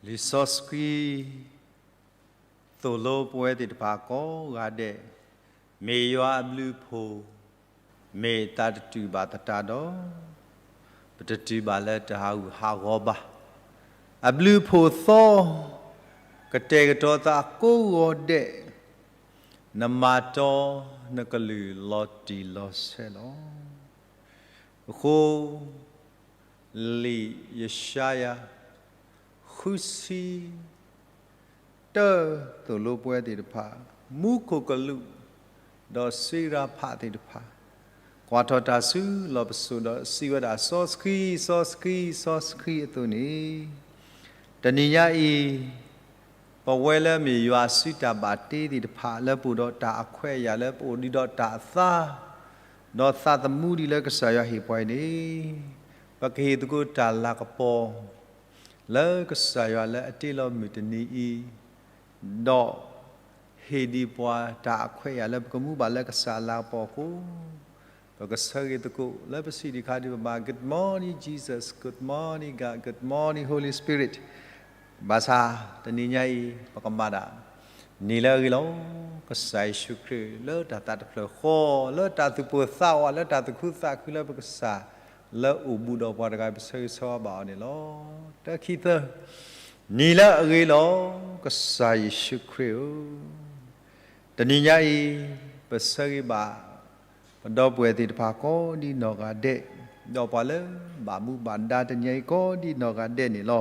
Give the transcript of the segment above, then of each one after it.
လံာ်စီဆှံသိၣ်လိပဝဲသ့ၣ်တဖၣ်ကိးဂၤဒဲး, မ့ၢ်ယွၤအဘျုးအဖှိၣ်, မ့ၢ်သးတတုၤဘၣ်သတးဒီး, ပတတုၤဘၣ်လၢတၢ်ဟးဂူာ်ဟးဂီၤဘၣ်. အဘျုးအဖှိၣ်သီ, ကတဲာ်ကတီၤသးကိးဂီၤဒဲး, နမၤတီနကလုၢ်လီၤတံၢ်လီၤဆဲးလီၤ. အဃိ လံာ်ယၡါယၤ ဃုဆံတၢ သိၣ်လိပဝဲသ့ၣ်တဖၣ်, မူခိၣ်ကလူး ဒီးစံရဖးသ့ၣ်တဖၣ်, ကွၢ်ထီၣ်တၢ်ဆူလီၢ်ပစိာ်ဒီးစံးဝဲဒၣ် စီဆှံ, စီဆှံ, စီဆှံအသိးန့ၣ်, တနံၤညါအံၤ ပဝဲလၢမ့ၢ်ယွၤစုတၢ်ဘၣ်တ့သ့ၣ်တဖၣ် လၢပအိၣ်ဒီးတၢ်အခွဲးအယာ်လၢပအိၣ်ဒံးဒီးတၢ်အသါ, ဒီးသးသမူဒံးလၢကစၢ်ယွၤဟ့ၣ်ပှၤအံၤန့ၣ်, ပကဟ့ၣ်သကိးတၢ်လၤကပီၤ လၢကစၢ်ယွၤလၢအတ့လီၤမုၢ်တနံၤအံၤ, ဒီးဟ့ၣ်ဒံးပှၤတၢ်အခွဲးအယာ်လၢပကမူဘၣ်လၢကစၢ်အလၤကပီၤအဃိ, ပကဆၢဂ့ၤသကိးလၢပစံးဒံးခါဒံးပမၤ Good morning Jesus, Good morning God, Good morning Holy Spirit. ဘၣ်ဆၣ်တနံၤညါအံၤ ပကမၤဒၣ် နံၤလၢအဂ့ၤလီၤ. ကစၢ်ယ့ၣ်ၡူးခရံာ်လၢတၢ်သးတဖျၢၣ်ဃီ, လၢတၢ်သူၣ်ပိၢ်သးဝး, လၢတၢ်သူၣ်ခုသးခုလၢပကစၢ်လၢအိၣ်ဘူးဒီးပှၤတဂၤ ပဆၢဂ့ၤဆၢဝါဘၣ်အီၤန့ၣ်လီၤ. တၢခံသၢ, နံၤလၢအဂ့ၤလီၤ. ကစၢ်ယ့ၣ်ၡူးခရံာ်ဧၢ, တနံၤညါအံၤ ပဆၢဂ့ၤဘၣ် ပဒီပုၢ်ဝဲၢ်သ့ၣ်တဖၣ်ကိးဒံးနီၢ်ဂၤဒဲး, ဒီးပှၤလၢဘၣ်မူဘၣ်ဒါတနံၤညါအံၤကိးဒံးနီၢ်ဂၤဒဲးန့ၣ်လီၤ.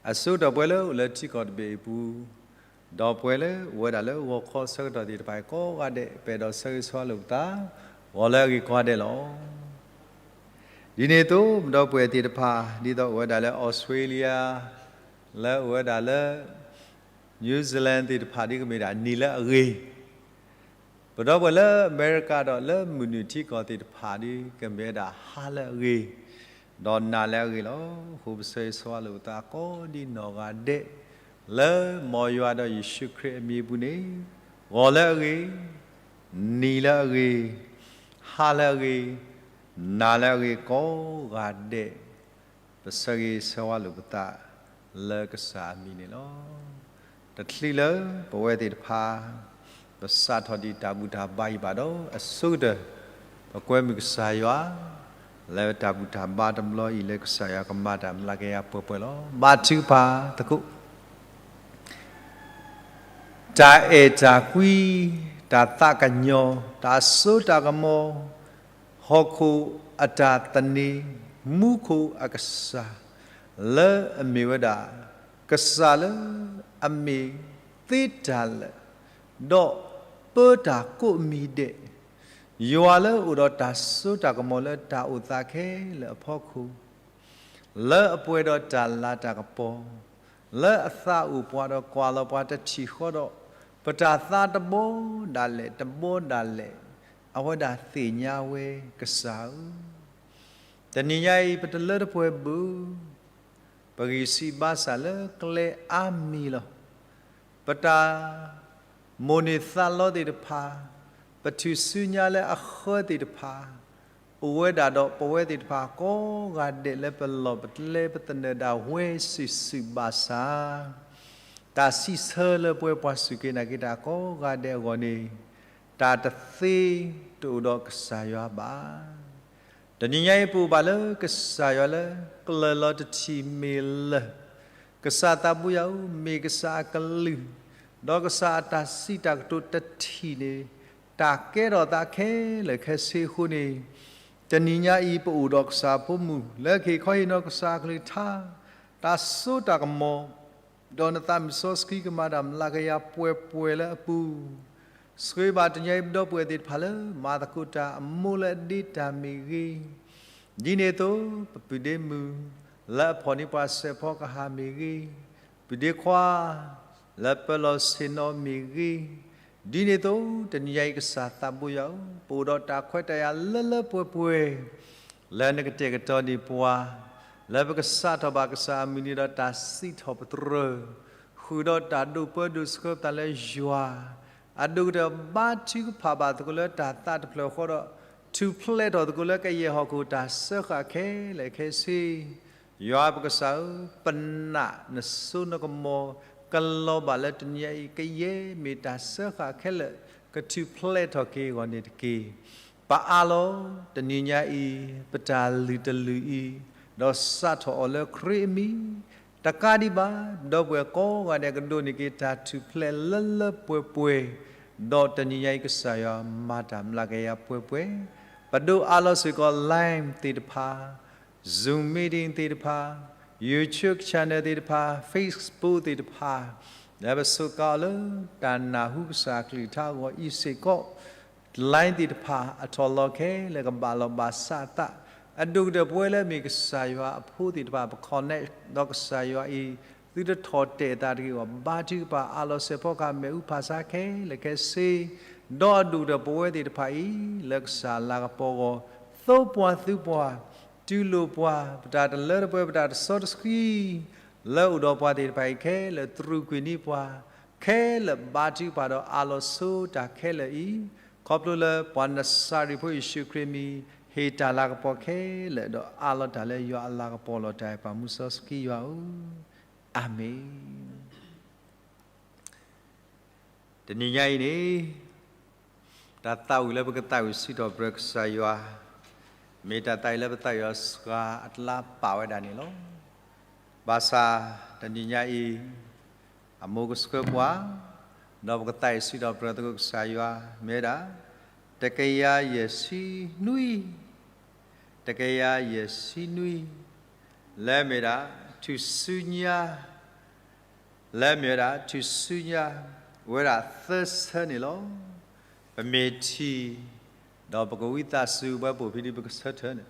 အဆိကတၢၢ်ပဝဲလၢအိၣ်လၢထံကီၢ်တဘ့ၣ်အပူၤ, ဒီးပဝဲလၢအိၣ်ဝဲဒၣ်လၢဂီၤခီဆၢကတီၢ်သ့ၣ်တဖၣ်အံၤကိးဂၤဒဲး ပအဲၣ်ဒိးဆၢဂ့ၤဆၢဝါလိာ်ပသး, ဂီၤလၢအဂ့ၤကိးဂၤဒဲးလီၤ. ဒ်န့ၣ်အသိး ပဒီပုၢ်ဝဲၢ်သ့ၣ်တဖၣ် ဒ်သိးအိၣ်ဝဲဒၣ်လၢ Australia, လၢအိၣ်ဝဲဒၣ်လၢ New Zealand သ့ၣ်တဖၣ်ဒ်ကမ့ၢ်ဒၣ်နံၤလၢအဂ့ၤ, ပဒီပုၢ်ဝဲၢ်လၢအမဲရကၤဒီးလၢမုၢ်နုာ်ထံကီၢ်သ့ၣ်တဖၣ်ဒ် ကမ့ၢ်ဝဲဒၣ်ဟါလၢအဂ့ၤ, ဒီးနၤလၢအဂ့ၤလီၤ. အဃိပဆၢဂ့ၤဆၢဝါလိာ်ပသးကိးဒံးနီၢ်ဂၤဒဲး, လၢမ်ယွၤဒီးယ့ၣ်ၡူးခရံာ်အမံၤအပူၤန့ၣ်, ဂီၤလၢအဂ့ၤ, နံၤလၢအဂ့ၤ, ဟါလၢအဂ့ၤ, နၤလၢအဂ့ၤကိးဂၤဒဲး, ပဆၢဂ့ၤဆၢဝါလိာ်ပသး လၢကစၢ်အမံၤန့ၣ်လီၤ. တချုးလၢပဝဲသ့ၣ်တဖၣ် ပစးထီၣ်ဒံးတၢ်ဘူၣ်တၢ်ဘါအံၤဘၣ်ဒီးအဆိကတၢၢ်, ပကွဲမုာ်ကစၢ်ယွၤ လၢတၢ်ဘူၣ်တၢ်ဘါတဘျီအံၤ လၢကစၢ်ယွၤကမၤတၢ်မျးကယၤပှဲၤပှဲၤလီၤ. ဘါထုကဖၣ်သကိး တၢ်အဲၣ်တၢ်ကွံ, တၢ်သးကညီၤ, တၢ်စိတၢ်ကမီၤ, ဟီၣ်ခိၣ်အတၢ်သန့ၤ, မူခိၣ်အကစၢ်, လၢအမ့ၢ်ဝဲဒၣ် ကစၢ်လၢအမ့ၢ်သ့တၢ်လၢာ်, ဒီးပၢတၢ်ကိးမံၤဒဲး, ယွၤလၢအိၣ်ဒီးတၢ်စိတၢ်ကမီၤလၢတၢ်အိၣ်သးခဲလၢာ်အဖီခိၣ် လၢအပှဲၤဒီးတၢ်လၤတၢ်ကပီၤ, လၢအသးအိၣ်ပှၤဒီးကွၢ်လီၤပှၤတထံၣ်ဃီဒီး, ပတၢ်သးတဘီဒၣ်လဲာ် တဘီဒၣ်လဲာ်, အဝဲဒၣ်သ့ၣ်ညါဝဲကစၢ်ဧၢ, တနံၤညါအံၤ ပတလၢတပှဲၤဘၣ်, ပဂံၢ်စၢ်ဘါစၢ်လၢကျဲအါမံၤလီၤ. ပတၢ်မိၣ်န့ၢ်သးလီသ့ၣ်တဖၣ်, ပထူၣ်စုညါလၢအဃၢသ့ၣ်တဖၣ်, အိၣ်ဝဲဒၣ်ဒီးပဝဲသ့ၣ်တဖၣ်ကိးဂၤဒဲးလၢပလီၢ်ပကျဲ ပသနၢၣ်ဒၣ်ဝဲစုာ်စုာ်ဘၣ်ဆၣ်, တၢ်စံးဆၢလၢပဝဲပှၤစူၢ်က့ၤနာ်က့ၤတၢ်ကိးဂၤဒဲးအဂီၢ်န့ၣ်, တၢ်တသ့တအိၣ်ဒီးကစၢ်ယွၤဘၣ်. တနံၤညါအံၤပအိၣ်ဘၣ်လၢကစၢ်ယွၤလၢကျၢၢ်လီၤတထံၣ်မ့ၢ်လၢာ်, ကစၢ်သးဘိယွၤဧၢ, မ့ၢ်ကစၢ်အကလုၢ်, ဒီးကစၢ်အတၢ်စံးတၢ်ကတိၤတထံၣ်န့ၣ်, တၢ်ကဲထီၣ်သးခဲလၢာ်ခဲဆ့အဃိန့ၣ်, တနံၤညါအံၤပအိၣ်ဒီးကစၢ်အဖိမုၣ် လၢကဟ့ၣ်ခီဟ့ၣ်နီၤကစၢ်အကလုၢ်ကထါ, တၢ်စိတၢ်ကမီၤ ဒီးနသးမုၢ်စီဆှံကမၤတၢ်မျးကယၤပှဲၤပှဲၤလၢအပူၤ, ဆှၢဘၣ်တနံၤညါအံၤပဒီပုၢ်ဝဲၢ်သ့ၣ်တဖၣ်လၢ မၤသကိးတၢ်အမိၢ်လၢအဒ့တၢ်မ့ၢ်ဂ့ၤ, ဒ်န့ၣ်အသိး ပပုၢ်ဒ့မုၣ် လၢအဖီၣ်န့ၢ်ပှၤစဲးဖီကဟၣ်မ့ၢ်ဂ့ၤ, ပုၢ်ဒ့ခွါ လၢပၢၤလီၢ်ဆ့ၣ်နီၤမ့ၢ်ဂ့ၤ, ဒ်န့ၣ်အသိး တနံၤညါအံၤကစၢ်သးဘိယွၤဧၢ, ပအိၣ်ဒီးတၢ်ခွဲးတၢ်ယာ်လၢလၢပှဲၤပှဲၤ လၢနကတဲာ်ကတီၤန့ၢ်ပှၤ, လၢပကစးထီၣ်ဘၣ်ကစၢ်အမုၢ်နံၤဒီးတၢ်စံးထီၣ်ပတြၢၤ, ဃုာ်ဒီးတၢ်ဒိးပၢဒိးဆှၢပသးလၢယွၤ, အဒိၣ်ကတၢၢ်ဘါထုကဖၣ်ဘၣ်သကိးလၢတၢ်သးတဖျၢၣ်ဃီဒီး, ထူၣ်ဖျဲးထီၣ်သကိးလၢကယဲၢ်ဟီၣ်ခိၣ်တၢ်စၢဃာ်ခဲလၢာ်ခဲဆ့, ယွၤပကစၢ်ဧၢ, ပနာ်နစိနကမီၤ ကလီၤဘၣ်လၢတနံၤညါအံၤ ကယဲၢ်မ့ၢ်တၢ်စၢဃာ်ခဲလၢာ် ကထူၣ်ဖျဲးထီၣ်က့ၤအဂီၢ်န့ၣ်တက့ၢ်. ပအးလီၤတနံၤညါအံၤ ပတၢ်လုၢ်တလုၢ်အံၤ ဒီးစးထီၣ်အီၤလၢခရံာ်အမံၤ တကးဒံးဘၣ် ဒီပုၢ်ဝဲၢ်ကိးဂၤဒဲးကဒိးန့ၢ်က့ၤတၢ်ထူၣ်ဖျဲးလၢလၢပှဲၤပှဲၤ, ဒီးတနံၤညါအံၤကစၢ်ယွၤမၤတၢ်မျးကယၤပှဲၤပှဲၤ, ပဒိးအးလီၤစ့ၢ်ကီး Line သ့ၣ်တဖၣ်, Zoom meeting သ့ၣ်တဖၣ်, YouTube channel သ့ၣ်တဖၣ်, Facebook သ့ၣ်တဖၣ်, လၢပစူးကါအီၤလၢတၢ်နၢ်ဟူကစၢ်အကလုၢ်ကထါအဂီၢ်အံၤစ့ၢ်ကီး Line သ့ၣ်တဖၣ် အထီၣ်လီၤခဲလၢာ်ကဘၣ်လီၤဘၣ်စးအသး, အဒိၣ်ကတၢၢ်ပဝဲလၢအမ့ၢ်ကစၢ်ယွၤအဖိသ့ၣ်တဖၣ် ပ connect ဒီးကစၢ်ယွၤအံၤ သုတထီၣ်တဲာ်အသးတဂ့ၤအဂီၢ် ဘါထုကဖၣ်အးလီၤစဲးဖီကဟၣ် မ့ၣ်အူဖးဆါခဲလၢာ်ခဲဆ့, ဒီးအဒိၣ်ကတၢၢ်ပဝဲသ့ၣ်တဖၣ်အံၤ လၢကစၢ်လၤကပီၤအဂီၢ် သိပှၤသုပှၤ, တူၢ်လိာ်ပှၤ, ပတၢ်တလၢတပှဲၤ ပတၢ်တစီတဆှံ လၢအိၣ်ဒီးပှၤသ့ၣ်တဖၣ်အံၤခဲလၢာ် တြူာ်ကွံာ်န့ၢ်ပှၤ ခဲလၢာ်ဘါထုကဖၣ်ဒီးအးလီၤဆိတၢ်ခဲလၢာ်အံၤ, ခီဖျိလၢပှၤနစၤရ့းဖိယ့ၣ်ၡူးခရံာ်မံၤ ဟ့ၣ်တၢ်လၤကပီၤခဲလၢာ် ဒီးအးလီၤတၢ်လၢယွၤအလၤကပီၤလီၤတၢ် ပၢ်မူစီဆှံယွၤဧၢ, အၤမ့ၣ်. တနံၤညါအံၤန့ၣ် တၢ်သးဝံၣ်လၢပကသးဝံၣ်စံးထီၣ်ပတြၢၤကစၢ်ယွၤ, မ့ၢ်တၢ်သးဝံၣ်လၢပသးဝံၣ်အီၤစှၤအကျါပာ်ဝဲဒၣ်န့ၣ်လီၤ. ဘၣ်ဆၣ်တနံၤညါအံၤ အမိၢ်ကဆှၢပှၤ, ဒီးပကသးဝံၣ်စံးထီၣ်ပတြၢၤသကိးကစၢ်ယွၤ မ့ၢ်ဝဲဒၣ် တကယၤယဲၢ်ဆံနွံ တကယၤယဲၢ်ဆံနွံ, လၢမ့ၢ်ဒၣ် ထူၣ်စုညါ, လၢမ့ၢ်ဝဲဒၣ် ထူၣ်စုညါ ဝဲဒၣ်သၢဆၢန့ၣ်လီၤ. ပမ့ၢ်ထံၣ် ဒီးပကဝံသးစူၤ ပဝဲပိာ်ဖံဒုး ပကဆၢထၢၣ်န့ၣ်,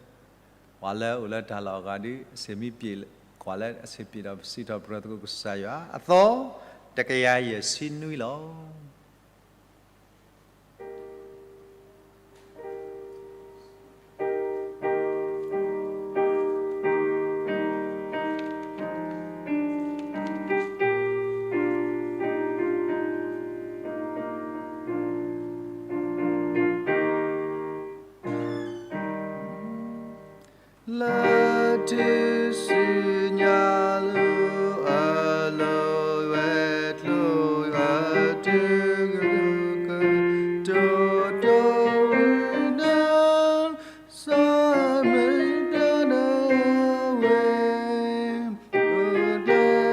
ပှၤလၢအအိၣ်လၢတၢ်လီၢ်အဂၤဒုး အဆ့ၣ်မံပျ့ၤ, ကွၢ်လၢအဆ့ၣ်ပျ့ၤဒီး ပစံးထီၣ်ပတြၢၤသကိးကစၢ်ယွၤ အသီ တကယၤယဲၢ်ဆံနွံလီၤ. လၢထူၣ်စုညါလၢအလီၤဝဲကျိၤ အတကတီၢ် တတီၤဝံၤဒၣ် စီၤမုၢ်တၢ်နၢဝဲ ဒီး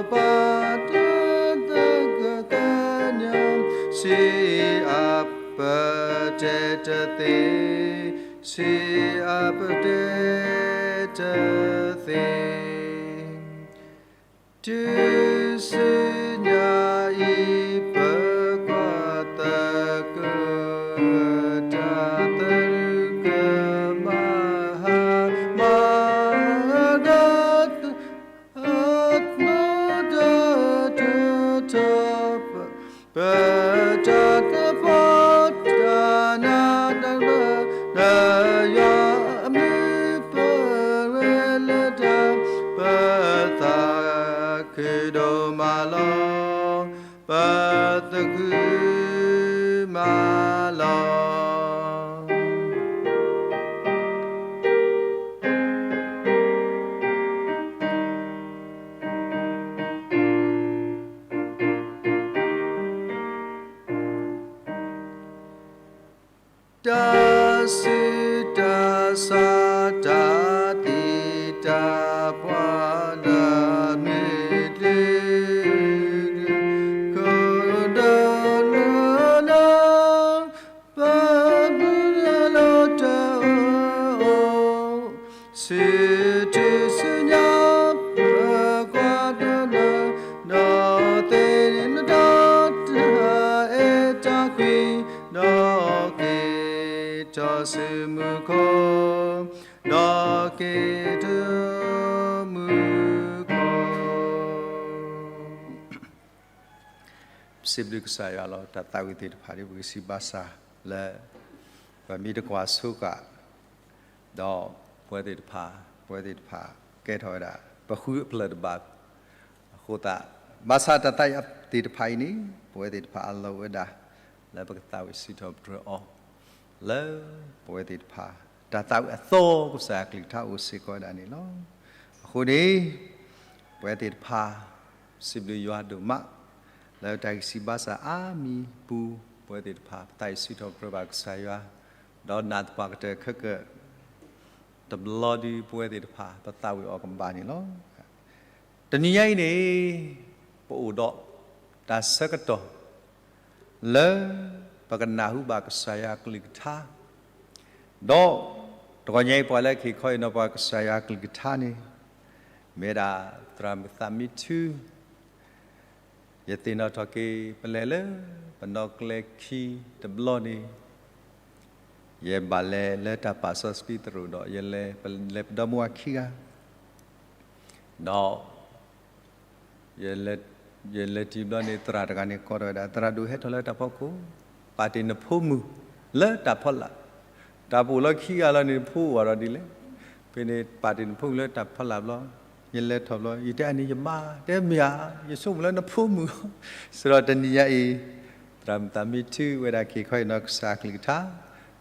ပာ်တၢ်သကသါညါ စံးအပတဲတသ့, စံးအပတဲတသ့. ထူၣ်စုညါအံၤ ပကွၢ်သကိး တၢ်သရူးကမၤဟါ မၤဒၣ် အသီတၢ်တထီၣ် ပတၢ်သပှၢ် တၢ်နးတၢ်ဖှီၣ် လၢယွၤအမံၤပဝဲလၢတၢ် ပသးခုဒိၣ်မးလီၤ, ပသးခုမးလီၤ. တၢ်ဆူးတၢ်ဆါ တၢ်သံတၢ်ပှၢ် တၢ်မ့ၢ်တ့ ခိၣ်ဒီနၤ ပဘုလီၤတၢ်အီၣ် ဆူထူၣ်စုညါ ပကွၢ်တၢ်နၢၤ ဒီးသ့ၣ်နီၣ်တၢ် တၢ်အဲၣ်တၢ်ကွံ ဒီးက့ၤထီၣ်ဆူမူခိၣ်, ဒီးက့ၤထီၣ်မူခိၣ်. ပစံးဘျုးကစၢ်ယွၤလီၤ. တၢ်သးဝံၣ်သ့ၣ်တဖၣ်ဒ်ပကစံးဘၣ်ဆၣ်လၢ ပမ့ၢ်တကွၢ်ဆိဃာ် ဒီးပဝဲသ့ၣ်တဖၣ်, ပဝဲသ့ၣ်တဖၣ်ကဲထီၣ်ဝဲဒၣ် ပဃုအပျၢၢ်တဘၣ်အဃိသတး, ဘၣ်ဆၣ်တၢ်သးဝံၣ်သ့ၣ်တဖၣ်အံၤန့ၣ် ပဝဲသ့ၣ်တဖၣ်အလီၢ်ဝဲဒၣ် လၢပကသးဝံၣ်စံးထီၣ်ပတြၢၤအီၤ လၢပဝဲသ့ၣ်တဖၣ် တၢ်သးဝံၣ်အသီ ကစၢ်ယွၤကလုၢ်ကထါအိၣ်စ့ၢ်ကီးဝဲဒၣ်န့ၣ်လီၤ. အဃိန့ၣ် ပဝဲသ့ၣ်တဖၣ် စံးဘျုးယွၤဒိၣ်မး လၢတၢ်ဂံၢ်စၢ်ဘါစၢ်အါမံၤပူၤ ပဝဲသ့ၣ်တဖၣ် ပသးဆူၣ်ထီၣ်ပတြၢၤဘၣ်ကစၢ်ယွၤ ဒီးနာ်သပှၢ်ကတၢၢ်ခဲကၢၣ် တဘျီဒုး ပဝဲသ့ၣ်တဖၣ် ပသးဝံၣ်အီၤကဘၣ်န့ၣ်လီၤ. တနံၤညါအံၤန့ၣ် ပအိၣ်ဒီးတၢ်ဆၢကတီၢ် လၢပကနၢ်ဟူဘၣ်ကစၢ်ယွၤကလုၢ်ကထါ ဒီးတဂီၤညါအံၤ ပှၤလၢကဟ့ၣ်ခီဟ့ၣ်နီၤပှၤကစၢ်ယွၤကလုၢ်ကထါန့ၣ် မ့ၢ်ဝဲဒၣ်သရၣ်မုၣ်သးမံထူ ယသ့ၣ်နီၣ်ထီၣ်က့ၤ ပလဲၤလၢပနီၢ်ကျဲခံတဘျီန့ၣ် ယဘၣ်လဲၤလၢတၢ်ပာ်စီဆှံသရိာ်ဒီး ယလဲၤ ပလဲၤပဒီမါဝၤခံဂၤ ဒီး ယလဲၤ ယလဲၤတုၤဘျီန့ၣ် သရၣ်တဂၤန့ၣ် ကိးထီၣ်ဝဲဒၣ် သရၣ်ဒိၣ် ဟဲထီၣ်လၢတၢ်ဖီခိၣ် ပာ်တ့ၢ်နဖိမုၣ်လၢတၢ်ဖီလာ်, တၢ်ပအိၣ်လၢခံဂၤလီၤန့ၣ် နဖိအိၣ်အီၤဒီးဒ်လဲၣ်, ဖဲန့ၣ် ပာ်တ့ၢ်နဖိမုၣ်လၢတၢ်ဖီလာ်ဘျီ, ယလဲၤထီၣ်ဘျီ ယတဲအန့ၣ် ယမါ တဲမ့ၢ်ဧါ, ယဆိကမိၣ်လၢနဖိမုၣ်, စံးဒီးတနံၤညါအံၤ သရၣ်မုၣ်သးမံထူဝဲဒၣ် ကဟ့ၣ်ခီဟ့ၣ်နီၤကစၢ်ကလုၢ်ကထါ,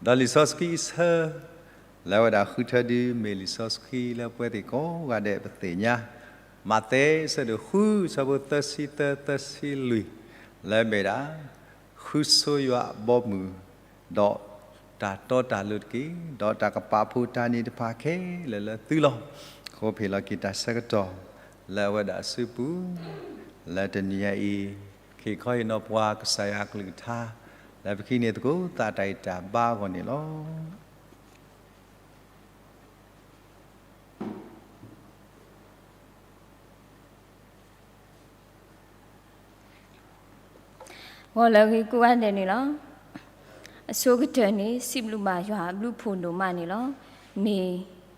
ဒီးလံာ်စီဆှံအဆၢ လၢအဝဲဒၣ်ဃုထၢဒုး မ့ၢ်လံာ်စီဆှံလၢပဝဲသ့ၣ်ကိးဂၤဒဲးပသ့ၣ်ညါ, မးသဲအဆၢဒိၣ်ဃု အဆၢဖိသၢဆံသၢ သၢဆံလွံၢ်, လၢအမ့ၢ်ဒၣ် ဃုဆိယွၤအဘီအမုၢ်, ဒီးတၢ်တီတၢ်လိၤတက့ၢ်, ဒီးတၢ်ကပာ်ဖှိၣ်တၢ်န့ၣ်တဖၣ်ခဲလၢာ်လၢသုလီၤ. အဃိပဟ့ၣ်လီၤက့ၤတၢ်ဆၢကတီၢ် လၢအဝဲဒၣ်အစုပူၤ, လၢတနံၤညါအံၤ ကဟ့ၣ်ခီဟ့ၣ်နီၤပှၤကစၢ်ယွၤကလုၢ်ကထါ, လၢပကဟံးန့ၢ်သကိးသးတၢ်ဂံၢ်တၢ်ဘါအဂီၢ်န့ၣ်လီၤ. ဂီၤလၢအဂ့ၤကိးဂၤဒဲးန့ၣ်လီၤ. အဆိကတၢၢ်န့ၣ် စံးဘျုးဘၣ်ယွၤအဘျုးဖှိၣ်ဒိၣ်မးန့ၣ်လီၤ. မ့ၢ်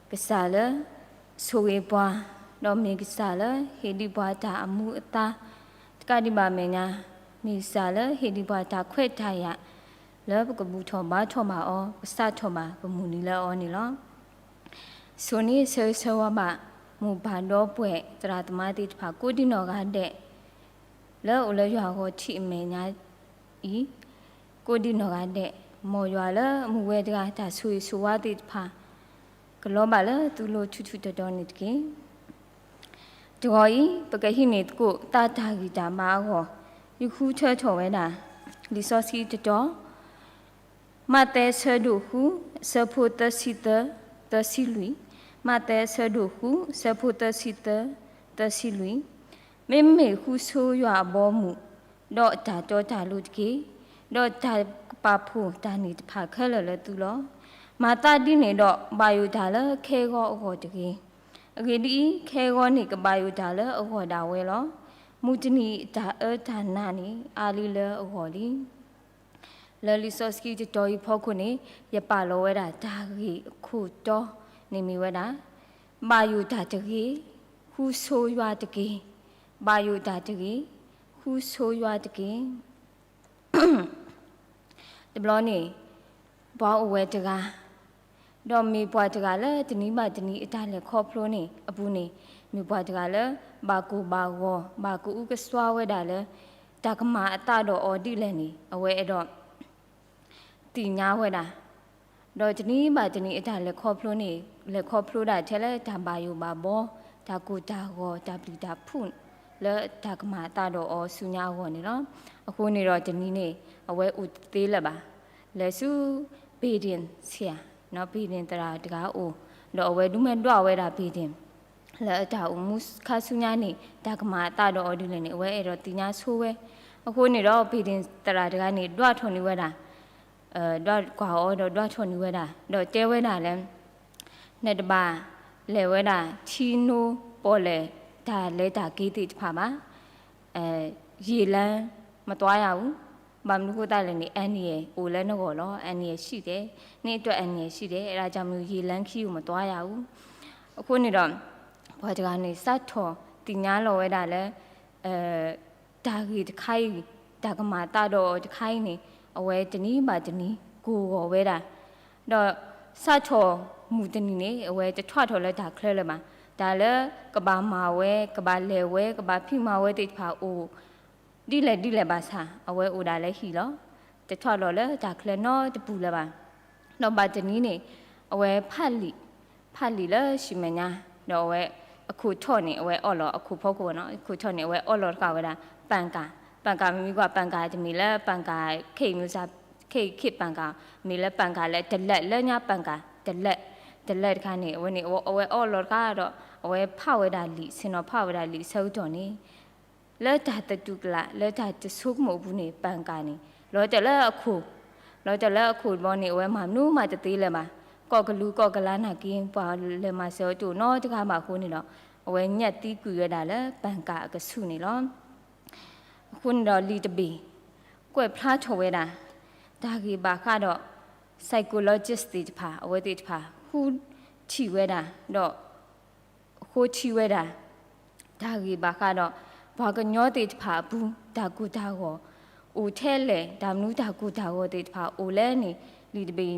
ကစၢ်လၢဆိၣ်ဂ့ၤပှၤ, ဒီးမ့ၢ်ကစၢ်လၢဟ့ၣ်ဒုးပှၤတၢ်အမူအသါ, တကးဒံးဘၣ်မဲာ်ညါ, မ့ၢ်ကစၢ်လၢဟ့ၣ်ဒုးပှၤတၢ်ခွဲးတၢ်ယာ်, လၢပကဘူၣ်ထီၣ်ဘါထီၣ်ဘၣ်အီၤ, ပစးထီၣ်ဘၣ်ပမုၢ်နံၤလၢအီၤန့ၣ်လီၤ. ဆိၣ်န့ၣ်ဆၢဂ့ၤဆၢဝါဘၣ် မိၢ်ပၢ်ဒီပုၢ်ဝဲၢ် သရၣ်သမါသ့ၣ်တဖၣ် ကိးဒံနီၢ်ဂၤဒဲး လၢအအိၣ်လၢယွၤဂီၤထံးအမဲာ်ညါအံၤ, ကိးဒံနီၢ်ဂၤဒဲး, မ်ယွၤလၢအမူဝဲတဂၤတၢ်ဆိၣ်ဂ့ၤဆိၣ်ဝါသ့ၣ်တဖၣ် ကလီၤဘၣ်လၢသုလိၤထူးထူးတီၤတီၤန့ၣ်တက့ၢ်. တဂီၤအံၤ ပကဟံးန့ၢ်သကိးသးတၢ်ဂံၢ်တၢ်ဘါအဂီၢ်, ယဃုထၢထီၣ်ဝဲဒၣ် လံာ်စီဆှံတတီၤ, မးသဲအဆၢဒိၣ်ဃု အဆၢဖိသၢဆံသၢ သၢဆံလွံၢ်, မးသဲအဆၢဒိၣ်ဃု အဆၢဖိသၢဆံသၢ သၢဆံလွံၢ်, မ့မ့ၢ်ဃုဆိယွၤအဘီအမုၢ်, ဒီးတၢ်တီတၢ်လိၤတက့ၢ်, ဒီးတၢ်ကပာ်ဖှိၣ်တၢ်န့ၣ်တဖၣ်ခဲလၢာ်လၢသုလီၤ. မၤသးဒ်န့ၣ်ဒီး ဘၣ်ယိၣ်တၢ်လၢခဲဂီၤအဂီၢ်တဂ့ၤ. အဂ့ၢ်ဒ်အံၤ, ခဲဂီၤန့ၣ်ကဘၣ်ယိၣ်တၢ်လၢအဂီၢ်ဒၣ်ဝဲလီၤ. မုၢ်တနံၤအတၢ်အၢတၢ်နးန့ၣ် အါလံလၢအဂီၢ်လံ. လၢလံာ်စီဆှံတတီၤအံၤအဖီခိၣ်န့ၣ် ယပာ်လီၤဝဲဒၣ်တၢ်ဂ့ၢ်အခိၣ်တီန့ၣ်မ့ၢ်ဝဲဒၣ်, ဘၣ်ယိၣ်တၢ်တဂ့ၤ, ဃုဆိယွၤတက့ၢ်. ဘၣ်ယိၣ်တၢ်တဂ့ၤ, ဃုဆိယွၤတက့ၢ်. တဘျီန့ၣ် ပှၤအိၣ်ဝဲတဂၤ, ဒီးမ့ၢ်ပှၤတဂၤလၢတနံၤဘၣ်တနံၤအတၢ်လဲၤခီဖျိန့ၣ်အပူၤန့ၣ် မ့ၢ်ပှၤတဂၤလၢ ဘၣ်ကိၢ်ဘၣ်ဂီၤ ဘၣ်ကအုကစွါဝဲဒၣ်လၢ တၢ်ကမၤအသးဒီးအီၤဒ်လဲၣ်န့ၣ် အဝဲအဲၣ်ဒိး သ့ၣ်ညါဝဲဒၣ်, ဒီးတနံၤဘၣ်တနံၤအတၢ်လဲၤခီဖျိန့ၣ် လဲၤခီဖျိဒၣ်ထဲလၢတၢ်ဘၣ်ယိၣ်ဘၣ်ဘီ, တၢ်ကိၢ်တၢ်ဂီၤ တၢ်ပျံၤတၢ်ဖုး လၢတၢ်ကမၤအသးဒီးအီၤဆူညါအဂီၢ်န့ၣ်လီၤ. အဃိန့ၣ်ဒီးတနံၤန့ၣ် အဝဲအိၣ်တသ့လၢၤဘၣ်, လဲၤဆူ ဘ့ၣ်ဒ့ၣ်ဆံးဧါ, ဘ့ၣ်ဒ့ၣ်သရၣ်တဂၤအိၣ်, ဒီးအဝဲဒုးမဲာ်ဒွးဝဲဒၣ်ဘ့ၣ်ဒ့ၣ် လၢအတၢ်အိၣ်မူခါဆူညါန့ၣ် တၢ်ကမၤအသးဒီးအီၤဒ်လဲၣ်န့ၣ် အဝဲအဲၣ်ဒိးသ့ၣ်ညါဆိဝဲ. အဃိန့ၣ်ဒီး ဘ့ၣ်ဒ့ၣ်သရၣ်တဂၤန့ၣ် ဒွးထီၣ်န့ၢ်ဝဲဒၣ်, ဒွးကွၢ်အီၤဒီးဒွးထီၣ်န့ၢ်ဝဲဒၣ် ဒီးတဲဝဲဒၣ်လၢ နတဘၣ်လဲၤဝဲဒၣ်ထံနိပီၣ်လဲၣ် တၢ်လဲၤတၢ်က့ၤသ့ၣ်တဖၣ်ဘၣ်. ရေလမ်းမသွားရဘူး, ဘၣ်မနုၤအဃိသတးလဲၣ်န့ၣ် အန္တရာယ်အိၣ်လၢနဂီၢ်လီၤ, အန္တရာယ်ရှိတယ်, န့ၣ်တွၣ်အန္တရာယ်ရှိတယ်, အဲဒါကြောင့်မလို့ ရေလမ်းခရီးကိုမသွားရဘူး. အဃိန့ၣ်ဒီး ပှၤတဂၤန့ၣ် စးထီၣ်သ့ၣ်ညါလီၤဝဲဒၣ်လၢ တၢ်ဂ့ၢ်တခါအံၤ, တၢ်ကမၤအသးဒီးအီၤတခါအံၤန့ၣ် အဝဲတနံၤဘၣ်တနံၤ ကိၢ်ဂီၤဝဲဒၣ်, ဒီးစးထီၣ်မုၢ်တနံၤန့ၣ် အဝဲတထွးထီၣ်လၢတၢ်ချၢလၢၤဘၣ်. တၢ်လၢကဘၣ်မၤဝဲ, ကဘၣ်လဲၤဝဲ, ကဘၣ်ဖံးမၤဝဲသ့ၣ်တဖၣ်အိၣ် ဒ်လဲၣ်ဒ်လဲၣ်ဘၣ်ဆၣ် အဝဲအိၣ်ဒၣ်လၢဟံၣ်လီၤ. တထွးလီၤလၢတၢ်ချၢနီတပူၤလၢၤဘၣ်. ဒီးဘၣ်တနံၤန့ၣ် အဝဲဖးလံာ်, ဖးလံာ်လၢဆံမဲာ်ညါ, ဒီးအဝဲအခိၣ်ထီၣ်န့ၣ် အဝဲအီၣ်လီၤအခိၣ်ဖီခိၣ်နီၤ, အခိၣ်ထီၣ်န့ၣ် အဝဲအီၣ်လီၤတဃာ်ဝဲဒၣ် ပန်ကၤ, ပန်ကၤ ပမ့ၢ်ကွၢ် ပန်ကၤ တမ့ၢ်လၢပန်ကၤ ခဲအံၤမုၢ်စၢ်, ခဲအံၤခ့ပန်ကၤ, မ့ၢ်လၢပန်ကၤလၢတလဲး လၢညါပန်ကၤ တလဲး, တလဲးတခါန့ၣ် အဝဲန့ၣ် အဝဲအီၣ်လီၤတဃာ်ဒီး အဝဲဖးဝဲဒၣ်လံာ်, ဆ့ၣ်နီၤဖးဝဲဒၣ်လံာ်အဆၢကတီၢ်န့ၣ် လၢတၢ်သတူၢ်ကလာ် လၢတၢ်တဆိကမိၣ်အပူၤန့ၣ် ပန်ကၤန့ၣ် လီၤတဲာ်လၢအခိၣ်, လီၤတဲာ်လၢအခိၣ်တဘျီန့ၣ် အဝဲမၤမနုၤမးတသ့လၢၤဘၣ်. ကီၢ်ကလူးကီၢ်ကလါနာ်က့ ပှၤလဲၤမၤစၢၤအီၤတအိၣ်နီတဂၤဘၣ်အဃိန့ၣ်ဒီး အဝဲညၣ်သံကွံာ်ဝဲဒၣ်လၢပန်ကၤအကဆူးန့ၣ်လီၤ. အဃိန့ၣ်ဒီးလံာ်တဘ့ၣ် ကွဲးဖျါထီၣ်ဝဲဒၣ် တၢ်ဂ့ၢ်ဘၣ်ဃးဒီး psychologist သ့ၣ်တဖၣ် အဝဲသ့ၣ်တဖၣ် ဃုထံၣ်ဝဲဒၣ် ဒီး ဃိထံဝဲဒၣ် တၢ်ဂ့ၢ်ဘၣ်ဃးဒီး ပှၤကညီသ့ၣ်တဖၣ်အပူၤ တၢ်ကိၢ်တၢ်ဂီၤ အိၣ်ထဲလဲၣ်, တၢ်မနုၤတၢ်ကိၢ်တၢ်ဂီၤသ့ၣ်တဖၣ်အိၣ်လဲၣ်န့ၣ် လံာ်တဘ့ၣ်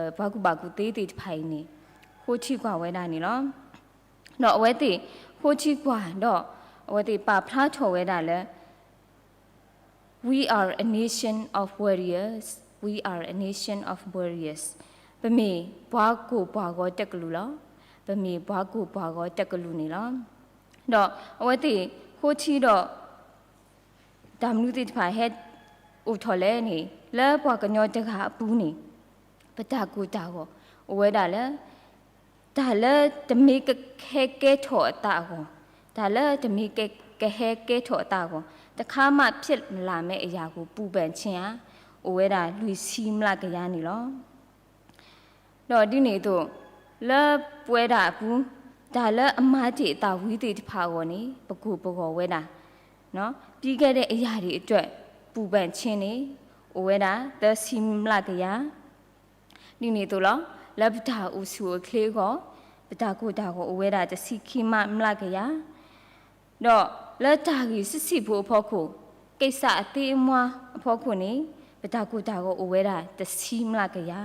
ပှၤကူၣ်ဘၣ်ကူၣ်သ့သ့ၣ်တဖၣ်အံၤန့ၣ် ဃိထံကွၢ်ဝဲဒၣ်န့ၣ်လီၤ. ဒီးအဝဲသ့ၣ်ဃိထံကွၢ်ဒီး အဝဲသ့ၣ်ပာ်ဖျါထီၣ်ဝဲဒၣ်လၢ We are a nation of warriors, we are a nation of warriors. ပမ့ၢ်ပှၤကိၢ်ပှၤဂီၤတကလုာ်လီၤ. ပမ့ၢ်ပှၤကိၢ်ပှၤဂီၤတကလုာ်န့ၣ်လီၤ. ဒီးအဝဲသ့ၣ်ဃိထံဒီး တၢ်မနုၤသ့ၣ်တဖၣ်ဟဲအိၣ်ထီၣ်လဲၣ်န့ၣ် လၢပှၤကညီတဂၤအပူၤန့ၣ် ပတၢ်ကိၢ်တၢ်ဂီၤ အိၣ်ဝဲဒၣ်လၢ တၢ်လၢတမ့ၢ်ကဟဲကဲထီၣ်အသးအဂီၢ်, တၢ်လၢတမ့ၢ်ကဟဲကဲထီၣ်အသးအဂီၢ်, တခါမးဖျက်လာမယ့်အရာကို ပူပန်ခြင်း ဧါ, အိၣ်ဝဲဒၣ်လွံၢ်ဆံမျးကယၤန့ၣ်လီၤ. ဒီးဒ်န့ၣ်အသိး လၢပဝဲဒၣ်အပူၤ တၢ်လၢအမၤတ့ၢ်အသးဝံၤသ့ၣ်တဖၣ်အဂီၢ်န့ၣ် ပကိၢ်ပဂီၤဝဲဒၣ် ပြီးခဲ့တဲ့အရာတွေအတွက် ပူပန်ခြင်းန့ၣ် အိၣ်ဝဲဒၣ်သၢဆံမျးကယၤ ဒ်န့ၣ်အသိးလီၤ. လၢပတၢ်အိၣ်ဆူၣ်အိၣ်ချ့အဂီၢ် ပတၢ်ကိၢ်တၢ်ဂီၤအိၣ်ဝဲဒၣ်တဆံခံမျးကယၤ, ဒီးလၢတၢ်ဂ့ၢ်ဆံးဆံးဖိအဖီခိၣ် ကိစ္စအသေးအမွှားအဖီခိၣ်န့ၣ် ပတၢ်ကိၢ်တၢ်ဂီၤအိၣ်ဝဲဒၣ်တဆံမျးကယၤ,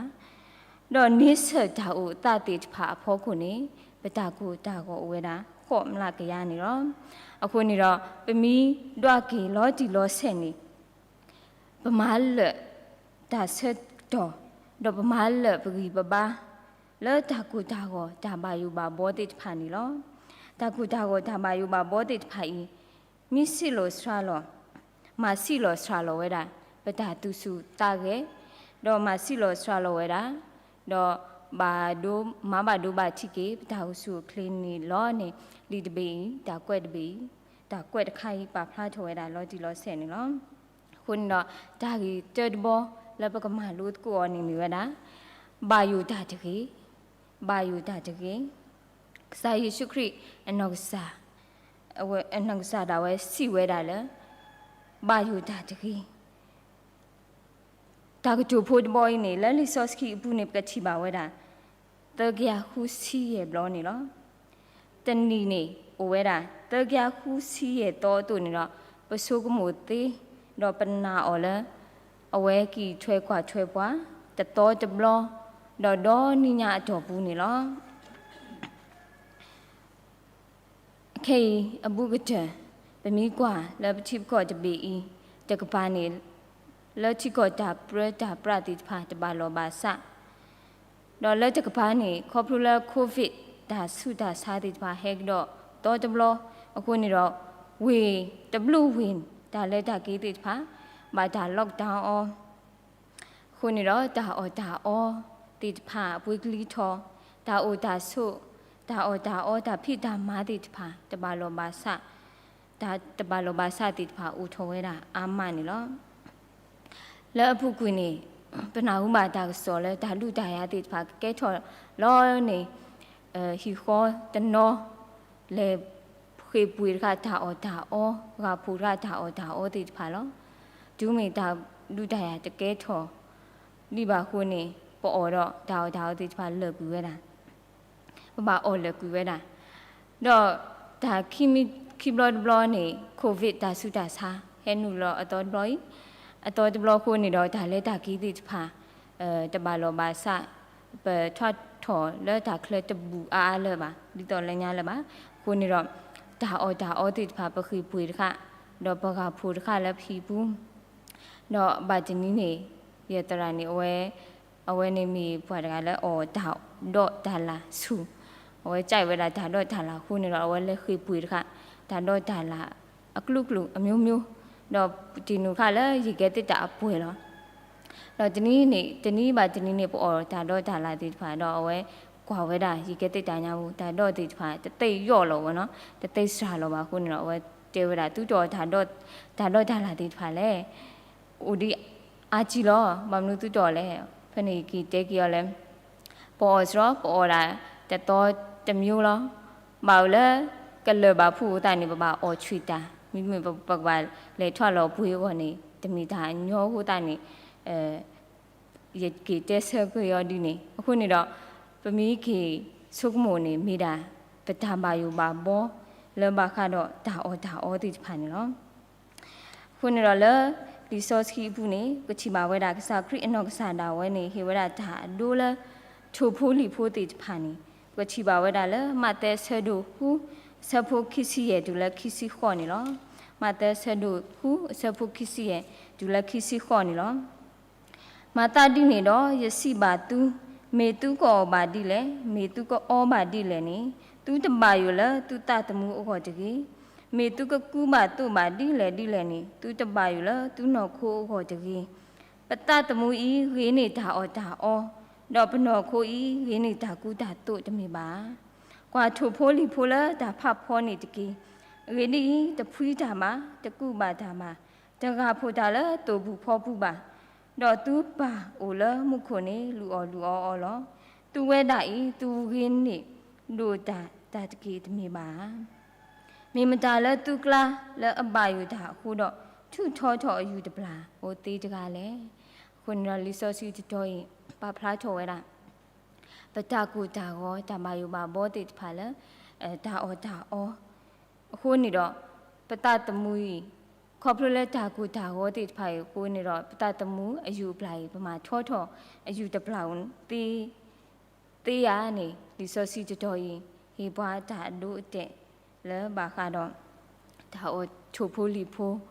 ဒီးန့ဆၢၣ်တၢ်အိၣ်အသးသ့ၣ်တဖၣ်အဖီခိၣ်န့ၣ် ပတၢ်ကိၢ်တၢ်ဂီၤအိၣ်ဝဲဒၣ်ဃိးမျးကယၤန့ၣ်လီၤ. အဃိန့ၣ်ဒီး ပမ့ၢ်ဒွးက့ၤလီၤတံၢ်လီၤဆဲးန့ၣ် ပမၤလၢာ်တၢ်ဆၢကတီၢ်, ဒီးပမၤလၢာ်ပဂံၢ်ပဘါ လၢတၢ်ကိၢ်တၢ်ဂီၤတၢ်ဘၣ်ယိၣ်ဘၣ်ဘီသ့ၣ်တဖၣ်န့ၣ်လီၤ. တၢ်ကိၢ်တၢ်ဂီၤတၢ်ဘၣ်ယိၣ်ဘၣ်ဘီသ့ၣ်တဖၣ်အံၤ မ့ၢ်စံးလီၤစှၤလီၤ, မၤစံးလီၤစှၤလီၤဝဲဒၣ် ပတၢ်သူၣ်ဆူၣ်သးဂဲၤ, ဒီးမၤစံးလီၤစှၤလီၤဝဲဒၣ်, ဒီးဘၣ်ဒိ မၤဘၣ်ဒိဘၣ်ထံးက့ၤ ပတၢ်အိၣ်ဆူၣ်အိၣ်ချ့န့ၣ်လီၤန့ၣ် လံာ်တဘ့ၣ်အံၤ တၢ်ကွဲးတဘ့ၣ်အံၤ တၢ်ကွဲးတခါအံၤ ပာ်ဖျါထီၣ်ဝဲဒၣ်လီၤတံၢ်လီၤဆဲးန့ၣ်လီၤ. အဃိန့ၣ်ဒီး တၢ်ဂ့ၢ်တၢတဘီ လၢပကမၤလိသကိးအီၤန့ၣ်မ့ၢ်ဝဲဒၣ် ဘၣ်ယိၣ်တၢ်တဂ့ၤ, ဘၣ်ယိၣ်တၢ်တဂ့ၤ, ကစၢ်ယ့ၣ်ၡူးခရံာ် အနီၢ်ကစၢ် အဝဲ အနီၢ်ကစၢ်ဒၣ်ဝဲစံးဝဲဒၣ်လၢ ဘၣ်ယိၣ်တၢ်တဂ့ၤ တၢ်ကတိၤဖိတဘီအံၤန့ၣ် လၢလံာ်စီဆှံအပူၤန့ၣ် ပကထံၣ်ဘၣ်ဝဲဒၣ် သၢကယၤဃုဆံယဲၢ်ဘျီန့ၣ်လီၤ. တနံၤန့ၣ် အိၣ်ဝဲဒၣ် သၢကယၤဃုဆံယဲၢ်သီအသိးန့ၣ်ဒီး ပဆိကမိၣ်သ့ ဒီးပနာ်အီၤလၢ အဝဲက့ၤထွဲကွၢ်ထွဲပှၤ တသီတဘျီ ဒီးဒီနံၤညါအတီၢ်ပူၤန့ၣ်လီၤ. ခဲအံၤအဘူးကတၢၢ် ပမ့ၢ်ကွၢ်လၢပထံပကီၢ်တဘ့ၣ်အံၤ တကပၤန့ၣ် လၢထံကီၢ်တၢ်ပြၢတၢ်ပြးသ့ၣ်တဖၣ်တဘၣ်လီၢ်ဘၣ်စး, ဒီးလၢတကပၤန့ၣ် ခီဖျိလၢ COVID တၢ်ဆူးတၢ်ဆါသ့ၣ်တဖၣ်ဟဲကဒီးသီတဘျီ, အဃိန့ၣ်ဒီး ဝ့ၢ်တဘျုးဝ့ၢ် တၢ်လဲၤတၢ်က့ၤသ့ၣ်တဖၣ် ဘၣ်တၢ် lockdown အီၤ အဃိန့ၣ်ဒီး တၢ်အီၣ်တၢ်အီသ့ၣ်တဖၣ် အပှ့ၤကလံၤထီၣ်, တၢ်အိၣ်တၢ်ဆိး, တၢ်အီၣ်တၢ်အီ တၢ်ဖံးတၢ်မၤသ့ၣ်တဖၣ် တဘၣ်လီၢ်ဘၣ်စး, တၢ်တဘၣ်လီၢ်ဘၣ်စးသ့ၣ်တဖၣ် အိၣ်ထီၣ်ဝဲဒၣ်အါမးန့ၣ်လီၤ. လၢအပူၤကွံာ်န့ၣ် ပနၢ်ဟူဘၣ်တၢ်ကစီၣ်လၢတၢ်ဒုးတၢ်ယၤသ့ၣ်တဖၣ်ကကဲထီၣ်လီၤန့ၣ်, ဟံၣ်ဃီတနီၤ လဲၤဃ့ၢ်ပှ့ၤတဃၣ်တၢ်အီၣ်တၢ်အီ, ဂၢ်ဖှိၣ်တဃၣ်တၢ်အီၣ်တၢ်အီသ့ၣ်တဖၣ်လီၤ. တုၤမ့ၢ်တၢ်ဒုးတၢ်ယၤတကဲထီၣ်ဒံးဘၣ်အဃိန့ၣ် ပအီၣ်ဒီးတၢ်အီၣ်တၢ်အီသ့ၣ်တဖၣ်လၢာ်ကွံာ်ဝဲဒၣ် ပဘၣ်အီၣ်လၢာ်ကွံာ်ဝဲဒၣ်, ဒီးတၢ်ခံမံၤခံဘျီတဘျီန့ၣ် COVID တၢ်ဆူးတၢ်ဆါ ဟဲနုာ်လီၤအသီတဘျီအံၤ, အသီတဘျီအဃိန့ၣ်ဒီး တၢ်လဲၤတၢ်က့ၤသ့ၣ်တဖၣ် တဘၣ်လီၢ်ဘၣ်စး, ပထီၣ်ထီၣ်လၢတၢ်ချၢတဘူၣ်အါအါလၢၤဘၣ်, ဒ်သိးလၢညါလၢၤဘၣ်. အဃိန့ၣ်ဒီး တၢ်အီၣ်တၢ်အီသ့ၣ်တဖၣ် ပဃ့ၢ်ပှ့ၤတဃၣ်, ဒီးပဂၢ်ဖှိၣ်တဃၣ်လၢပဟံၣ်ပူၤ, ဒီးဘၣ်တနံၤန့ၣ် ယသရၣ်န့ၣ် အဝဲ အဝဲန့ၣ်မ့ၢ်ပှၤတဂၤလၢအီၣ်တၢ်ဒီးတၢ်လၢ်ဆူၣ်, အဝဲကဲဝဲဒၣ်တၢ်ဒီးတၢ်လၢ်အဃိန့ၣ်ဒီး အဝဲလဲၤဃ့ၢ်ပှ့ၤတခါ တၢ်ဒီးတၢ်လၢ်အကလုာ်ကလုာ် အမျိုးမျိုး, ဒီးတနံၤခါလၢယကဲသ့ၣ်တၢ်အပှဲၤလီၤ. ဒီးတနံၤန့ၣ် တနံၤဘၣ်တနံၤန့ၣ် ပအီၣ်တၢ်ဒီးတၢ်လၢ်သ့ၣ်တဖၣ်ဒီး အဝဲကွၢ်ဝဲဒၣ် ယကဲသ့ၣ်တၢ်ညါပူၤ တၢ်ဒီးသ့ၣ်တဖၣ် တသ့ယီၣ်လီၤဝဲနီၤ, တသ့စှၤလီၤဘၣ်အဃိန့ၣ်ဒီး အဝဲတဲဝဲဒၣ် သုတအီၣ်တၢ်ဒီး တၢ်ဒီးတၢ်လၢ်သ့ၣ်တဖၣ်လဲၣ် အိၣ်ဒံးအါကံလီၤ, ဘၣ်မနုၤသုတအီၣ်လဲၣ်. ဖဲန့ၣ်ယက့ၤတဲက့ၤအီၤလၢ ပအီၣ်စရီ ပအီၣ်ဒၣ်တသီတမျိုးလီၤ. ဘၣ်အိၣ်လၢကလၢၢ်ဘၣ်ဖုးအဃိသတးန့ၣ် ပဘၣ်အီၣ်ဆံးတၢ်, မ့မ့ၢ်ပကဘၣ်လဲၤထီၣ်လီၤပှ့ၤအဂီၢ်န့ၣ် တမ့ၢ်တၢ်ညီအဃိသတးန့ၣ် ယက့ၤတဲဆၢက့ၤအီၤဒ်န့ၣ်. အဃိန့ၣ်ဒီး ပမ့ၢ်က့ၤဆိကမိၣ်န့ၣ် မ့ၢ်ဒၣ် ပတၢ်ဘၣ်ယိၣ်ဘၣ်ဘီ လၢဘၣ်ဃးဒီးတၢ်အီၣ်တၢ်အီသ့ၣ်တဖၣ်န့ၣ်လီၤ. အဃိန့ၣ်ဒီးလၢ လံာ်စီဆှံအပူၤန့ၣ် ပကထံၣ်ဘၣ်ဝဲဒၣ် ကစၢ်ခရံာ်အနီၢ်ကစၢ်ဒၣ်ဝဲန့ၣ် ဟ့ၣ်ဝဲဒၣ်တၢ်အဒိလၢ ထိၣ်ဖိလံၣ်ဖိသ့ၣ်တဖၣ်န့ၣ် ပကထံၣ်ဘၣ်ဝဲဒၣ်လၢ မးသဲအဆၢဒိၣ်ဃု အဆၢဖိခံဆံယဲၢ်တုၤလၢခံဆံဃိးန့ၣ်လီၤ. မးသဲအဆၢဒိၣ်ဃု အဆၢဖိခံဆံယဲၢ်တုၤလၢခံဆံဃိးန့ၣ်လီၤ. မၤသးဒ်န့ၣ်ဒီး ယစံးဘၣ်သု, မ့ၢ်သုကအီၣ်ဘၣ်ဒ်လဲၣ်, မ့ၢ်သုကအီဘၣ်ဒ်လဲၣ်န့ၣ် သုတဘၣ်ယိၣ်လၢသုသးသမူအဂီၢ်တဂ့ၤ. မ့ၢ်သုကကူဘၣ်သိးဘၣ်ဒ်လဲၣ်ဒ်လဲၣ်န့ၣ် သုတဘၣ်ယိၣ်လၢသုနီၢ်ခိအဂီၢ်တဂ့ၤ. ပသးသမူအံၤ ဂ့ၤန့ၢ်တၢ်အီၣ်တၢ်အီ, ဒီးပနီၢ်ခိအံၤ ဂ့ၤန့ၢ်တၢ်ကူတၢ်သိးတမ့ၢ်ဘၣ်ဧါ. ကွၢ်ထိၣ်ဖိလံၣ်ဖိလၢတၢ်ဖးဖီန့ၣ်တက့ၢ်. အဂ့ၢ်ဒ်အံၤ, တဖှံတၢ်ဘၣ်, တကူးဘၣ်တၢ်ဘၣ်, တဂၢ်ဖှိၣ်တၢ်လၢသိၣ်ပူၤဖီပူၤဘၣ်. ဒီးသုပၢ်အိၣ်လၢမူခိၣ်န့ၣ် လုၢ်အီၣ်လုၢ်အီအီၤလီၤ. သုဝဲဒၣ်အံၤ သုဂ့ၤန့ၢ်ဒိၣ်တၢ်တၢ်တက့ၢ်တမ့ၢ်ဘၣ်ဧါ. မ့ၢ်မတၤလၢသုကျါလၢအဘၣ်ယိၣ်တၢ်အဃိဒီး ထုးထီထီၣ်အယူၢ်တပျၢ်အိၣ်သ့တဂၤလဲၣ်. အဃိန့ၣ်ဒီးလံာ်စီဆှံတတီၤအံၤ ပာ်ဖျါထီၣ်ဝဲဒၣ် ပတၢ်ကိၢ်တၢ်ဂီၤ တၢ်ဘၣ်ယိၣ်ဘၣ်ဘီသ့ၣ်တဖၣ်လၢ တၢ်အီၣ်တၢ်အီ အဃိန့ၣ်ဒီး ပသးသမူအံၤ ခီဖျိလၢတၢ်ကိၢ်တၢ်ဂီၤသ့ၣ်တဖၣ်အံၤအဃိန့ၣ်ဒီး ပသးသမူအယူၢ်အပျၢ်အံၤ ပမၤထီထီၣ်အယူၢ်တပျၢ်အိၣ်သ့ သ့ဧါန့ၣ် လံာ်စီဆှံတတီၤအံၤ ဟ့ၣ်ပှၤတၢ်အဒိအတဲာ်လၢဘၣ်ဃးဒီး တၢ်အီၣ်ထိၣ်ဖိလံၣ်ဖိ လၢတၢ်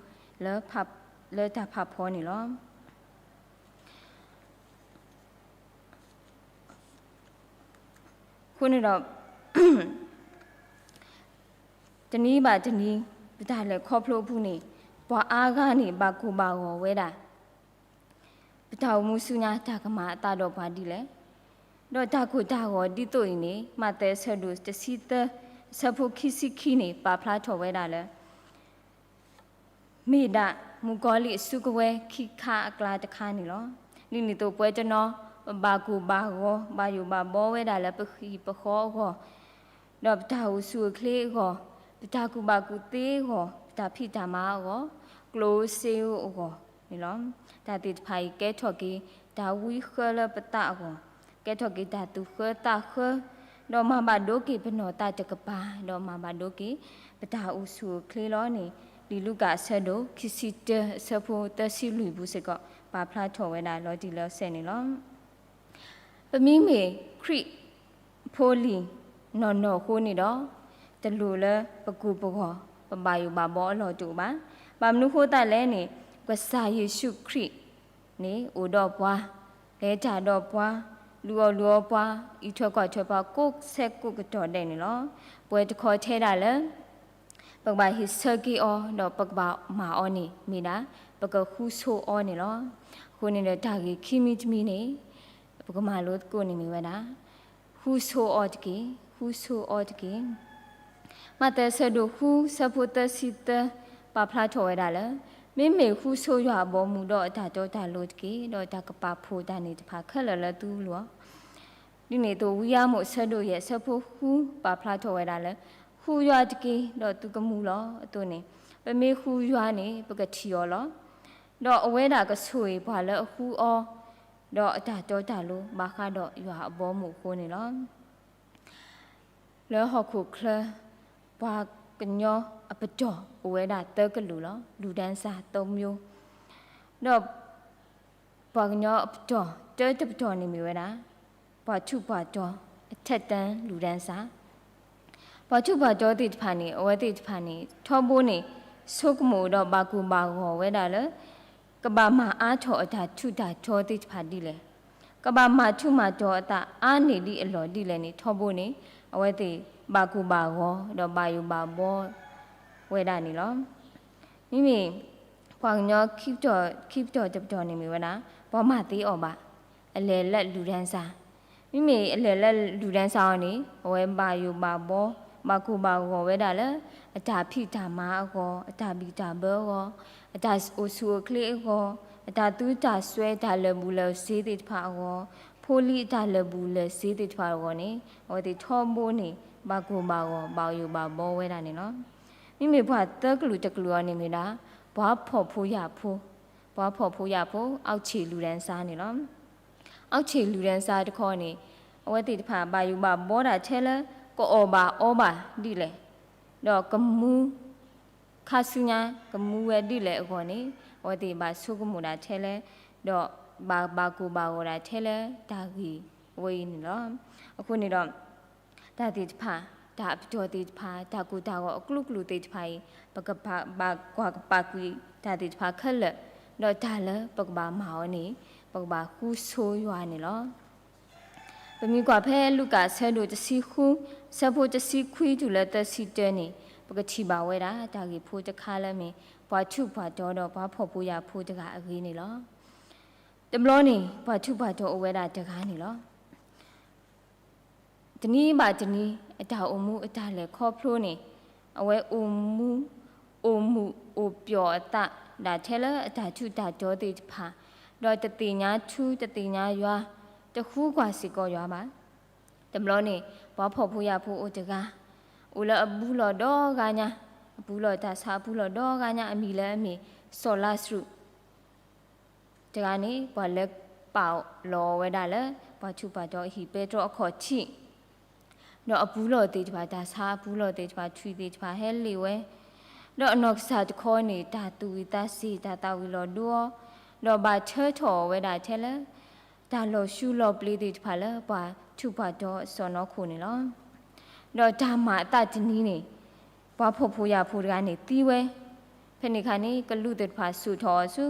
ဖးဖီန့ၣ်လီၤ. အဃိန့ၣ်ဒီး တနံၤဘၣ်တနံၤ ပတၢ်လဲၤခီဖျိအပူၤန့ၣ် ပှၤအါဂၤန့ၣ် ဘၣ်ကိၢ်ဘၣ်ဂီၤဝဲဒၣ် ပတၢ်အိၣ်မူဆူညါ တၢ်ကမၤအသးဒီးပှၤဒ်လဲၣ်. ဒီးတၢ်ကိၢ်တၢ်ဂီၤဒ်သိးအံၤန့ၣ် မးသဲအဆၢဒိၣ်တဆံသၢ အဆၢဖိခံဆံခံန့ၣ် ပာ်ဖျါထီၣ်ဝဲဒၣ်လၢ မ့ၢ်ဒၣ်မုၣ်ကီၤလံၢ်အစုကဝဲၤခံခါအကျါတခါန့ၣ်လီၤ. ဒ်န့ၣ်အသိးပဝဲတနီၤ ပဘၣ်ကိၢ်ဘၣ်ဂီၤ ဘၣ်ယိၣ်ဘၣ်ဘီဝဲဒၣ်လၢပဟံၣ်ပဃီအဂီၢ် ဒီးပတၢ်အိၣ်ဆူၣ်အိၣ်ချ့အဂီၢ်, ပတၢ်ကူၣ်ဘၣ်ကူၣ်သ့အဂီၢ်, ပတၢ်ဖံးတၢ်မၤအဂီၢ်, ကျိၣ်စ့အဂီၢ်န့ၣ်လီၤ. တၢ်သ့ၣ်တဖၣ်အံၤ ကဲထီၣ်က့ၤတၢ်ဝံဃၢလၢပသးအဂီၢ်, ကဲထီၣ်က့ၤတၢ်သူၣ်ဃၢသးဃၢ, ဒီးမၤဘၣ်ဒိက့ၤပနီၢ်သးတကပၤ, ဒီးမၤဘၣ်ဒိက့ၤပတၢ်အိၣ်ဆူၣ်အိၣ်ချ့လီၤန့ၣ် လံာ်လူၤကၣ်အဆၢဒိၣ်ခံဆံတၢ အဆၢဖိသၢဆံလွံၢ်ပူၤစ့ၢ်ကီး ပာ်ဖျါထီၣ်ဝဲဒၣ်လီၤတံၢ်လီၤဆဲးန့ၣ်လီၤ. ပမ့မ့ၢ်ခရံာ်ဖိလံၤနီၢ်နီၢ်အဃိန့ၣ်ဒီး တလိၣ်လၢပကိၢ်ပဂီၤ ပဘၣ်ယိၣ်ဘၣ်ဘီအလီၢ်တအိၣ်ဘၣ်. ဘၣ်မနုၤအဃိသတးလဲၣ်န့ၣ် ကစၢ်ယ့ၣ်ၡူးခရံာ်န့ၣ် အိၣ်ဒီးပှၤ, လဲၤတၢ်ဒီးပှၤ, လုၢ်အီၣ်လုၢ်အီပှၤ, အံးထွဲကွၢ်ထွဲပှၤ ကိးဆၢကိးကတီၢ်ဒဲးန့ၣ်လီၤ. ပှဲၤတခီထဲဒၣ်လၢ ပကဘၣ်ဟ့ၣ်ဆၢက့ၤအီၤ ဒီးပကဘၣ်မၤအီၤန့ၣ် မ့ၢ်ဒၣ် ပကဃူဆိအီၤန့ၣ်လီၤ. အဃိန့ၣ်ဒီးတၢ်ဂ့ၢ်ခံမံၤတမံၤန့ၣ် ပကမၤလိသကိးန့ၣ်မ့ၢ်ဝဲဒၣ် ဃူဆိအီၤတက့ၢ်, ဃူဆိအီၤတက့ၢ်. မးသဲအဆၢဒိၣ်ဃု အဆၢဖိသၢဆံသၢ ပာ်ဖျါထီၣ်ဝဲဒၣ်လၢ မ့မ့ၢ်ဃူဆိယွၤအဘီအမုၢ်ဒီးအတၢ်တီတၢ်လိၤတက့ၢ်, ဒီးတၢ်ကပာ်ဖှိၣ်တၢ်န့ၣ်တဖၣ်ခဲလၢာ်လၢသုလိၤ ဒ်န့ၣ်အသိး ဝံယၤမိၣ်အဆၢဒိၣ်ယဲၢ် အဆၢဖိဃု ပာ်ဖျါထီၣ်ဝဲဒၣ်လၢ ဃူယွၤတက့ၢ် ဒီးသုကမူလီၤအသိးန့ၣ် ပမ့ၢ်ဃူယွၤန့ၣ် ပကထံၣ်အီၤလီၤ. ဒီးအဝဲဒၣ်ကဆိၣ်ဂ့ၤပှၤလၢအဃူအီၤ ဒီးအတၢ်တီတၢ်လိၤ ဘၣ်ဃးဒီးယွၤအဘီအမုၢ်အဃိန့ၣ်လီၤ. လၢဟီၣ်ခိၣ်ချၢ ပှၤကညီအပတီၢ်အိၣ်ဝဲဒၣ်သၢကလုာ်လီၤ. လူၢ်ဒၢစၢ်သၢမျိုး, ဒီးပှၤကညီအပတီၢ် တၢတပတီၢ်န့ၣ်မ့ၢ်ဝဲဒၣ် ပှၤထူးပှၤတီၤ အထက်တန်းလူၢ်ဒၢစၢ်, ပှၤထူးပှၤတီၤသ့ၣ်တဖၣ်န့ၣ် အဝဲသ့ၣ်တဖၣ်န့ၣ် ထီဘိန့ၣ် ဆိကမိၣ်ဒီးဘၣ်ကိၢ်ဘၣ်ဂီၤဝဲဒၣ်လၢ ကဘၣ်မၤအါထီၣ်အတၢ်ထူးတၢ်တီၤသ့ၣ်တဖၣ်ဒ်လဲၣ်. ကဘၣ်မၤထူးမၤတီၤအသးအါန့ၢ်ဒံးအလီၢ်ဒ်လဲၣ်န့ၣ် ထီဘိန့ၣ် အဝဲသ့ၣ်ဘၣ်ကိၢ်ဘၣ်ဂီၤ ဒီးဘၣ်ယိၣ်ဘၣ်ဘီဝဲဒၣ်န့ၣ်လီၤ. မ့မ့ၢ် ပှၤကညီခံပတီၢ်တပတီၢ်န့ၣ်မ့ၢ်ဝဲဒၣ် ပှၤမၤသ့အီၣ်ဘၣ် အလဲၤလၢလူၢ်ဒၢစါ, မ့မ့ၢ်အလဲၤလၢလူၢ်ဒၢစါအီၤန့ၣ် အဝဲဘၣ်ယိၣ်ဘၣ်ဘီ ဘၣ်ကိၢ်ဘၣ်ဂီၤဝဲဒၣ်လၢ အတၢ်ဖံးတၢ်မၤအဂီၢ်, အတၢ်ဘံၣ်တၢ်ဘၢအဂီၢ်, အတၢ်အိၣ်ဆူၣ်အိၣ်ချ့အဂီၢ်, အတၢ်သူတၢ်စွဲ တၢ်လၢာ်ဘူၣ်လၢာ်စ့သ့ၣ်တဖၣ်အဂီၢ်, ဖိလံၤအတၢ်လၢာ်ဘူၣ်လၢာ်စ့သ့ၣ်တဖၣ်အဂီၢ်န့ၣ် အဝဲသ့ၣ်ထီဘိန့ၣ် ဘၣ်ကိၢ်ဘၣ်ဂီၤ ဘၣ်ယိၣ်ဘၣ်ဘီဝဲဒၣ်န့ၣ်လီၤ. မ့မ့ၢ်ပှၤသၢကလုာ်တကလုာ်အီၤန့ၣ်မ့ၢ်ဒၣ် ပှၤဖှီၣ်ဖိယာ်ဖိ, ပှၤဖှီၣ်ဖိယာ်ဖိ အောက်ခြေလူတန်းစားန့ၣ်လီၤ. အောက်ခြေလူတန်းစားတခီန့ၣ် အဝဲသ့ၣ်တဖၣ်ဘၣ်ယိၣ်ဘၣ်ဘီဒၣ်ထဲလၢ ကအီၣ်ဘၣ်အီဘၣ်ဒ်လဲၣ်, ဒီးကမူ ခါဆူညါ ကမူဝဲဒ်လဲၣ်အဂီၢ်န့ၣ် အဝဲသ့ၣ်ဘၣ်ဆိကမိၣ်ဒၣ်ထဲလဲၣ်, ဒီးဘၣ်ဘၣ်ကိၢ်ဘၣ်ဂီၤဒၣ်ထဲလၢတၢ်ဂ့ၢ်အဝဲအံၤန့ၣ်လီၤ. အဃိန့ၣ်ဒီး တၢ်သ့ၣ်တဖၣ်, တၢ်အပတီၢ်သ့ၣ်တဖၣ်, တၢ်ကိၢ်တၢ်ဂီၤအကျိၤကျိၤသ့ၣ်တဖၣ်အံၤ ပကဘၣ်ကွၢ်ကပာ်ကွံာ်တၢ်သ့ၣ်တဖၣ်ခဲလၢာ်, ဒီးတၢ်လၢပကဘၣ်မၤအီၤန့ၣ် ပကဘၣ်ဃူဆိယွၤန့ၣ်လီၤ. ပမ့ၢ်ကွၢ်ဖဲလူၤကၣ်အဆၢဒိၣ်တဆံဃု, အဆၢဖိတဆံခွံတုၤလၢသၢဆံတၢန့ၣ် ပကထံၣ်ဘၣ်ဝဲဒၣ် တၢ်ဂ့ၢ်ဖိတခါလၢအမ့ၢ် ပှၤထူးပှၤတီၤဒီးပှၤဖှီၣ်ဖိယာ်ဖိတဂၤအဂ့ၢ်န့ၣ်လီၤ. တဘျီန့ၣ် ပှၤထူးပှၤတီၤအိၣ်ဝဲဒၣ်တဂၤန့ၣ်လီၤ. တနံၤဘၣ်တနံၤ အတၢ်အိၣ်မူအတၢ်လဲၤခီဖျိန့ၣ် အဝဲအိၣ်မူ အိၣ်မုာ်အိၣ်ပျီၣ်အသးဒၣ်ထဲလၢအတၢ်ထူးတၢ်တီၤသ့ၣ်တဖၣ်, ဒီးတသ့ၣ်ညါထူ တသ့ၣ်ညါယွၤ, တဃုကွၢ်စ့ၢ်ကီးယွၤဘၣ်. တဘျီန့ၣ် ပှၤဖှီၣ်ဖိယာ်ဖိအိၣ်တဂၤ, အိၣ်လၢအပူၤလီၢ်ဒီဂၤညါ, အပူၤလီၢ်တၢ်ဆါအပူၤလီၢ်ဒီဂၤညါ အမံၤလၢအမ့ၢ် စီၤလါစရူး တဂၤန့ၣ် ပှၤလၢပာ်လီၤဝဲဒၣ်လၢ ပှၤထူးပှၤတီၤအဟံၣ်ပဲတြီအခီၣ်ထံး, ဒီးအပူၤလီၢ်သ့ၣ်တဖၣ် တၢ်ဆါအပူၤလီၢ်သ့ၣ်တဖၣ် ထွံၣ်သ့ၣ်တဖၣ်ဟဲလ့ၣ်ဝဲ, ဒီးအနီၢ်ကစၢ်တခီန့ၣ် တၢ်သူၣ်ဝံၣ်သးစ့ၤ တၢ်သၣ်ဝံၤလီၤဒိအီၤ, ဒီးဘၣ်ထၢထီၣ်အီၤဝဲဒၣ်ထဲလၢ တၢ်လီၤဆူလီၤပျ့ၤသ့ၣ်တဖၣ်လၢပှၤထူးပှၤတီၤအစီၢ်နီၤခိၣ်န့ၣ်လီၤ. ဒီးတၢ်မၤအသးတနံၤန့ၣ် ပှၤဖှီၣ်ဖိယာ်ဖိတဂၤန့ၣ်သံဝဲ, ဖဲန့ၣ်အခါန့ၣ် ကလူးသ့ၣ်တဖၣ်စိာ်ထီၣ်အီၤဆူ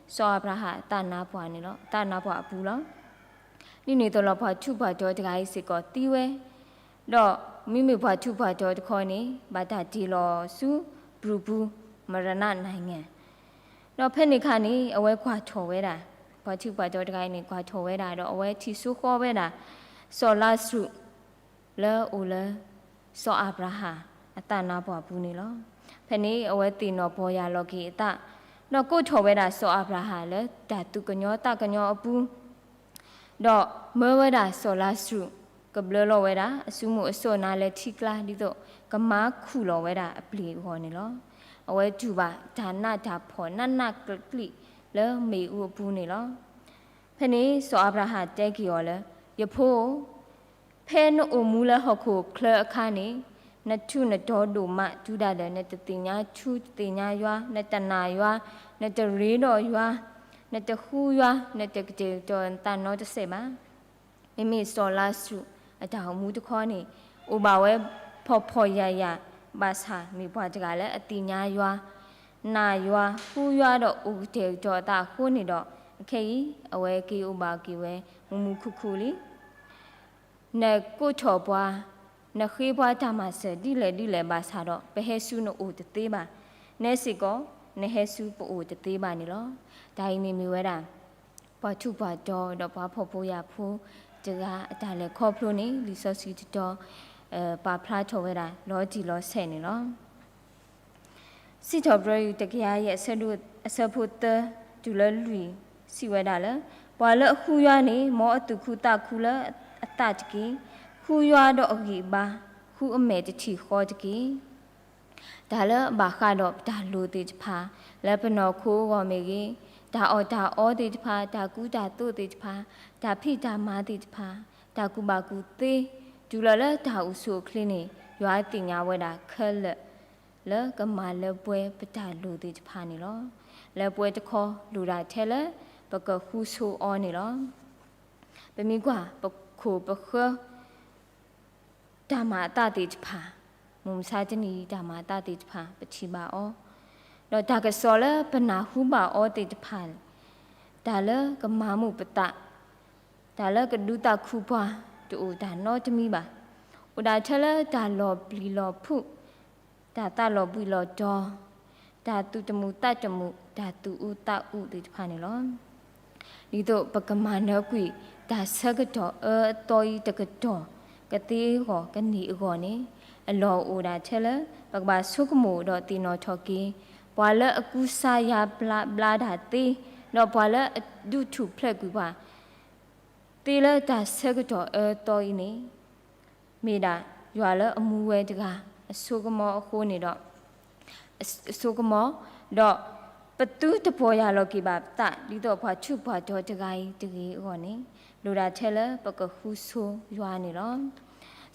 စီၤအၤဘြၤဟၣ်အသးနါပှၢ်န့ၣ်လီၤ, အသးနါပှၢ်အပူၤလီၤ. ဒ်န့ၣ်အသိးလီၤ ပှၤထူးပှၤတီၤတဂၤအံၤစ့ၢ်ကီးသံဝဲ, ဒီးမ့မ့ၢ်ပှၤထူးပှၤတီၤတခီန့ၣ် ဘၣ်တၢ်တ့ၢ်လီၤဆူ ပျူၤပူၤ မရနါနၤညါ ဒီးဖဲန့ၣ်အခါန့ၣ် အဝဲကွၢ်ထီၣ်ဝဲဒၣ်, ပှၤထူးပှၤတီၤတဂၤအံၤန့ၣ် ကွၢ်ထီၣ်ဝဲဒၣ် ဒီးအဝဲထံၣ်စိဃီဝဲဒၣ် စီၤလါစရူး လၢအအိၣ်လၢ စီၤအၤဘြၤဟၣ်အသးနါပှၢ်အပူၤန့ၣ်လီၤ. ဖဲန့ၣ်အဝဲသ့ၣ်နီၣ်ပီၢ်ယၢ်လီၤက့ၤအသး, ဒီးကိးထီၣ်ဝဲဒၣ်စီၤအၤဘြၤဟၣ်လၢတၢ်သူၣ်ကညီၤသးကညီၤအပူၤ ဒီးမၢဝဲဒၣ်စီၤလါစရူး ကဘျၢလီၤဝဲဒၣ် အစုမိၣ်အစီၣ်နါလၢထံကျါ ဒ်သိးကမၤခူၣ်လီၤဝဲဒၣ်အပျ့ၤအဂီၢ်န့ၣ်လီၤ. အဝဲတူၢ်ဘၣ်တၢ်နးတၢ်ဖှီၣ်နးနးကျံးကျံးလၢမ့ၣ်အူအပူၤန့ၣ်လီၤ. ဖဲန့ၣ်စီၤအၤဘြၤဟၣ်တဲက့ၤအီၤလၢ ယဖိ ဖဲနအိၣ်မူလၢဟီၣ်ခိၣ်ချၢအခါန့ၣ် နထူးနတီၤဒိၣ်မးတုၤဒၣ်လဲာ် နတသ့ၣ်ညါထူ တသ့ၣ်ညါယွၤ, နတနာ်ယွၤ, နတရ့ဒီးယွၤ, နတဃုယွၤ, နတကတဲာ်ကတီၤနသးနီတစဲးဘၣ်. မ့မ့ၢ်စီၤလါစရူးအတၢ်အိၣ်မူတခီန့ၣ် အိၣ်ဘၣ်ဝဲဖှီၣ်ဖှီၣ်ယာ်ယာ် ဘၣ်ဆၣ်မ့ၢ်ပှၤတဂၤလၢအသ့ၣ်ညါယွၤ, နာ်ယွၤ, ဃုယွၤဒီးအိၣ်ကတဲာ်ကတီၤအသးအဃိန့ၣ်ဒီး အခဲအံၤ အဝဲက့ၤအိၣ်ဘၣ်က့ၤဝဲမူမူခူခူလံ. နကိးထီၣ်ပှၤ, နဃ့ပှၤတၢ်မၤစၢၤဒ်လဲၣ်ဒ်လဲၣ်ဘၣ်ဆၣ်ဒီး ပဟဲဆူနအိၣ်တသ့ဘၣ်. နဲစ့ၢ်ကီး နဟဲဆူပအိၣ်တသ့ဘၣ်န့ၣ်လီၤ. တၢ်အံၤန့ၣ်မ့ၢ်ဝဲဒၣ် ပှၤထူးပှၤတီၤဒီးပှၤဖှီၣ်ဖိယာ်ဖိတဂၤအတၢ်လဲၤခီဖျိန့ၣ် လံာ်စီဆှံတတီၤ ပာ်ဖျါထီၣ်ဝဲဒၣ်လီၤတံၢ်လီၤဆဲးန့ၣ်လီၤ. စံးထီၣ်ပတြၢၤ တကယၤယဲၢ် အဆၢဒိၣ် အဆၢဖိသၢတုၤလၢလွံၢ် စံးဝဲဒၣ်လၢ ပှၤလၢအဃုယွၤန့ၣ် မ်အသူၣ်ခုသးခုလၢအသးတက့ၢ်. ဃုယွၤဒီးအဂံၢ်အဘါ, ဃုအမဲာ်တထံၣ်ဃီတက့ၢ်. တၢ်လၢအဘၣ်ဃးဒီးပတၢ်လိၣ်သ့ၣ်တဖၣ် လၢပနီၢ်ခိအဂီၢ်မ့ၢ်ဂ့ၤ, တၢ်အီၣ်တၢ်အီသ့ၣ်တဖၣ်, တၢ်ကူတၢ်သိးသ့ၣ်တဖၣ်, တၢ်ဖံးတၢ်မၤသ့ၣ်တဖၣ်, တၢ်ကူၣ်ဘၣ်ကူၣ်သ့, တုၤလီၤလၢတၢ်အိၣ်ဆူၣ်အိၣ်ချ့န့ၣ် ယွၤသ့ၣ်ညါဝဲဒၣ်ခဲလၢာ် လၢကမၤလၢပှဲၤပတၢ်လိၣ်သ့ၣ်တဖၣ်န့ၣ်လီၤ. လၢပှဲၤတခီလိၣ်ဒၣ်ထဲလၢ ပကဃူဆိအီၤန့ၣ်လီၤ. ပမ့ၢ်ကွၢ်ပခိၣ်ပဃၢၤ တၢ်မၤအသးသ့ၣ်တဖၣ်, မုၢ်မဆါတနံၤအံၤတၢ်မၤအသးသ့ၣ်တဖၣ် ပထံၣ်ဘၣ်အီၤ, ဒီးတၢ်ကစီၣ်လၢပနၢ်ဟူဘၣ်အီၤသ့ၣ်တဖၣ်, တၢ်လၢကမၤမုာ်ပသး တၢ်လၢကဒုးသးခုပှၤ တအိၣ်တၢ်နီတမံၤဘၣ်. အိၣ်ဒၣ်ထဲလၢတၢ်လီၤပျံၤလီၤဖုး, တၢ်သးလီၤဘှံးလီၤတီၤ, တၢ်သူၣ်တမုာ်သးတမုာ်, တၢ်သူၣ်အူသးအူသ့ၣ်တဖၣ်န့ၣ်လီၤ. ဒ်သိးပကမၤနၢၤကွံာ် တၢ်ဆၢကတီၢ်အၢအသီအံၤတကတီၢ် ကသ့အဂီၢ်ကန့ၢ်အဂီၢ်န့ၣ်, အလီၢ်အိၣ်ဒၣ်ထဲလၢ ပကဘၣ်ဆိကမိၣ်ဒီးသ့ၣ်နီၣ်ထီၣ်က့ၤ ပှၤလၢအကူစါယါဘျါဘျါတၢ်သ့, ဒီးပှၤလၢအဒုးထူၣ်ဖျဲးကွံာ်ပှၤ သ့လၢတၢ်ဆၢကတီၢ်အၢသီအံၤန့ၣ်, မ့ၢ်ဒၣ်ယွၤလၢအမူဝဲတဂၤ အစိကမီၤအဃိန့ၣ်ဒီး အစိကမီၤ, ဒီးပသုတပီၢ်ယၢ်လီၤက့ၤဘၣ်ပသး ဒ်သိးပှၤထူးပှၤတီၤတဂၤအံၤတဂ့ၤအဂီၢ်န့ၣ်, လိၣ်ဒၣ်ထဲလၢပကဃုဆိယွၤန့ၣ်လီၤ.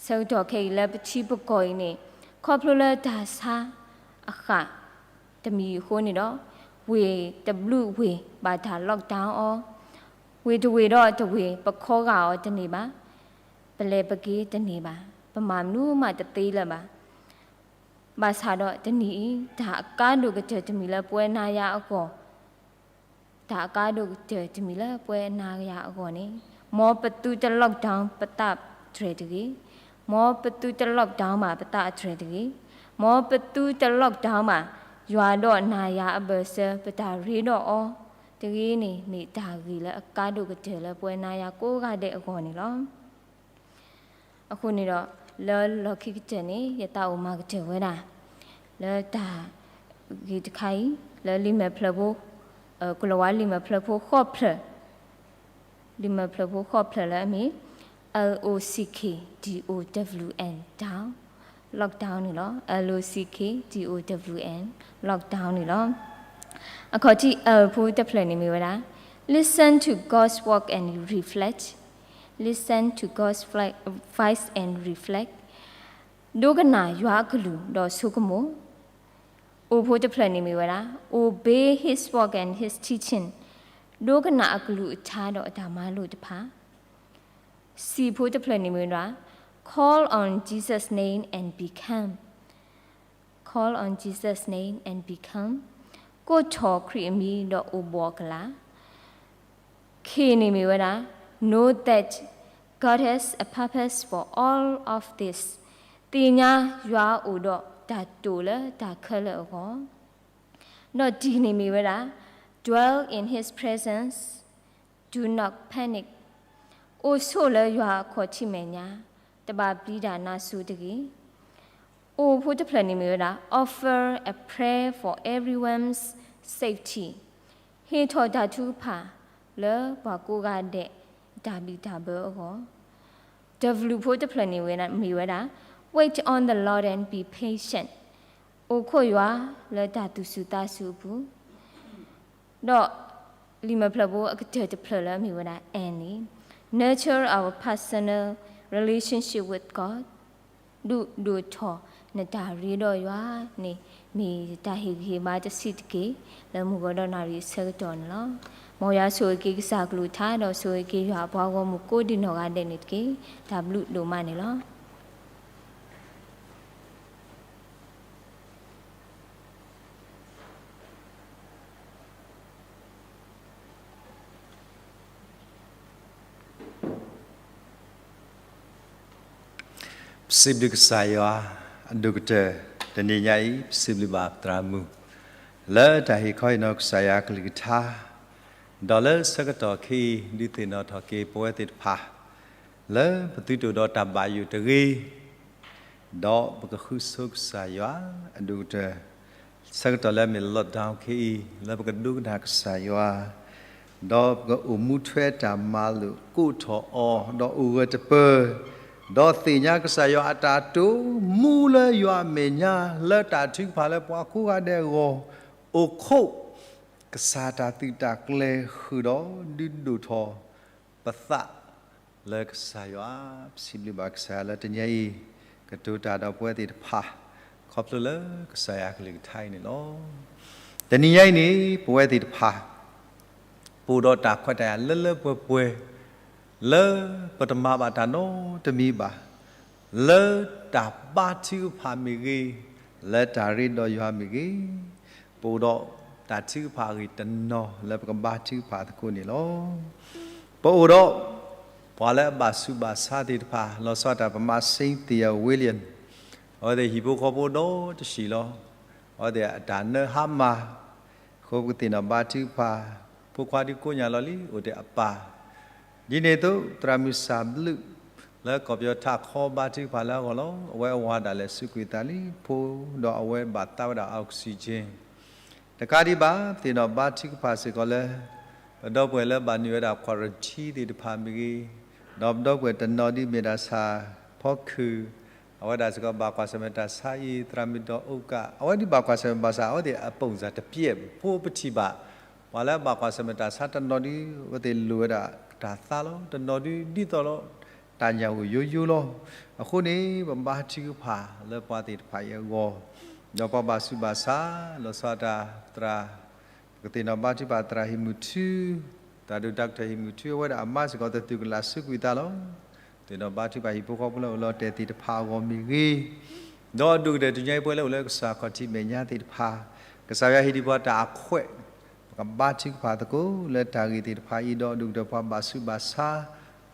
ဆၢကတီၢ်ခဲအံၤလၢပထံပကီၢ်အံၤန့ၣ်, ခီဖျိလၢတၢ်ဆါအဃၣ် တမံၤအဃိန့ၣ်ဒီး, ဝ့ၢ်တဘျုးဝ့ၢ်ဘၣ်တၢ် lockdown အီၤ, ဝ့ၢ်တဝ့ၢ်ဒီးတဝ့ၢ် ပခီဂာ်အီၤတန့ၢ်ဘၣ်, ပလဲၤပက့ၤတန့ၢ်ဘၣ်, ပမၤမနုၤမးတသ့လၢၤဘၣ်. ဘၣ်ဆၣ်ဒီးတနံၤအံၤ တၢ်အကါဒိၣ်ကတၢၢ်တမံၤလၢပဝဲနၤယၤအဂီၢ် တၢ်အကါဒိၣ်ကတၢၢ်တမံၤလၢပဝဲနၤယၤအဂီၢ်န့ၣ်, မ်ပသုတ lockdown ပသးတြဲၤတဂ့ၤ, မ်ပသုတ lockdown ဘၣ်ပသးအတြဲၤတဂ့ၤ, မ်ပသုတ lockdown ဘၣ် ယွၤဒီးနၤယၤအဘၢၣ်စၢၤ ပတၢ်ရ့ဒီးအီၤတဂ့ၤန့ၣ် မ့ၢ်တၢ်ဂ့ၢ်လၢအကါဒိၣ်ကတၢၢ်လၢပဝဲနၤယၤကိးဂၤဒဲးအဂီၢ်န့ၣ်လီၤ. အဃိန့ၣ်ဒီး လၢလီၢ်ခံကတၢၢ်န့ၣ် ယသးအိၣ်မၤကတၢၢ်ဝဲဒၣ် လၢတၢ်ဂ့ၢ်တခါအံၤ လၢလံာ်မဲာ်ဖျၢၣ်ဖိ, ကလီၤဝါလံာ်မဲာ်ဖျၢၣ်ဖိဃိးဖျၢၣ်, လံာ်မဲာ်ဖျၢၣ်ဖိဃိးဖျၢၣ်လၢအမ့ၢ် L O C K D O W N down, lockdown န့ၣ်လီၤ. L O C K D O W N, lockdown န့ၣ်လီၤ. အခီၣ်ထံး L ဖိတဖျၢၣ်န့ၣ်မ့ၢ်ဝဲဒၣ် Listen to God's word and reflect. Listen to God's voice and reflect. ဒိကနၣ်ယွၤအကလုၢ်ဒီးဆိကမိၣ်. O ဖိတဖျၢၣ်န့ၣ်မ့ၢ်ဝဲဒၣ် Obey his word and his teaching. ဒိကနၣ်အကလုၢ်အထါဒီးအတၢ်မၤလိာ်တဖၣ်. C ဖိတဖျၢၣ်န့ၣ်မ့ၢ်ဝဲဒၣ် Call on Jesus' name and become. Call on Jesus' name and become. ကိးထီၣ်ခရံာ်အမံၤဒီးအိၣ်ဘှီၣ်ကလာ်. K န့ၣ်မ့ၢ်ဝဲဒၣ် Know that God has a purpose for all of this. သ့ၣ်ညါယွၤအိၣ်ဒီးတၢ်တိာ်လၢတၢ်ခဲလၢာ်အဂီၢ်. ဒီး T န့ၣ်မ့ၢ်ဝဲဒၣ် Dwell in his presence, do not panic. အိၣ်ဆိးလၢယွၤအခီၣ်ထံးမဲာ်ညါ, တဘၣ်ပျံၤတၢ်နါစိၤတဂ့ၤ. O ဖိတဖျၢၣ်န့ၣ်မ့ၢ်ဝဲဒၣ် Offer a prayer for everyone's safety. ဟ့ၣ်ထီၣ်တၢ်ထုကဖၣ်လၢပှၤကိးဂၤဒဲးအတၢ်ဘံၣ်တၢ်ဘၢအဂီၢ်. W ဖိတဖျၢၣ်န့ၣ်မ့ၢ်ဝဲဒၣ် Wait on the Lord and be patient. အိၣ်ခိးယွၤလၢတၢ်သူၣ်စူၤသးစူၤအပူၤ. ဒီးလံာ်မဲာ်ဖျၢၣ်ဖိအကတၢၢ်တဖျၢၣ်လၢအမ့ၢ်ဝဲဒၣ် N န့ၣ် Nurture our personal relationship with God. ဒုးဒိၣ်ထီၣ်နတၢ်ရ့ဒီးယွၤန့ၣ် မ့ၢ်တၢ်ဟ့ၣ်ဂံၢ်ဟ့ၣ်ဘါတဆံးတက့ၢ် လၢမုၢ်ဂီၤဒီးနၣ်ရံၣ်အဆၢကတီၢ်န့ၣ်လီၤ. မ်ယွၤဆိၣ်ဂ့ၤက့ၤကစၢ်ကလုၢ်ကထါ ဒီးဆိၣ်ဂ့ၤက့ၤယွၤအပှၤဂီၢ်မုၢ်ကိးဒံနီၢ်ဂၤဒဲးန့ၣ်တက့ၢ်. တၢ်ဘျုးဒိၣ်မးန့ၣ်လီၤ. ပစံးဘျုးကစၢ်ယွၤအဒိၣ်ကတၢၢ် တနံၤညါအံၤ ပစံးဘျုးဘၣ်ပသရၣ်မုၣ် လၢတၢ်ဟ့ၣ်ခီဟ့ၣ်နီၤကစၢ်ယွၤအကလုၢ်ကထါ ဒီးလၢဆၢကတီၢ်ခဲအံၤ ဒုးသ့ၣ်နီၣ်ထီၣ်က့ၤပဝဲသ့ၣ်တဖၣ် လၢပသုတအိၣ်ဒီးတၢ်ဘၣ်ယိၣ်တဂ့ၤ ဒီးပကဃုဆိကစၢ်ယွၤအဒိၣ်ကတၢၢ် ဆၢကတီၢ်လၢအမ့ၢ် lockdown ခဲအံၤ လၢပကဒိကနၣ်ကစၢ်ယွၤ ဒီးပကအိၣ်မူထွဲတၢ်မၤလိာ် ကိးထီၣ်အီၤ ဒီးအိၣ်ဂၢၢ်တပၢၤ ဒီးသ့ၣ်ညါကစၢ်ယွၤအတၢ်တိာ်မူလၢယွၤအမဲာ်ညါ လၢတၢ်ထုကဖၣ်လၢပှၤကိးဂၤဒဲးအဂီၢ် အိၣ်ခိး ကစၢ်တၢ်သုးတၢ်ကျဲၤဃုာ်ဒီး ဒုးဒိၣ်ထီၣ်ပသးလၢကစၢ်ယွၤ, ပစံးဘျုးဘၣ်ကစၢ်ယွၤလၢတနံၤအံၤ ကတိၤတၢ်ဒီးပဝဲသ့ၣ်တဖၣ် ခီဖျိလၢကစၢ်ယွၤအကလုၢ်ကထါအံၤန့ၣ်လီၤ. တနံၤညါအံၤန့ၣ် ပဝဲသ့ၣ်တဖၣ် ပအိၣ်ဒီးတၢ်ခွဲးတၢ်ယာ်လၢလၢပှဲၤပှဲၤ လၢပတမၤဘၣ်တၢ်နီတမံၤဘၣ် လၢတၢ်ဘါထုကဖၣ်မ့ၢ်ဂ့ၤ, လၢတၢ်ရ့ဒီးယွၤမ့ၢ်ဂ့ၤ, ပအိၣ်ဒီးတၢ်ထုကဖၣ်အဂ့ၢ်တနီၤလၢပကဘါထုကဖၣ်သကိးန့ၣ်လီၤ. ပအိၣ်ဒီး ပှၤလၢအဘၣ်ဆူးဘၣ်ဆါသ့ၣ်တဖၣ် လီၤဆီဒၣ်တၢ် ပမၤ Saint Theo William, အဝဲသ့ၣ်ဟံၣ်ဖိဃီဖိဒီတဆံးလီၤ. အဝဲသ့ၣ်အတၢ်နၢဟါမၢ်, အဃိပကသ့ၣ်နီၣ်ဘါထုကဖၣ်, ဖိခွါဒုးကိးညါလီၤလံ အိၣ်တ့ၢ်အပၢ် ဒ်န့ၣ်အသိး သရၣ်မုၣ်စၢ်ဘျုး လၢကီၢ်ပယီၤထးခီဘါထုကဖၣ်လၢအဂီၢ်လီၤ. အဝဲအဝၤဒၣ်လဲာ်စူးကွံာ်သးလံဖိ, ဒီးအဝဲဘၣ်သးဝဲဒၣ် oxygen တကးဒံးဘၣ် ပသ့ၣ်နီၣ်ဘါထုကဖၣ်စ့ၢ်ကီးလၢ ပဒီပုၢ်ဝဲၢ်လၢဘၣ်နုာ်ဝဲဒၣ် quarantine သ့ၣ်တဖၣ်မ့ၢ်ဂ့ၤ, ဒီးပဒီပုၢ်ဝဲၢ်တနီၤဒ်မ့ၢ်ဒၣ်စၢ်ဖီခုၣ်, အဝဲဒၣ်စ့ၢ်ကီးဘၣ်ကွၢ်ဆၢၣ်မဲာ်တၢ်ဆါအံၤ သရၣ်မုၣ်ဒီးအိၣ်ကၣ် အဝဲဒ်ဘၣ်ကွၢ်ဆၢၣ်မဲာ်ဘၣ်ဆၣ် အဝဲသ့ၣ်အပိၣ်စၢ်တပျဲၢ် ဖိပထံၣ်ဘၣ် ပှၤလၢအဘၣ်ကွၢ်ဆၢၣ်မဲာ်တၢ်ဆါတနီၤဒုး အဝဲသ့ၣ်လိၣ်ဝဲဒၣ်တၢ်သါလီၤ. တနီၤဒုးဒ်သိးလီၤ တၢ်ညၣ်အိၣ်ယိယိလီၤ. အဃိန့ၣ်ပဘါထုကဖၣ်လၢပှၤသ့ၣ်တဖၣ်အံၤအဂီၢ်, ဒီးပှၤဘၣ်ဆူးဘၣ်ဆါ လီၤဆီဒၣ်တၢ်သရၣ်, ပကသ့ၣ်နီၣ်ဘါထုကဖၣ်သရၣ်ဟံၣ်မုၢ်ထူ, သရၣ်ဒိၣ် Doctor ဟံၣ်မုၢ်ထူ အဝဲဒၣ်အမါစ့ၢ်ကီးသတူၢ်ကလာ်စူးကွံာ်သးလီၤ. သ့ၣ်နီၣ်ဘါထုကဖၣ်ဟံၣ်ဖိဃီဖိလၢအိၣ်လီၤတဲာ်သ့ၣ်တဖၣ်အဂီၢ်မ့ၢ်ဂ့ၤ, ဒီးအဒိၣ်ကတၢၢ်တနံၤအံၤပဝဲလၢအိၣ်လၢကစၢ်ခီၣ်ထံးမဲာ်ညါသ့ၣ်တဖၣ်, ကစၢ်ယွၤဟ့ၣ်ဒံးပှၤတၢ်အခွဲး, ပကဘါထုကဖၣ်သကိးလၢတၢ်ဂ့ၢ်သ့ၣ်တဖၣ်အံၤ ဒီးအဒိၣ်ကတၢၢ်ပှၤဘၣ်ဆူးဘၣ်ဆါ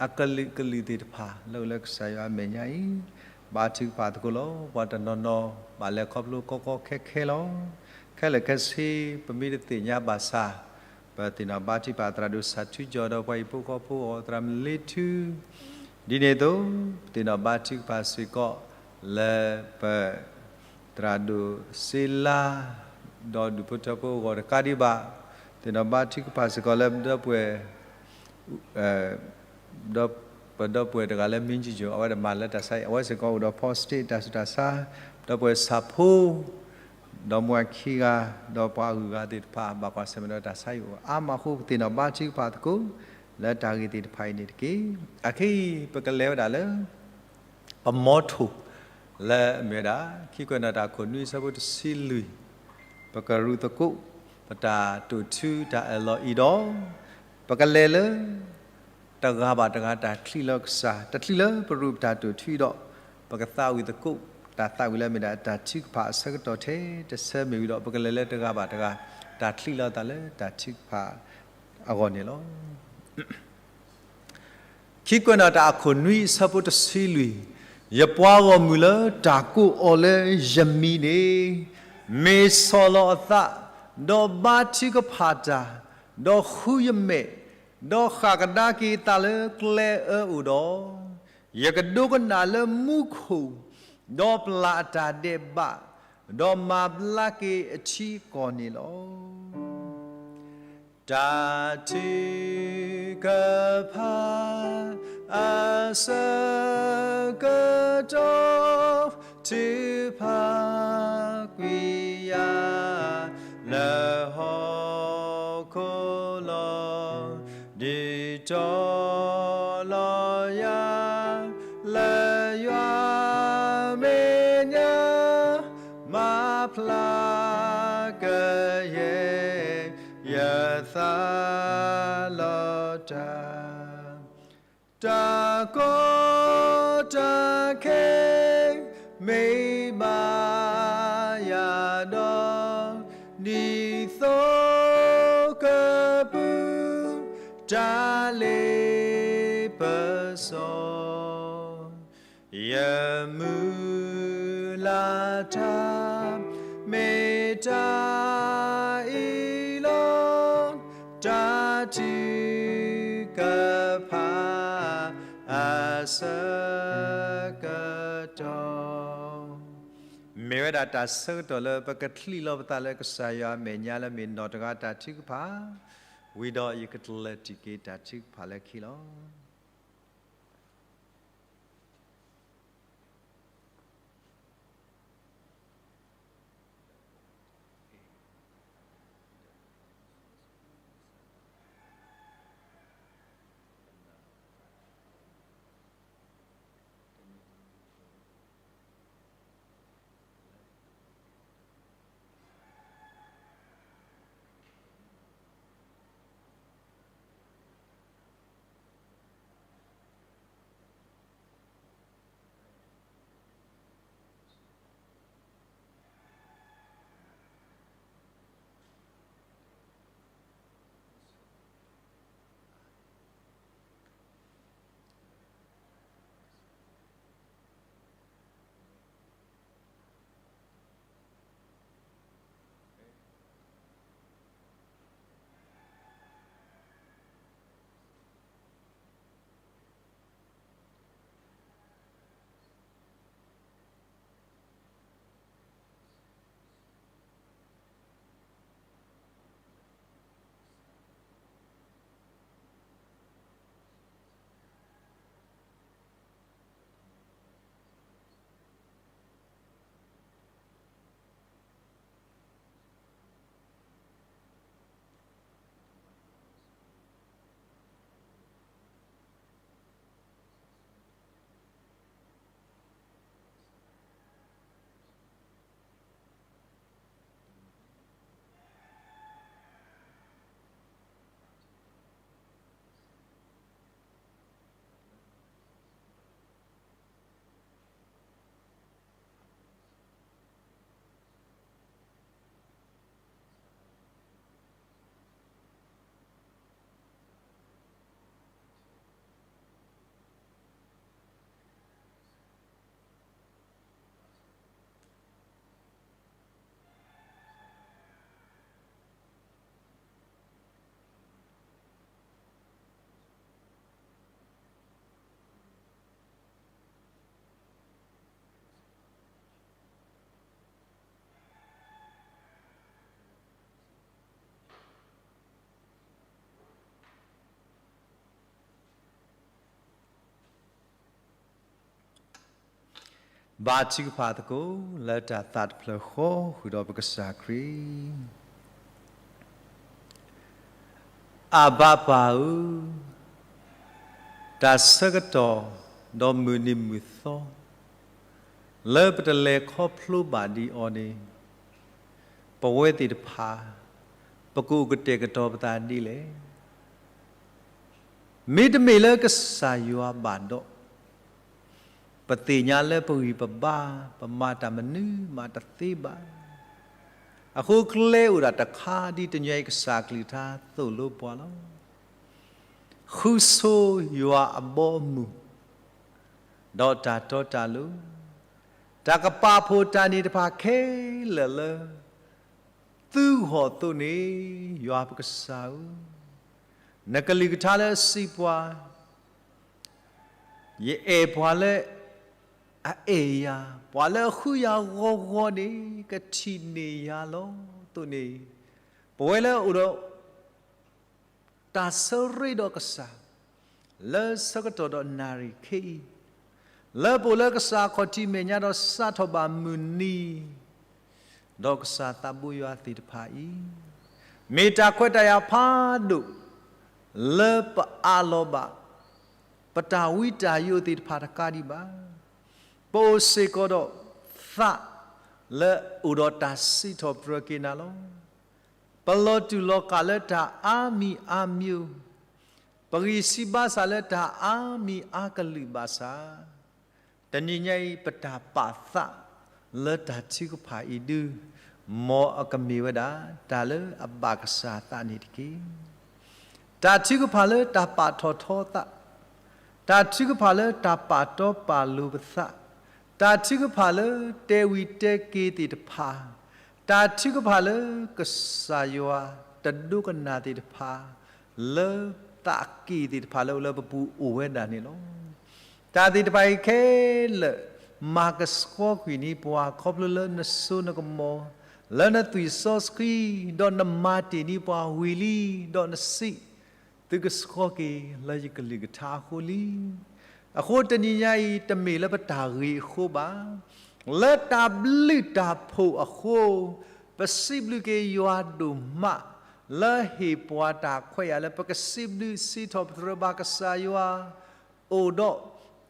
အကလုာ်ကလုာ်သ့ၣ်တဖၣ်လၢအိၣ်လၢကစၢ်ယွၤအမဲာ်ညါအံၤ, ဘါထုကဖၣ်သကိးလီၤ. ပှၤတနီၤနီၤဘၣ်လဲၤခီဖျိကီကီခဲခဲလီၤ. ခဲလၢာ်ခဲဆ့ ပမ့ၢ်တသ့ၣ်ညါဘၣ်ဆၣ် ပသ့ၣ်နီၣ်ဘါထုကဖၣ်သရၣ်ဒိၣ်စၢ်ထူကၠီဒီးပှၤဟံၣ်ဖိဃီဖိအဂီၢ် သရၣ်မုၣ်လ့ထူ, ဒ်န့ၣ်အသိး ပသ့ၣ်နီၣ်ဘါထုကဖၣ်စ့ၢ်ကီးလၢပ သရၣ်ဒိၣ်စ့လါ ဒီးဒူၣ်ဖိထၢဖိအဂီၢ်တကးဒံးဘၣ်, သ့ၣ်နီၣ်ဘါထုကဖၣ်စ့ၢ်ကီးလၢပဒီပုၢ်ဝဲၢ် ဒီးပဒီပုၢ်ဝဲၢ်တဂၤလၢ မံကၠိယိၤ အဝဲဒၣ်မၤလၢတၢ်ဆါအံၤ အဝဲစ့ၢ်ကီးအိၣ်ဒီး ဖီစတ့ တၢ်ဆူးတၢ်ဆါ, ဒီပုၢ်ဝဲၢ်ဆၣ်ဖိ ဒီးမါခံဂၤ ဒီးပှၤအဂုၤအဂၤသ့ၣ်တဖၣ် ဘၣ်ကွၢ်ဆၢၣ်မဲာ်ဒီးတၢ်ဆါအံၤအိၣ်အါမးအဃိ ပသ့ၣ်နီၣ်ဘါထုကဖၣ်သကိး လၢတၢ်ဂ့ၢ်သ့ၣ်တဖၣ်အံၤန့ၣ်တက့ၢ်. အခဲအံၤ ပကလဲၤဝဲဒၣ်လၢ ပမီထိၣ် လၢအမ့ၢ်ဝဲဒၣ် ခံကွဲးနီၣ်တၢ်အခိၣ်နွံအဆၢဖိတဆံလွံၢ်, ပကရူၢ်သကိး ပတၢ်တိာ်ထူတၢ်အၢၣ်လီၤအံၤဒီး ပကလဲၤလၢ တဂၤဘၣ်တဂၤတၢ်ချံးလီၤကစၢ် တချုးလၢပရူၢ်ပတၢ်တိာ်ထူအံၤဒီး ပကသးဝံၣ်သကိး တၢ်သးဝံၣ်လၢအမ့ၢ်ဒၣ်တၢ်ထုကဖၣ်အဆၢကတီၢ်ထဲတဆၢမ့ၢ်ဝံၤဒီး ပကလဲၤလၢတဂၤဘၣ်တဂၤ တၢ်ချံးလီၤသးလၢတၢ်ထုကဖၣ်အဂီၢ်န့ၣ်လီၤ. ခံကွဲးနီၣ်တၢ်အခိၣ်နွံအဆၢဖိတဆံလွံၢ်, ယပှၤဂီၢ်မုၢ်လၢတၢ်ကိးအီၤလၢယမံၤန့ၣ် မ့ၢ်ဆီၣ်လီၤအသး, ဒီးဘါထုကဖၣ်တၢ်, ဒီးဃုယမဲာ်, ဒီးဃၣ်ကဒါက့ၤအသးလၢကျဲအၢအိၣ်ဒီး, ယကဒိကနၣ်လၢမူခိၣ်, ဒီးပျၢ်အတၢ်ဒဲးဘး, ဒီးမၤဘျါက့ၤအထံအကီၢ်န့ၣ်လီၤ. တၢ်ထုကဖၣ် အဆၢကတီၢ် ထုကဖၣ်ကွံာ်ယၤ လၢဟီၣ်ခိၣ်လီၤ. ဒုးတီၤလီၤယၤ လၢယွၤမဲာ်ညါ မၤဖျါကယဲၢ် ယသးလီၤတၢ်, တၢ်ကီတၢ်ခဲ မ့ၢ်ဘၣ်ယၤဒီး ဒ်သိးကပုၢ် တၢ်လ့ပစီ ယမုၢ်လၢ်တၢ် မ့ၢ်တၢ်အံၤလီၤ. တၢ်ထုကဖၣ် အဆၢကတီၢ် မ့ၢ်ဝဲဒၣ်တၢ်ဆၢကတီၢ်လၢပကချံးလီၤပသးလၢကစၢ်ယွၤအမဲာ်ညါ လၢမ့ၢ်နီၢ်တဂၤတၢ်ထုကဖၣ်, ဝံၤဒီးယကတလၢာ်တံၢ်က့ၤတၢ်ထုကဖၣ်လၢခံလီၤ. ဘါထုကဖၣ်သကိးလၢတၢ်သးတဖျၢၣ်ဃီဃုာ်ဒီးပကစၢ်ခရံာ်. အဘၣ်ပၢ်ဧၢ, တၢ်ဆၢကတီၢ်ဒီးမုၢ်နံၤမုၢ်သီ လၢပတလဲၤခီဖျိဘၣ်ဒံးအီၤန့ၣ်, ပဝဲသ့ၣ်တဖၣ် ပကအိၣ်ကတဲာ်ကတီၤပသးဒ်လဲၣ်. မ့တမ့ၢ်လၢကစၢ်ယွၤဘၣ်ဒီး, ပသ့ၣ်ညါလၢပဂံၢ်ပဘါ ပမၤတၢ်မနုၤမးတသ့ဘၣ်. အဃိကျဲအိၣ်ဒၣ်တခါဒ်တနံၤအံၤကစၢ်ကလုၢ်ကထါသိၣ်လိပှၤလီၤ. ဃုဆိယွၤအဘီအမုၢ်, ဒီးတၢ်တီတၢ်လိၤ, တၢ်ကပာ်ဖှိၣ်တၢ်န့ၣ်တဖၣ်ခဲလၢာ်လၢ သုဂီၢ်သိးန့ၣ်, ယွၤပကစၢ်ဧၢ, နကလုၢ်ကထါလၢစံးပှၤ, ယအဲၣ်ပှၤလၢအအဲၣ်ယၤ, ပှၤလၢအဃုယၤဂီၤဂီၤန့ၣ် ကထံၣ်န့ၢ်ယၤလီၤ. သိးန့ၣ်, ပဝဲလၢအိၣ်ဒီး တၢ်ဆၢရ့ဒီးကစၢ် လၢဆၢကတီၢ်ဒီးနၣ်ရံၣ်ခဲအံၤ, လၢပအိၣ်လၢကစၢ်အခီၣ်ထံးမဲာ်ညါဒီးစးထီၣ်ဘၣ်မုၢ်နံၤ, ဒီးကစၢ်သးဘိယွၤသ့ၣ်တဖၣ်အံၤ, မ့ၢ်တၢ်ခွဲးတၢ်ယာ်ဖးဒိၣ် လၢပအးလီၤဘၣ် ပတၢ်ဝံတၢ်ယိးသ့ၣ်တဖၣ်တကးဒံးဘၣ်. ပအိၣ်စ့ၢ်ကီးဒီးသးလၢအိၣ်ဒီးတၢ်စံးထီၣ်ပတြၢၤက့ၤနၤလီၤ. ပလီၤတူာ်လီၤကာ်လၢတၢ်အါမံၤအါမံၤ, ပဂံၢ်စၢ်ဘါစၢ်လၢတၢ်အါမံၤအါကလုာ်ဘၣ်ဆၣ်, တနံၤညါအံၤ ပတၢ်ပာ်သးလၢတၢ်ထုကဖၣ်အံၤဒု, မ်အကမ့ၢ်ဝဲဒၣ် တၢ်လၢအဘၣ်ကစၢ်အသးန့ၣ်တက့ၢ်. တၢ်ထုကဖၣ်လၢတၢ်ပာ်ထီၣ်ထီသး, တၢ်ထုကဖၣ်လၢတၢ်ပာ်တီပာ်လိၤပသး, တၢ်ထုကဖၣ်လၢတဲဝံၤတဲက့ၤသ့ၣ်တဖၣ်, တၢ်ထုကဖၣ်လၢကစၢ်ယွၤတဒိကနၣ်သ့ၣ်တဖၣ်, လၢသးက့ၣ်သ့ၣ်တဖၣ်လၢအိၣ်လၢပပူၤအိၣ်ဝဲဒၣ်န့ၣ်လီၤ. တၢ်သ့ၣ်တဖၣ်အံၤခဲလၢာ် မၤကဆှီကွံာ်န့ၢ်ပှၤ ခီဖျိလၢနစိနကမီၤ, လၢနသွံၣ်စီဆှံ, ဒီးနမၤတ့ၢ်န့ၢ်ပှၤဝံၤလံ, ဒီးနစံး, သုကဆှီက့ၤလၢယကလုၢ်ကထါအဃိလံ. အဃိတနံၤညါအံၤ တမ့ၢ်လၢပတၢ်ဂ့ၤအဃိဘၣ်, လၢတၢ်ဘျုးတၢ်ဖှိၣ်အဃိ, ပစံးဘျုးက့ၤယွၤဒိၣ်မး, လၢဟ့ၣ်ပှၤတၢ်ခွဲးယာ်လၢပကစံးဘျုးစံးထီၣ်ပတြၢၤဘၣ်ကစၢ်ယွၤ, အိၣ်ဒီး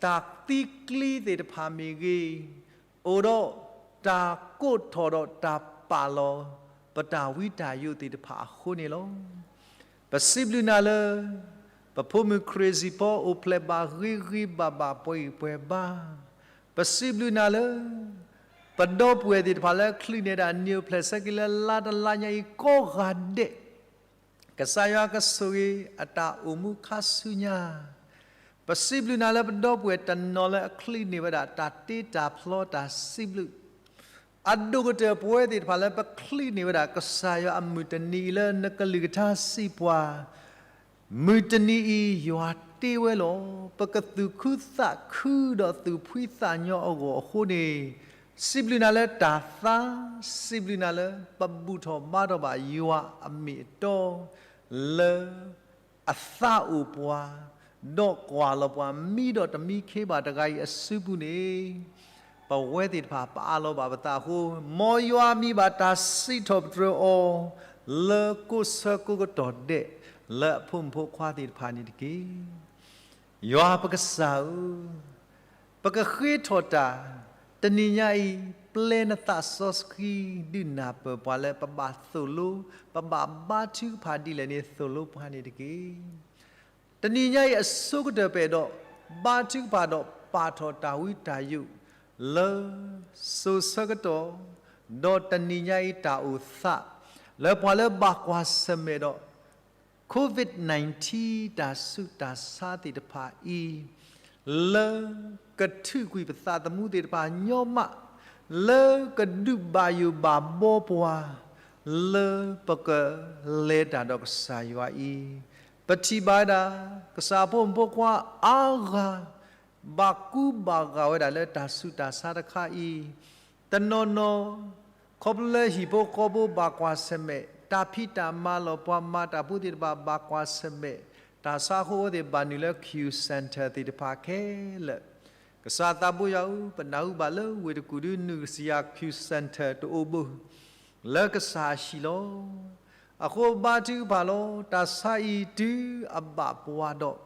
တၢ်သံကျံသ့ၣ်တဖၣ်မ့ၢ်ဂ့ၤ, အိၣ်ဒီးတၢ်ကိးထီၣ်ဒီးတၢ်ပာ်လီၤ ပတၢ်ဝံတၢ်ယိးသ့ၣ်တဖၣ်အဃိန့ၣ်လီၤ. ပစံးဘျုးနၤလၢ ပဖိမုၣ်ခရံာ်စံးဖီအိၣ်ဖျဲၣ်ဘၣ်ဂ့ၤဂ့ၤဘၣ်ဘၣ်ပှဲၤဂံၢ်ပှဲၤဘါ, ပစံးဘျုးနၤလၢ ပဒီပုၢ်ဝဲၢ်သ့ၣ်တဖၣ်လၢအချုးန့ၢ်ဒၣ်နံၣ်အိၣ်ဖျဲၣ်ဆၢက့ၤလၢလါတလါညါအံၤကိးဂၤဒဲး, ကစၢ်ယွၤကဆိၣ်ဂ့ၤအတၢ်အိၣ်မူခါဆူညါ, ပစံးဘျုးနၤလၢပဒီပုၢ်ဝဲၢ်တနီၤလၢအချုးန့ၢ်ဝဲဒၣ်တၢ်တ့တၢ်ဖျီတၢ်စံးဘျုး, အဒိၣ်ကတၢၢ်ပဝဲသ့ၣ်တဖၣ်လၢပချုးန့ၢ်ဝဲဒၣ်ကစၢ်ယွၤအမုၢ်တနံၤအံၤလၢနကလုၢ်ကထါစံးပှၤ, မုၢ်တနံၤအံၤယွၤတ့ဝဲလီၤ. ပကသူၣ်ခုသးခုဒီးသူၣ်ဖှံသးညီအဂီၢ်အဃိန့ၣ်, စံးဘျုးနၤလၢတၢ်သါ, စံးဘျုးနၤလၢပဘူၣ်ထီၣ်ဘါထီၣ်ဘၣ်ယွၤအမ့ၢ်အတီ, လၢအသါအိၣ်ပှၤ, ဒီးကွၢ်လီၤပှၤမံဒီးတမံခ့ဘၣ်တဂၤအံၤအစုပူၤန့ၣ်, ပဝဲသ့ၣ်တဖၣ်ပအးလီၤဘၣ်ပသးအဃိ, မ်ယွၤမံၤဘၣ်တၢ်စံးထီၣ်ပတြၢၤအီၤ, လၢကိးဆၢကိးကတီၢ်ဒဲး, လၢအဖိမုၣ်ဖိခွါသ့ၣ်တဖၣ်န့ၣ်တက့ၢ်. ယွၤပကစၢ်ဧၢ, ပကဃ့ထီၣ်တၢ်, တနံၤညါအံၤ, ပျဲနသးစီဆှံဒုးနၢ်ပၢၢ်ပှၤလၢပဘၣ်သိၣ်လိ, ပဘၣ်ဘါထုကဖၣ်ဒ်လဲၣ်န့ၣ်သိၣ်လိပှၤန့ၣ်တက့ၢ်. တနံၤညါအံၤအဆိကတၢၢ်ပအဲၣ်ဒိး, ဘါထုကဖၣ်ဒီးပာ်ထီၣ်တၢ်ဝံတၢ်ယိး, လၢ, စိၤဆၢကတီၢ်, ဒီးတနံၤညါအံၤတၢ်အိၣ်သး, လၢပှၤလၢဘၣ်ကွၢ်ဆၢၣ်မဲာ်ဒီး COVID nineteen တၢ်ဆူးတၢ်ဆါသ့ၣ်တဖၣ်အံၤ, လၢကထုးကွံာ်ပသးသမူသ့ၣ်တဖၣ်ညီမး, လၢကဒုးဘၣ်ယိၣ်ဘၣ်ဘီပှၤ, လၢပကလဲၤတၢ်ဒီးကစၢ်ယွၤအံၤ, ပထံၣ်ဘၣ်ဝဲဒၣ်, ကစၢ်ဖိမုၣ်ဖိခွါအါဂၤ, ဘၣ်ကူဘၣ်ဂာ်ဝဲဒၣ်လၢတၢ်ဆူးတၢ်ဆါတခါအံၤ, တနီၤနီၤ, ခီဖျိလၢဟံၣ်ဖိဃီဖိဘၣ်ကွၢ်ဆၢၣ်မဲာ်, တၢ်ဖံးတၢ်မၤလီၤပှၤမၤတၢ်ဖိသ့ၣ်တဖၣ်ဘၣ်ကွၢ်ဆၢၣ်မဲာ်, တၢ်ဆါအဃိအဝဲသ့ၣ်ဘၣ်နုာ်လၢ Q Center သ့ၣ်တဖၣ်ခဲလၢာ်, ကစၢ်သးဘိယွၤဧၢ, ပနၢ်ဟူဘၣ်လၢဝ့ၢ်တကူၣ်ဒု နုၢ်ကစံယၤ Q Center တအိၣ်ဘၣ် လၢကစၢ်ဟံၣ်လီၤ. အဃိဘါထုကဖၣ်လီၤ. တၢ်ဆါအံၤတုၤအဘၣ်ပှၤဒီး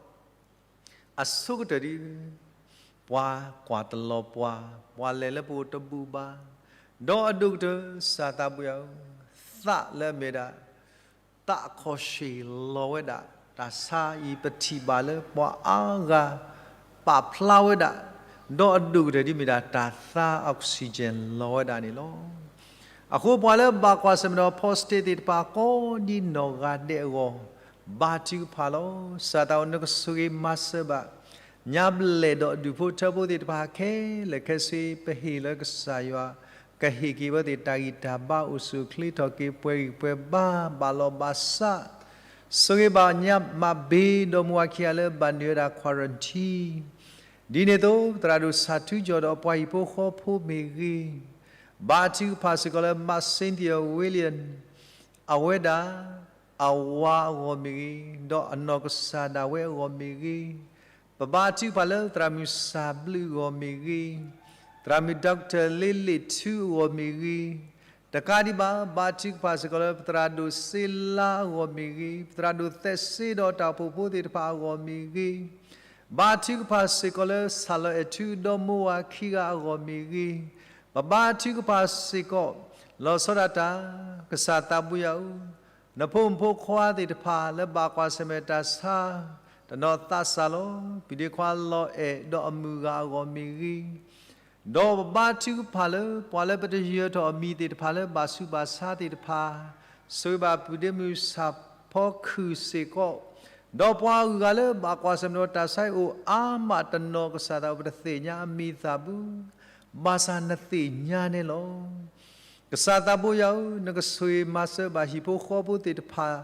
အဆိကတၢၢ်ဒ် ပှၤကွၢ်တလီၤပှၤ, ပှၤလဲၤလၢပအိၣ်တဘူၣ်ဘၣ်, ဒီးအဒိၣ်ကတၢၢ် ကစၢ်သးဘိယွၤဧၢ, သးလၢအမ့ၢ်ဒၣ် သးအခီၣ်ဆ့ၣ်လီၤဝဲဒၣ်, တၢ်ဆါအံၤပထံၣ်ဘၣ်လၢပှၤအါဂၤ ပာ်ဖျါဝဲဒၣ်, ဒီးအဒိၣ်ကတၢၢ်ဒ်မ့ၢ်ဒၣ်တၢ်သါ oxygen လီၤဝဲဒၣ်န့ၣ်လီၤ. အဃိပှၤလၢဘၣ်ကွၢ်ဆၢၣ်မဲာ်ဒီး positive သ့ၣ်တဖၣ်ကိးဒ်နီၢ်ဂၤဒဲးအဂီၢ်, ဘါထုကဖၣ်လီၤ. ကစၢ်သးဘိယွၤ နကဆိၣ်ဂ့ၤမၤစၢၤဘၣ် ညါဘျဲၣ်ဒီးဒူၣ်ဖိထၢဖိသ့ၣ်တဖၣ်ခဲလၢာ်ခဲဆ့ ပဟ့ၣ်လၢကစၢ်ယွၤ ကဟ့ၣ်က့ၤဝဲသ့ၣ်တၢ်ဂံၢ်တၢ်ဘါ အိၣ်ဆူၣ်အိၣ်ချ့ ထီၣ်က့ၤပှဲၤဂံၢ်ပှဲၤဘါ ဘၣ်လီၤဘၣ်စး, ဆိၣ်ဂ့ၤဘၣ်ညါမၤဘ့ဒီးမုၢ်ဝၤခံဂၤလၢဘၣ်နုာ်ဝဲဒၣ် quarantine ဒ်န့ၣ်အသိး သရၣ်ဒိၣ်ဆၣ်ထူကၠီၣ်ဒီးအပှၤဟံၣ်ဖိဃီဖိမ့ၢ်ဂ့ၤ, ဘါထုကဖၣ်စ့ၢ်ကီးလၢ မးစ့သံအဝ့လံ, အဝဲဒၣ် အဝၤအဂီၢ်မ့ၢ်ဂ့ၤ, ဒီးအနီၢ်ကစၢ်ဒၣ်ဝဲအဂီၢ်မ့ၢ်ဂ့ၤ, ပဘါထုကဖၣ်လၢသရၣ်မုၣ်စၢ်ဘျုးအဂီၢ်မ့ၢ်ဂ့ၤ, သရၣ်မုၣ် Doctor လ့လ့ၣ်ထူအဂီၢ်မ့ၢ်ဂ့ၤ, တကးဒံးဘၣ် ဘါထုကဖၣ်စ့ၢ်ကီးလၢပသရၣ်ဒိၣ်စ့လါအဂီၢ်မ့ၢ်ဂ့ၤ, ပသရၣ်ဒိၣ်သဲးစ့ဒီးတၢ်အိၣ်ဖှိၣ်ဖိသ့ၣ်တဖၣ်အဂီၢ်မ့ၢ်ဂ့ၤ, ဘါထုကဖၣ်စ့ၢ်ကီးလၢစၢ်လီၤအဲၣ်ထူဒီမိၢ်ဝၤခံဂၤအဂီၢ်မ့ၢ်ဂ့ၤ, ပဘါထုကဖၣ်စ့ၢ်ကီး လီၤဆီဒၣ်တၢ် ကစၢ်သးဘိယွၤဧၢ, နဖိမုၣ်ဖိခွါသ့ၣ်တဖၣ်လၢဘၣ်ကွၢ်ဆၢၣ်မဲာ်တၢ်ဆါ တနီၤသးစၢ်လီၤ ပုၢ်ဒ့ခွါလီၤအဲၣ်ဒီးအမုၢ်ဂၤအဂီၢ်မ့ၢ်ဂ့ၤ, ဒီးပဘါထုကဖၣ်လၢပှၤလၢပတယၢၤထီၣ်အမံၤသ့ၣ်တဖၣ်လၢဘၣ်ဆူးဘၣ်ဆါသ့ၣ်တဖၣ်, ဆိၣ်ဂ့ၤဘၣ်ပုၢ်ဒ့မုၣ်စၢ်ဖီခုၣ်စ့ၢ်ကီး, ဒီးပှၤဂုၤဂၤလၢဘၣ်ကွၢ်ဆၢၣ်မဲာ်ဒီးတၢ်ဆါအံၤအိၣ်အါမးတနီၤ ကစၢ်သးဘိယွၤပတသ့ၣ်ညါအမံၤအသၣ်ဘၣ်, ဘၣ်ဆၣ်နသ့ၣ်ညါန့ၣ်လီၤ. ကစၢ်သးဘိယွၤဧၢ, နကဆိၣ်ဂ့ၤမၤစၢၤဘၣ်ဟံၣ်ဖိဃီဖိသ့ၣ်တဖၣ်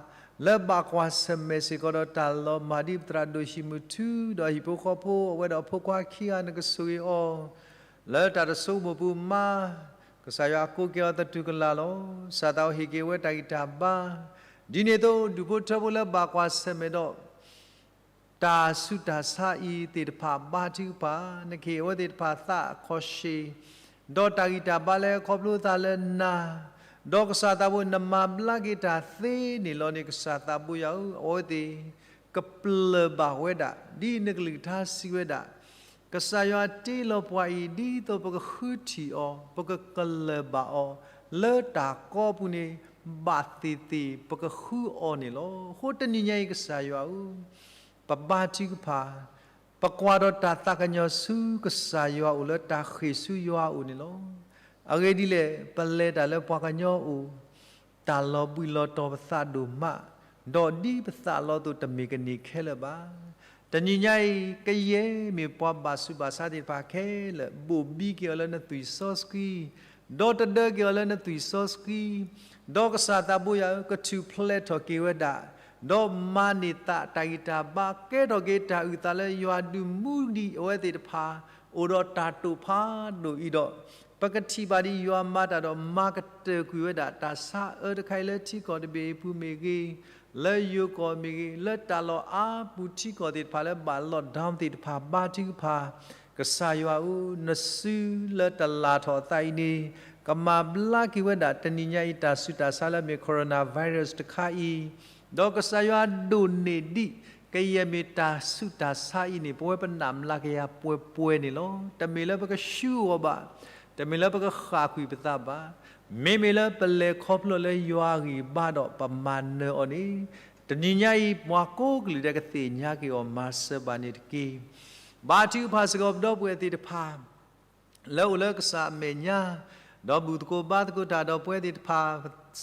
လၢဘၣ်ကွၢ်ဆၢၣ်မဲာ်စ့ၢ်ကီးဒီးတၢ်လီၤမၢ်ဒ်ပသရၣ်ဒိၣ်ဟံၣ်မုၢ်ထူ ဒီးဟံၣ်ဖိဃီဖိအဝဲဒီးအဖိခွါခံဂၤ နကဆိၣ်ဂ့ၤအီၤ လၢတၢ်တဆိကမိၣ်ပူၤမး, ကစၢ်ယွၤကိးက့ၤအီၤသတူၢ်ကလာ်လီၤ. ကစၢ်သးဘိဟ့ၣ်က့ၤဝဲတၢ်ဂံၢ်တၢ်ဘါ, ဒ်န့ၣ်အသိး ဒူၣ်ဖိထၢဖိလၢဘၣ်ကွၢ်ဆၢၣ်မဲာ်ဒီး တၢ်ဆူးတၢ်ဆါအံၤသ့ၣ်တဖၣ်ဘါထုကဖၣ်, နကဟ့ၣ်အဝဲသ့ၣ်တဖၣ်သးအခီၣ်ဆ့ၣ်, ဒီးတၢ်ဂံၢ်တၢ်ဘါလၢခီဖျိသးလၢနၤ, ဒီးကစၢ်သးဘိနမၤဘျါက့ၤတၢ်သ့န့ၣ်လီၤန့ၣ် ကစၢ်သးဘိယွၤဧၢ, အဝဲသ့ၣ် ကပျၢၢ်ဘၣ်ဝဲဒၣ် ဒ်နကလုၢ်ကထါစံးဝဲဒၣ်, ကစၢ်ယွၤတ့လီၤပှၤအံၤ ဒ်သိးပကဃုထံၣ်အီၤ ပကကလၢၢ်ဘၣ်အီၤ လၢတၢ်ကီပူၤန့ၣ် ဘၣ်သ့ၣ်သ့ၣ်ပကဃုအီၤန့ၣ်လီၤ. အဃိတနံၤညါအံၤကစၢ်ယွၤဧၢ, ပဘါထုကဖၣ်, ပကွၢ်ဒီးတၢ်သးကညီၤဆူကစၢ်ယွၤအအိၣ်လၢတၢ်ဃ့ၢ်ဆူယွၤအအိၣ်န့ၣ်လီၤ. အဂ့ၢ်ဒ်လဲၣ်, ပလဲၤတၢ်လၢပှၤကညီအအိၣ်, တၢ်လီၤဘှံးလီၤတီၤပသးဒိၣ်မး, ဒီးဒ်ပသးလီၤအသိးတမ့ၢ်ကန့ၢ်ခဲလၢာ်ဘၣ်. တနံၤညါအံၤ ကယဲၢ်မ့ၢ်ပှၤဘၣ်ဆူးဘၣ်ဆါသ့ၣ်တဖၣ်ခဲလၢာ် ဘိၣ်ဘံက့ၤအီၤလၢနသွံၣ်စီဆှံ, ဒီးတဒၢက့ၤအီၤလၢနသွံၣ်စီဆှံ, ဒီးကစၢ်သးဘိယွၤဧၢ, ကထူၣ်ဖျဲးထီၣ်က့ၤဝဲဒၣ်, ဒီးမၤန့ၢ်သးတၢ်ဂံၢ်တၢ်ဘါ ကဲထီၣ်က့ၤတၢ်အုၣ်သးလၢယွၤဒုးမူဒံးအဝဲသ့ၣ်တဖၣ် အိၣ်ဒီးတၢ်တိာ်ဖးဒိၣ်အံၤဒီး, ပကထံၣ်ဘၣ်ဒ်ယွၤမၤတၢ်ဒီးမၤကတၢၢ်ကွံာ်ဝဲဒၣ် တၢ်ဆါအၢတခါအံၤလၢထံကီၢ်တဘ့ၣ်အပူၤမ့ၢ်ဂ့ၤ, လၢယိၤကီၢ်မ့ၢ်ဂ့ၤ, လၢတၢ်လီၢ်အါပူၤထံကီၢ်သ့ၣ်တဖၣ်လၢဘၣ် lockdown သ့ၣ်တဖၣ် ဘါထုကဖၣ်, ကစၢ်ယွၤဧၢ, နစုလၢတလၢ်ထီၣ်အသးအံၤန့ၣ် ကမၤဘျါက့ၤဝဲဒၣ်တနံၤညါအံၤ တၢ်ဆူးတၢ်ဆါလၢမ့ၢ် coronavirus တခါအံၤ, ဒီးကစၢ်ယွၤဒိၣ်န့ၢ်ဒံး ကယဲၢ်မ့ၢ်တၢ်ဆူးတၢ်ဆါအံၤန့ၣ် ပဝဲပနၢ်မလၤကယၤပှဲၤပှဲၤန့ၣ်လီၤ. တမ့ၢ်လၢပကဆူးအီၤဘၣ်, တမ့ၢ်လၢပကဃၣ်ကွံာ်ပသးဘၣ်, မ့မ့ၢ်လၢပလဲၤခီဖျိလၢယွၤအဂံၢ်ဘါဒီးပမၤနၢၤအီၤန့ၣ်, တနံၤညါအံၤ ပှၤကိးကလုာ်ဒဲးကသ့ၣ်ညါက့ၤအီၤ မၤစၢၤဘၣ်န့ၣ်တက့ၢ်. ဘါထုကဖၣ်စ့ၢ်ကီးပဒီပုၢ်ဝဲၢ်သ့ၣ်တဖၣ် လၢအိၣ်လၢကစၢ်အမဲာ်ညါ, ဒီးဘူၣ်သကိးဘါသကိးတၢ်ဒီးပဝဲသ့ၣ်တဖၣ်,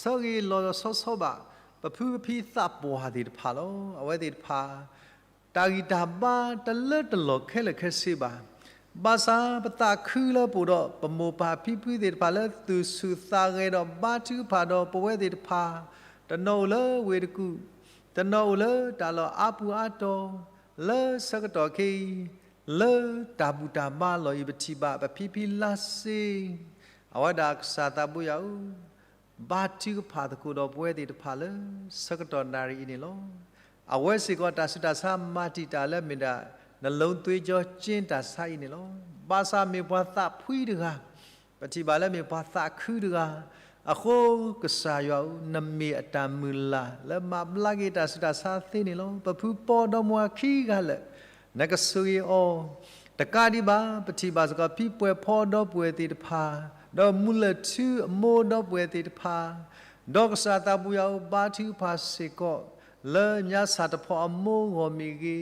ဆၢဂ့ၤလီၤဆီဆီဘၣ် ပဖုပဖံသးပှၢ်သ့ၣ်တဖၣ်လီၤ. အဝဲသ့ၣ်တဖၣ် တၢ်ဂံၢ်တၢ်ဘါတလၢတလီၢ်ခဲလၢာ်ခဲဆ့ဘၣ်. ဘၣ်ဆၣ်ပသးခုလၢပအိၣ်ဒီး ပမိၢ်ပၢ်ဖံဖုသ့ၣ်တဖၣ်လၢသူၣ်ဆူၣ်သးဂဲၤဒီးဘါထုကဖၣ်ဒီးပဝဲသ့ၣ်တဖၣ်, တနီၤအိၣ်လၢဝ့ၢ်တကူၣ်, တနီၤအိၣ်လၢတၢ်လီၢ်အါပူၤအါတီၤ, လၢဆၢကတီၢ်ခဲအံၤ, လၢတၢ်ဘူၣ်တၢ်ဘါလီၢ်အံၤ ပထံၣ်ဘၣ်ပဖံဖံလါစ့, အဝဲဒၣ်ကစၢ်သးဘိယွၤဧၢ, ဘါထုကဖၣ်သကိးဒီးပဝဲသ့ၣ်တဖၣ်လၢဆၢကတီၢ်နၣ်ရံၣ်အံၤန့ၣ်လီၤ. အဝဲစ့ၢ်ကီးတၢ်ဆူးတၢ်ဆါမၤတံာ်တာ်လၢမ့ၢ်ဒၣ် နလုံးသွေးကြောကျဉ်း တၢ်ဆါအံၤန့ၣ်လီၤ. ဘၣ်ဆၣ်မ့ၢ်ပှၤသးဖှံတဂၤ, ပထံၣ်ဘၣ်လၢမ့ၢ်ပှၤသးခုတဂၤ, အဃိကစၢ်ယွၤဧၢ, နမ့ၢ်အတၢ်မုၢ်လၢ်လၢမၤဘျါက့ၤတၢ်ဆူးတၢ်ဆါသ့န့ၣ်လီၤ. ပဖုပီဒီမါဝၤခံဂၤလၢာ်, နကဆိၣ်ဂ့ၤအီၤ, တကးဒံးဘၣ် ပထံၣ်ဘၣ်စ့ၢ်ကီး ဖံပှဲၤဖီဒီပုၢ်ဝဲၢ်သ့ၣ်တဖၣ်, ဒီးမူလၢၢ်ထူအမိၢ်ဒီပုၢ်ဝဲၢ်သ့ၣ်တဖၣ်, ဒီးကစၢ်သးပူၤယွၤဧၢ, ဘါထုကဖၣ်စ့ၢ်ကီး လၢညါဆၣ်တဖီအမိၢ်အဂီၢ်မ့ၢ်ဂ့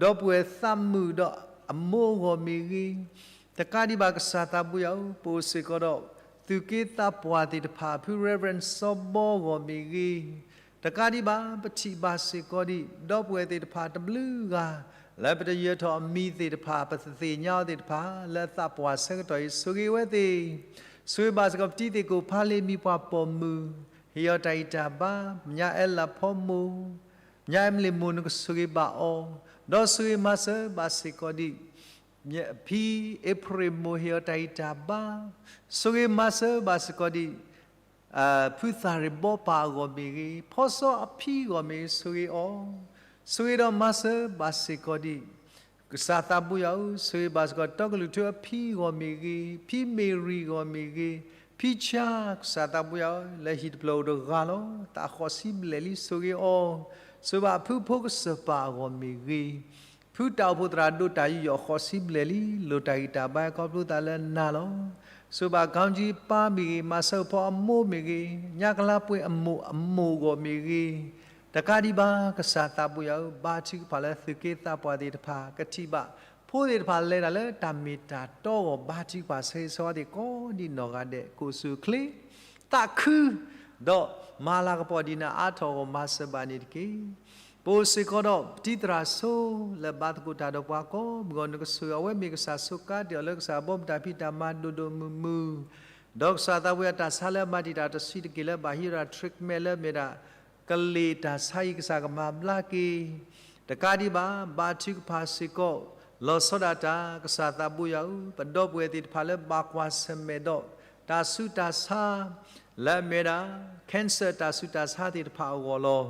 ၤ, ဒီပုၢ်ဝဲၢ်သးမုာ်ဒီးအမိၢ်အဂီၢ်မ့ၢ်ဂ့ၤ, တကးဒံးဘၣ်ကစၢ်သးပူၤယွၤဧၢ, ပအိၣ်စ့ၢ်ကီးဒီး သူၣ်က့သးပှၢ်သ့ၣ်တဖၣ် ဖု Reverend စီၤဘီအဂီၢ်မ့ၢ်ဂ့ၤ, တကးဒံးဘၣ် ပထံၣ်ဘၣ်စ့ၢ်ကီးဒံး ဒီပုၢ်ဝဲၢ်သ့ၣ်တဖၣ်တဘျုးဂၤ လၢပတယၢၤထီၣ်အမံၤသ့ၣ်တဖၣ် ပတသ့ၣ်ညါအီၤသ့ၣ်တဖၣ် လၢအသးပှၢ်ဆၢကတီၢ်အံၤ ဆိၣ်ဂ့ၤဝဲသ့ၣ်, ဆိၣ်ဂ့ၤဘၣ်စ့ၢ်ကီး ပတံၤသ့ၣ်ကိၣ်ဖးလ့ၣ် မံၤပှၢ်ပိာ်မုၣ်, ဟ့ၣ်အီၤတၢ်ဂံၢ်တၢ်ဘါ, ညါအဲလးဖီမိၢ်, ညါအဲမလ့ၣ်မိၢ် နကဆိၣ်ဂ့ၤဘၣ်အီၤ, ဒီးဆိၣ်ဂ့ၤမၤစၢၤဘၣ်စ့ၢ်ကီးဒံး ဖံအ့ဖြ့ၣ်မိၢ် ဟ့ၣ်အီၤတၢ်ဂံၢ်တၢ်ဘါ, ဆိၣ်ဂ့ၤမၤစၢၤဘၣ်စ့ၢ်ကီးဒံး ဖုသၣ်ရ့ၣ်ဘီပၢ်အဂီၢ်မ့ၢ်ဂ့ၤ, ဖီစီအဖံအဂီၢ်မ့ၢ်ဂ့ၤ ဆိၣ်ဂ့ၤအီၤ, ဆိၣ်ဂ့ၤဒီးမၤစၢၤဘၣ်စ့ၢ်ကီးဒံး ကစၢ်သးပူၤယွၤဧၢ, ဆိၣ်ဂ့ၤဘၣ်စ့ၢ်ကီး တီကလုၢ်ထူအဖံအဂီၢ်မ့ၢ်ဂ့ၤ, ဖံမ့ၢ်ရံၣ်အဂီၢ်မ့ၢ်ဂ့ၤ, ဖံဆါ ကစၢ်သးပူၤယွၤဧၢ, လၢဟံၣ်တဖျၢၣ်အိၣ်တဂၤလီၤ, သးဃိးဆံဘျဲၣ်လံ ဆိၣ်ဂ့ၤအီၤ, ဆိၣ်ဂ့ၤဘၣ်ဖုဖိကစၢၢ်ပၢ်အဂီၢ်မ့ၢ်ဂ့ၤ, ဖုတၢ်အိၣ်ဖှိၣ်သရၣ်ဒိၣ်တၢ်ယူးယီၣ်ဃိးဆံဘျဲၣ်လံ, လိၣ်တၢ်ဂံၢ်တၢ်ဘါခီဖျိသးလၢနၤလီၤ. ဆိၣ်ဂ့ၤဘၣ် ခီကၠံပၢ်မ့ၢ်ဂ့ၤ, မၤစၢၤဖီအမိၢ်မ့ၢ်ဂ့ၤ, ညါကလါပှဲၤအမိၢ်အမိၢ်အဂီၢ်မ့ၢ်ဂ့ၤ, တကးဒံးဘၣ် ကစၢ်သးပူၤယွၤဧၢ, ဘါထုကဖၣ်လၢသူၣ်က့သးပှၢ်သ့ၣ်တဖၣ် ကထံၣ်ဘၣ် ဖိသ့ၣ်တဖၣ်လဲၤတၢ်လၢတၢ်မ့ၢ်တၢ်တီအဂီၢ် ဘါထုကဖၣ်ဆၢဂ့ၤဆၢဝါသ့ၣ်ကိးဒံးနီၢ်ဂၤဒဲး ကအိၣ်ဆူၣ်အိၣ်ချ့ သးခု ဒီးမၤလၤကပီၤဒ်နၤအါထီၣ်အဂီၢ် မၤစၢၤဘၣ်န့ၣ်တက့ၢ်. ပအိၣ်စ့ၢ်ကီးဒီး ပတံၤသရၣ်စိ လၢဘါသကိးတၢ်ဒီးပှၤကိးမုၢ်ဂီၢ် နကဆိၣ်ဂ့ၤအီၤ အဝဲမ့ၢ်ကစၢ်ဆိးကါတ့ၢ်အီၤလၢကစၢ်ဘီမုၢ်တၢ်ဖံးတၢ်မၤဒိၣ်ဒိၣ်မုၢ်မုၢ်, ဒီးကစၢ်သးပူၤယွၤ တၢ်ဆါလၢအမၤတံာ်တာ်တဆံးတက့ၢ် လၢဘၣ်ဟံးဝဲဒၣ် treatment လၢမ့ၢ်ဒၣ် ကလ့ၣ်တၢ်ဆါအံၤ ကစၢ်ကမၤဘျါက့ၤ တကးဒံးဘၣ် ဘါထုကဖၣ်စ့ၢ်ကီး လီၤဆီဒၣ်တၢ် ကစၢ်သးပူၤယွၤဧၢ, ပဒီပုၢ်ဝဲၢ်သ့ၣ်တဖၣ်လၢဘၣ်ကွၢ်ဆၢၣ်မဲာ်ဒီး တၢ်ဆူးတၢ်ဆါ လၢအမ့ၢ်ဒၣ် cancer တၢ်ဆူးတၢ်ဆါသ့ၣ်တဖၣ်အဂီၢ်လီၤ.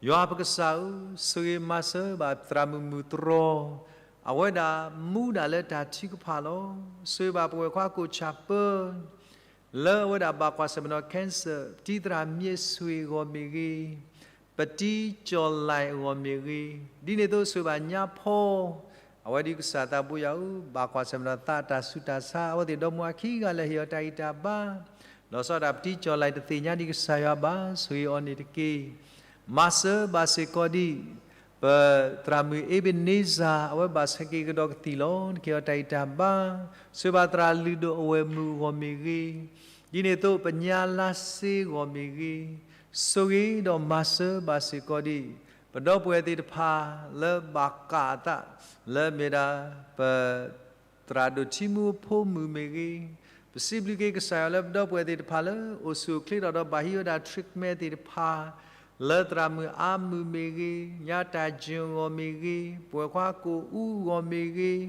ယွၤပကစၢ်ဧၢ, ဆိၣ်ဂ့ၤမၤစၢၤဘၣ်သရၣ်မုၣ်မုၢ်တြီၤ, အဝဲဒၣ်မူဒၣ်လၢတၢ်ထုကဖၣ်လီၤ. ဆိၣ်ဂ့ၤဘၣ်ပဝဲၢ်ခွါကိၣ်ဆၣ်ပၢ လၢအဝဲဒၣ်ဘၣ်ကွၢ်ဆၢၣ်မဲာ်ဒီး cancer, ပတံၤသရၣ်မ့ၢ်ဆွ့ၣ်အဂီၢ်မ့ၢ်ဂ့ၤ, ပတံၤကၠီၣ်လဲၣ်အဂီၢ်မ့ၢ်ဂ့ၤ, ဒ်န့ၣ်အသိးဆိၣ်ဂ့ၤဘၣ်ညါဖီ အဝဲဒၣ်ကစၢ်သးပူၤယွၤဧၢ, ဘၣ်ကွၢ်ဆၢၣ်မဲာ်ဒီးသးတၢ်ဆူးတၢ်ဆါ အဝဲသ့ၣ်ဒီမါဝၤခံဂၤလၢဟ့ၣ်အီၤတၢ်ဂံၢ်တၢ်ဘါ, လီၤဆီဒၣ်တၢ် ပတံၤကၠီၣ်လဲၣ်တသ့ၣ်ညါဒံးကစၢ်ယွၤဘၣ်, ဆိၣ်ဂ့ၤအီၤန့ၣ်တက့ၢ်. မၤစၢၤဘၣ်စ့ၢ်ကီးဒံး ပသရၣ်မုၣ် Ebenezer အဝဲဘၣ်ဆၢက့ၤကဒီးကသံၣ်လီၤ, နကဟ့ၣ်အီၤတၢ်ဂံၢ်တၢ်ဘါ, ဆိၣ်ဂ့ၤဘၣ်သရၣ်လုၢ်ဒိၣ်အဝဲၢ်မုၣ်အဂီၢ်မ့ၢ်ဂ့ၤ, ဒ်န့ၣ်အသိးပညါလါစ့အဂီၢ်မ့ၢ်ဂ့ၤ, ဆိၣ်ဂ့ၤဒီးမၤစၢၤဘၣ်စ့ၢ်ကီးဒံး ပဒီပုၢ်ဝဲၢ်သ့ၣ်တဖၣ်လၢဘၣ်ကးအသး လၢမ့ၢ်ဒၣ် ပ သရၣ်ဒိၣ်ထံမူအဖိမုၣ်မ့ၢ်ဂ့ၤ, ပစံးဘျုးက့ၤကစၢ်ယွၤလၢပဒီပုၢ်ဝဲၢ်သ့ၣ်တဖၣ်လၢ အိၣ်ဆူၣ်အိၣ်ချ့ထီၣ်ဒီးဘၣ်ဟံးဝဲဒၣ် treatment သ့ၣ်တဖၣ်, လၢသရၣ်မုၣ်အါမုၣ်မ့ၢ်ဂ့ၤ, ညါတၢ်ကၠၢၣ်အဂီၢ်မ့ၢ်ဂ့ၤ, ပဝဲၢ်ခွါကိၣ်အူအဂီၢ်မ့ၢ်ဂ့ၤ,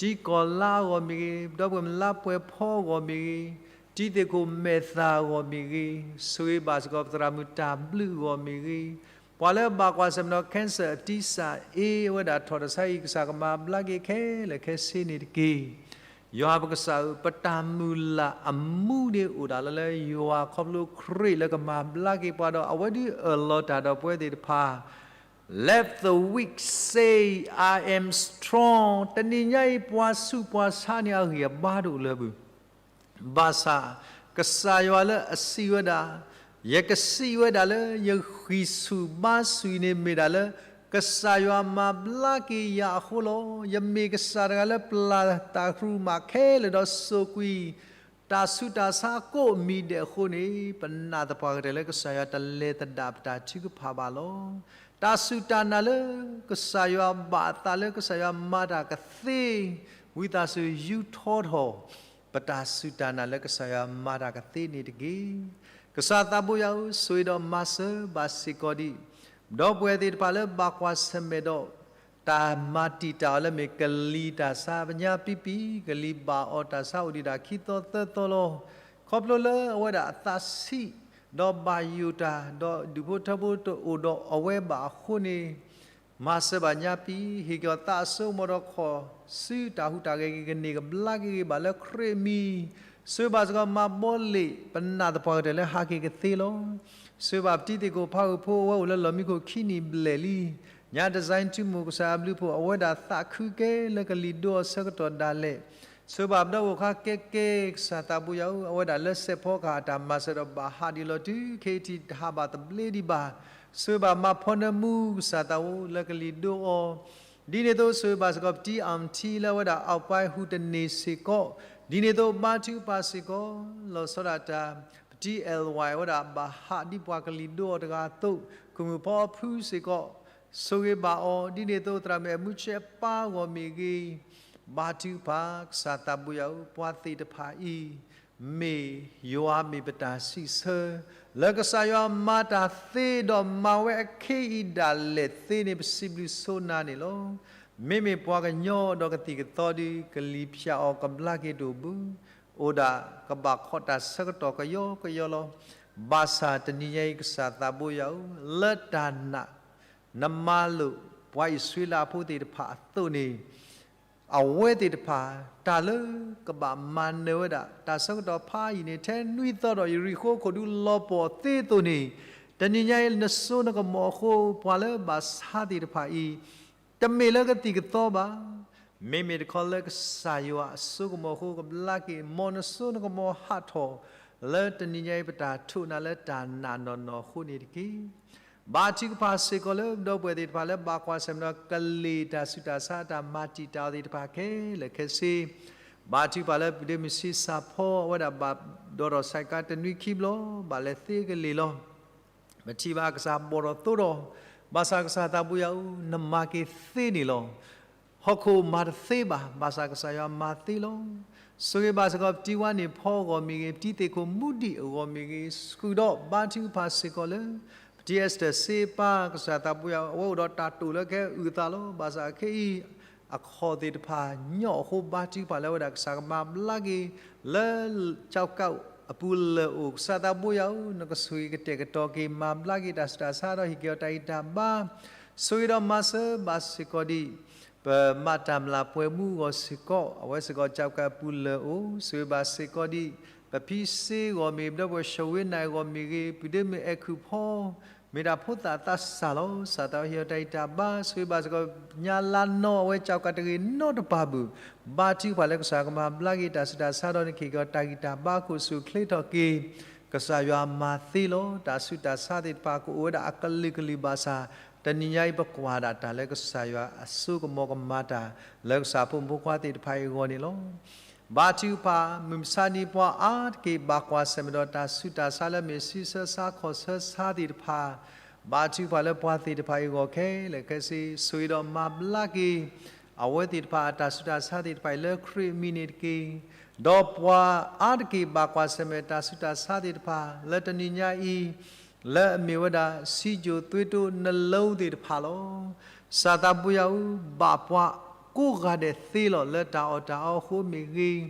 တံၤကီၢ်လါအဂီၢ်မ့ၢ်ဂ့ၤ, ဒီပုၢ်ဝဲၢ်မုၣ်လါပှဲၤဖီအဂီၢ်မ့ၢ်ဂ့ၤ, တံၤသ့ၣ်ခိၣ်မဲာ်သၣ်အဂီၢ်မ့ၢ်ဂ့ၤ, ဆိၣ်ဂ့ၤဘၣ်စ့ၢ်ကီးပသရၣ်မုၣ်တၢ်ဘျုးအဂီၢ်မ့ၢ်ဂ့ၤ, ပှၤလၢဘၣ်ကွၢ်ဆၢၣ်မဲာ်ဒီး cancer အတံၤစၢ်အ့ အဝဲဒၣ်ထီၣ်တၢ်ဆါအံၤ ကစၢ်ကမၤဘျါက့ၤခဲလၢာ်ခဲဆ့န့ၣ်တက့ၢ်. ယွၤပကစၢ်ဧၢ, ပတၢ်မုၢ်လၢ်အမူန့ၣ်အိၣ်ဒၣ်လၢ လၢယွၤခီဖျိခရံာ်လၢကမၤဘျါက့ၤပှၤဒီး အဝဲဒၣ်အၢၣ်လီၤတၢ်ဒီးပဝဲသ့ၣ်တဖၣ် Let the weak say, I am strong. တနံၤညါအံၤ ပှၤဆူးပှၤဆါန့ၣ် အဂံၢ်အဘါတအိၣ်လၢၤဘၣ်. ဘၣ်ဆၣ် ကစၢ်ယွၤလၢအစံးဝဲဒၣ်, ယကစံးဝဲဒၣ်လၢယဂံၢ်ဆူၣ်ဘါဆူၣ်အံၤန့ၣ် မ့ၢ်ဒၣ်လၢ ကစၢ်ယွၤမၤဘျါက့ၤယၤအဃိလီၤ. ယမ့ၢ်ကစၢ်တဂၤလၢပျၢ်တၢ်ကရူၢ်မးခဲလၢာ်ဒီးစိာ်ကွံာ် တၢ်ဆူးတၢ်ဆါကိးမံၤဒဲးအဃိန့ၣ်, ပနာ်သပှၢ်ကတၢၢ်လၢကစၢ်ယွၤတလဲၤသဒၣ်ပတၢ်ထုကဖၣ်ဘၣ်လီၤ. တၢ်စူၢ်တၢ်နာ်လၢကစၢ်ယွၤဘၣ်အသးလၢကစၢ်ယွၤမၤတၢ်ကသ့, ဝံသးစူၤယူထီထီၣ် ပတၢ်စူၢ်တၢ်နာ်လၢကစၢ်ယွၤမၤတၢ်ကသ့န့ၣ်တက့ၢ်. ကစၢ်သးဘိယွၤဧၢ, ဆိၣ်ဂ့ၤဒီးမၤစၢၤဘၣ်စ့ၢ်ကီးဒံး ဒီပုၢ်ဝဲၢ်သ့ၣ်တဖၣ်လၢဘၣ်ကွၢ်ဆၢၣ်မဲာ်ဒီး တၢ်မၤတံာ်တာ်အီၤလၢမ့ၢ်ကလံၤတၢ်ဆါ, ပညါပံပံၤ ကလံၤဘၣ်အီၤတၢ်ဆါအိၣ်ဒံးဒၣ်ခံသီသၢသီလီၤ. ခီဖျိလၢအဝဲဒၣ်အသးဆံး, ဒီးဘၣ်ယိၣ်တၢ်, ဒီးဒူၣ်ဖိထၢဖိတအိၣ်ဒီးအဝဲဘၣ်အဃိန့ၣ် မၤစၢၤဘၣ်ညါပံၤ, ဟ့ၣ်က့ၤအီၤသးအစိကမီၤဒီးခီၣ်ဆူတၢ်ဟူးတၢ်ဂဲၤဂ့ၤ ကန့ၢ်ကဘျါက့ၤဂ့ၤဘၣ်လၢခရံာ်အမံၤ, ဆိၣ်ဂ့ၤဘၣ်စ့ၢ်ကီးမၤဘီလ့ၣ် ပနာ်သပှၢ်ကတၢၢ်လၢဟးက့ၤကသ့လီၤ. ဆိၣ်ဂ့ၤဘၣ်ပတံၤသ့ၣ်ခိၣ်ဖးဂုာ်ဖိ အဝဲအိၣ်လၢလီၢ်မံခိၣ်ခံနံၣ်ဘျဲၣ်လံ. ညါ design ထူမိၢ် ကစၢ်အဘျုးဖိ အဝဲဒၣ်သးခုကဲလၢကလံၤဒိအီၤဆၢကတီၢ်ဒၣ်လဲာ် ဆိၣ်ဂ့ၤဘၣ်ပဒီပုၢ်ဝဲၢ်ခွါကဲကဲ ကစၢ်သးဘိယွၤဧၢ, အဝဲဒၣ်လၢစဲးဖီကဟၣ်တၢ်မၤစၢၤဒီးဘၣ်ဟးဒံးလီၤတုၤ ခ့ထံးတဟးဘၣ်သဘျ့ဒံးဘၣ်. ဆိၣ်ဂ့ၤဘၣ်မါဖီနၢမူ ကစၢ်သးဘိလၢကလံၤဒိအီၤ, ဒ်န့ၣ်အသိးဆိၣ်ဂ့ၤဘၣ်စ့ၢ်ကီးပတံၤအၣ်ထံလၢအဝဲဒၣ်အီၣ်ပှဲၤဟူးတန့ၢ်စ့ၢ်ကီး, ဒ်န့ၣ်အသိးဘါထုကဖၣ်စ့ၢ်ကီး လီၤဆီဒၣ်တၢ် ပတံၤ L Y အဝဲဒၣ်ဘၣ်ဟးဒ်ပှၤကလံၤဒိအီၤတဂၤအသိး, ခိၣ်မုၣ်ဖီအဖုစ့ၢ်ကီး ဆိၣ်ဂ့ၤဘၣ်အီၤ, ဒ်န့ၣ်အသိးသရၣ်မုၣ်အဲၣ်မူဆဲအပၢ်အဂီၢ်မ့ၢ်ဂ့ၤ, ဘါထုကဖၣ်ကစၢ်သးဘိယွၤဧၢ, ပှၤသ့ၣ်တဖၣ်အံၤ မ့ၢ်ယွၤမ့ၢ်ပတၢ်စံးဆၢ, လၢကစၢ်ယွၤမၤတၢ်သ့ဒီးမၤဝဲအခ့အံၤဒၣ်လဲာ်သ့န့ၣ် ပစံးဘျုးဆိနၤန့ၣ်လီၤ. မ့မ့ၢ်ပှၤကညီဒီးကသံၣ်ကသီဒီး ကလံၤဖၠးအီၤကဘျါက့ၤတအိၣ်ဘၣ်, အိၣ်ဒၣ်ကဘၣ်ခိးတၢ်ဆၢကတီၢ်ကယီကယီလီၤ. ဘၣ်ဆၣ်တနံၤညါအံၤကစၢ်သးဘိယွၤဧၢ, လၢတၢ်နာ် နမၤလိာ်ပှၤအံၣ်စရ့လးဖိသ့ၣ်တဖၣ်အသိးန့ၣ် အဝဲသ့ၣ်တဖၣ် တၢ်လၢကဘၣ်မၤနၢၤဝဲဒၣ် တၢ်ဆၢကတီၢ်ဖးယံာ်န့ၣ် ထဲနွံသီဒီးယရံၣ်ဃိခိၣ်ဒူလီၤပှီၢ်သ့အသိးန့ၣ်, တနံၤညါအံၤနစိနကမီၤအဃိ ပှၤလၢဘၣ်ဆါသ့ၣ်တဖၣ်အံၤ တမ့ၢ်လၢကသံၣ်ကသီဘၣ်. မ့မ့ၢ်တခီလၢကစၢ်ယွၤအစိကမီၤအဃိကဘျါက့ၤ မ်နစိနကမီၤဟးထီၣ် လၢတနံၤညါအံၤပတၢ်ထိးနၤလၢတၢ်နာ်နီၢ်နီၢ်အဃိန့ၣ်တက့ၢ်. ဘါထုကဖၣ်စ့ၢ်ကီးလၢပဒီပုၢ်ဝဲၢ်သ့ၣ်တဖၣ်လၢဘၣ်ကွၢ်ဆၢၣ်မဲာ်ဒီးကလ့ၢ်တၢ်ဆူးတၢ်ဆါတၢ်မၤတံာ်တာ်အီၤသ့ၣ်တဖၣ်ခဲလၢာ်ခဲဆ့, ဘါထုကဖၣ်လၢပဒ့မုၣ်ဆံးစၢ်ဖီ အဝဲဒၣ်ဘၣ်ဒိးထီၣ်ဆဲးကါတနွံခံဘျီ ဘၣ်လဲၤသ့ကလ့ၢ်လီၤ. ပထံၣ်ဘၣ်ကစၢ်ဘီၣ်ထီၣ်သိဒီး, ဘၣ်ဆၣ်ကစၢ်သးဘိယွၤဧၢ, နမၤက့ၤသ့န့ၣ်လီၤ. ဟီၣ်ခိၣ်မၤတသ့ဘၣ်, ဘၣ်ဆၣ်ကစၢ်ယွၤမၤသ့လီၤ. ဆိၣ်ဂ့ၤဘၣ်စ့ၢ်ကီးပတံၤဝါန့ၣ်ဖီအဂီၢ်မ့ၢ်ဂ့ၤ, ပတံၤသ့ၣ်ခိၣ်မူဒံၣ်အဂီၢ်မ့ၢ်ဂ့ၤ, ဃုာ်ဒီးဘါထုကဖၣ်စ့ၢ်ကီးလၢ ပတံၤ Esther စ့ပၢ် ကစၢ်သးဘိယွၤဧၢ, အဝဲအိၣ်ဒီးတၢ်တိာ်လၢကဟဲအုၣ်အသးလီၤ. ဘၣ်ဆၣ်ခဲအံၤ အခီၣ်သ့ၣ်တဖၣ်ညီအဃိ ဘါထုကဖၣ်လၢအဝဲဒၣ်ကစၢ်ကမၤဘျါက့ၤ လၢကၠီကးအပူၤလၢာ်အိၣ်, ကစၢ်သးဘိယွၤဧၢ, နကဆိၣ်ဂ့ၤကတဲာ်ကတီၤက့ၤ မၤဘျါက့ၤတၢ်ဆူးတၢ်ဆါဒီးဟ့ၣ်က့ၤအီၤတၢ်ဂံၢ်တၢ်ဘါ, ဆိၣ်ဂ့ၤဒီးမၤစၢၤဘၣ်စ့ၢ်ကီးဒံး ပမၤတၢ်မျၢ်ပှဲၤမူအဂီၢ်စ့ၢ်ကီး, အဝဲစ့ၢ်ကီးကၠီကးအပူၤလၢာ်အိၣ်, ဆိၣ်ဂ့ၤဘၣ်စ့ၢ်ကီးဒံး ပဖံစ့အဂီၢ်မ့ၢ်ဂ့ၤ, ပဒီပုၢ်ဝဲၢ်ဆၢဝ့နၢ်အဂီၢ်မ့ၢ်ဂ့ၤ, ပဒ့မုၣ်အဲၣ်ခုၣ်ဖီ မ့ၢ်ဒၣ်ဖိသၣ်သးစၢ်လီၤ. ကစၢ်သးဟ့ၣ်အီၤတၢ်ဂံၢ်တၢ်ဘါ, ဆိၣ်ဂ့ၤဘၣ်စ့ၢ်ကီးညါလါနီၤ အဝဲကၠီကးတဂ့ၤနီတပၤဘၣ်, ဘါထုကဖၣ်လၢကစၢ်ကမၤဘျါက့ၤတၢ်ဆူးတၢ်ဆါဒီးနကဟ့ၣ်က့ၤအီၤတၢ်ဂံၢ်တၢ်ဘါ ခိၣ်ဆူၣ်ချ့ထီၣ်က့ၤ, ကစၢ်ယွၤမၤသ့လီၤ. တၢ်ဆူးတၢ်ဆါသ့ၣ်တဖၣ်ကအိၣ်ဝဲဒၣ်အကလုာ်ကလုာ်ဘၣ်ဆၣ်, တနံၤညါအံၤပကွၢ်ဒၣ်တၢ်လၢကစၢ်ယွၤအစိကမီၤကမၤတၢ် လၢကစၢ်ဖိမုၣ်ဖိခွါသ့ၣ်တဖၣ်အံၤအဂီၢ်န့ၣ်လီၤ. ဘါထုကဖၣ် မုၢ်မဆါနံၤ ပှၤအါတက့ၢ်ဘၣ်ကွၢ်ဆၢၣ်မဲာ်ဒီးတၢ်ဆူးတၢ်ဆါလၢမ့ၢ်ဆံးဆၢဆါခီၣ်ဆၢဆါသ့ၣ်တဖၣ်, ဘါထုကဖၣ်လၢပှၤသ့ၣ်တဖၣ်အံၤအဂီၢ်ခဲလၢာ်ခဲဆ့, ဆိၣ်ဂ့ၤဒီးမၤဘျါက့ၤ အဝဲသ့ၣ်တဖၣ်အတၢ်ဆူးတၢ်ဆါသ့ၣ်တဖၣ်အံၤလၢခရံာ်အမံၤန့ၣ်တက့ၢ်. ဒီးပှၤအါတက့ၢ်ဘၣ်ကွၢ်ဆၢၣ်မဲာ်တၢ်ဆူးတၢ်ဆါသ့ၣ်တဖၣ် လၢတနံၤညါအံၤ လၢအမ့ၢ်ဝဲဒၣ် စံယိၣ်သွ့တိနလိသ့ၣ်တဖၣ်လီၤ. ကစၢ်သးဘိယွၤဧၢ, ဘၣ်ပှၤကိးဂၤဒဲးသ့လီၤ. လၢတၢ်အီၣ်တၢ်အီအဃိမ့ၢ်ဂ့ၤ,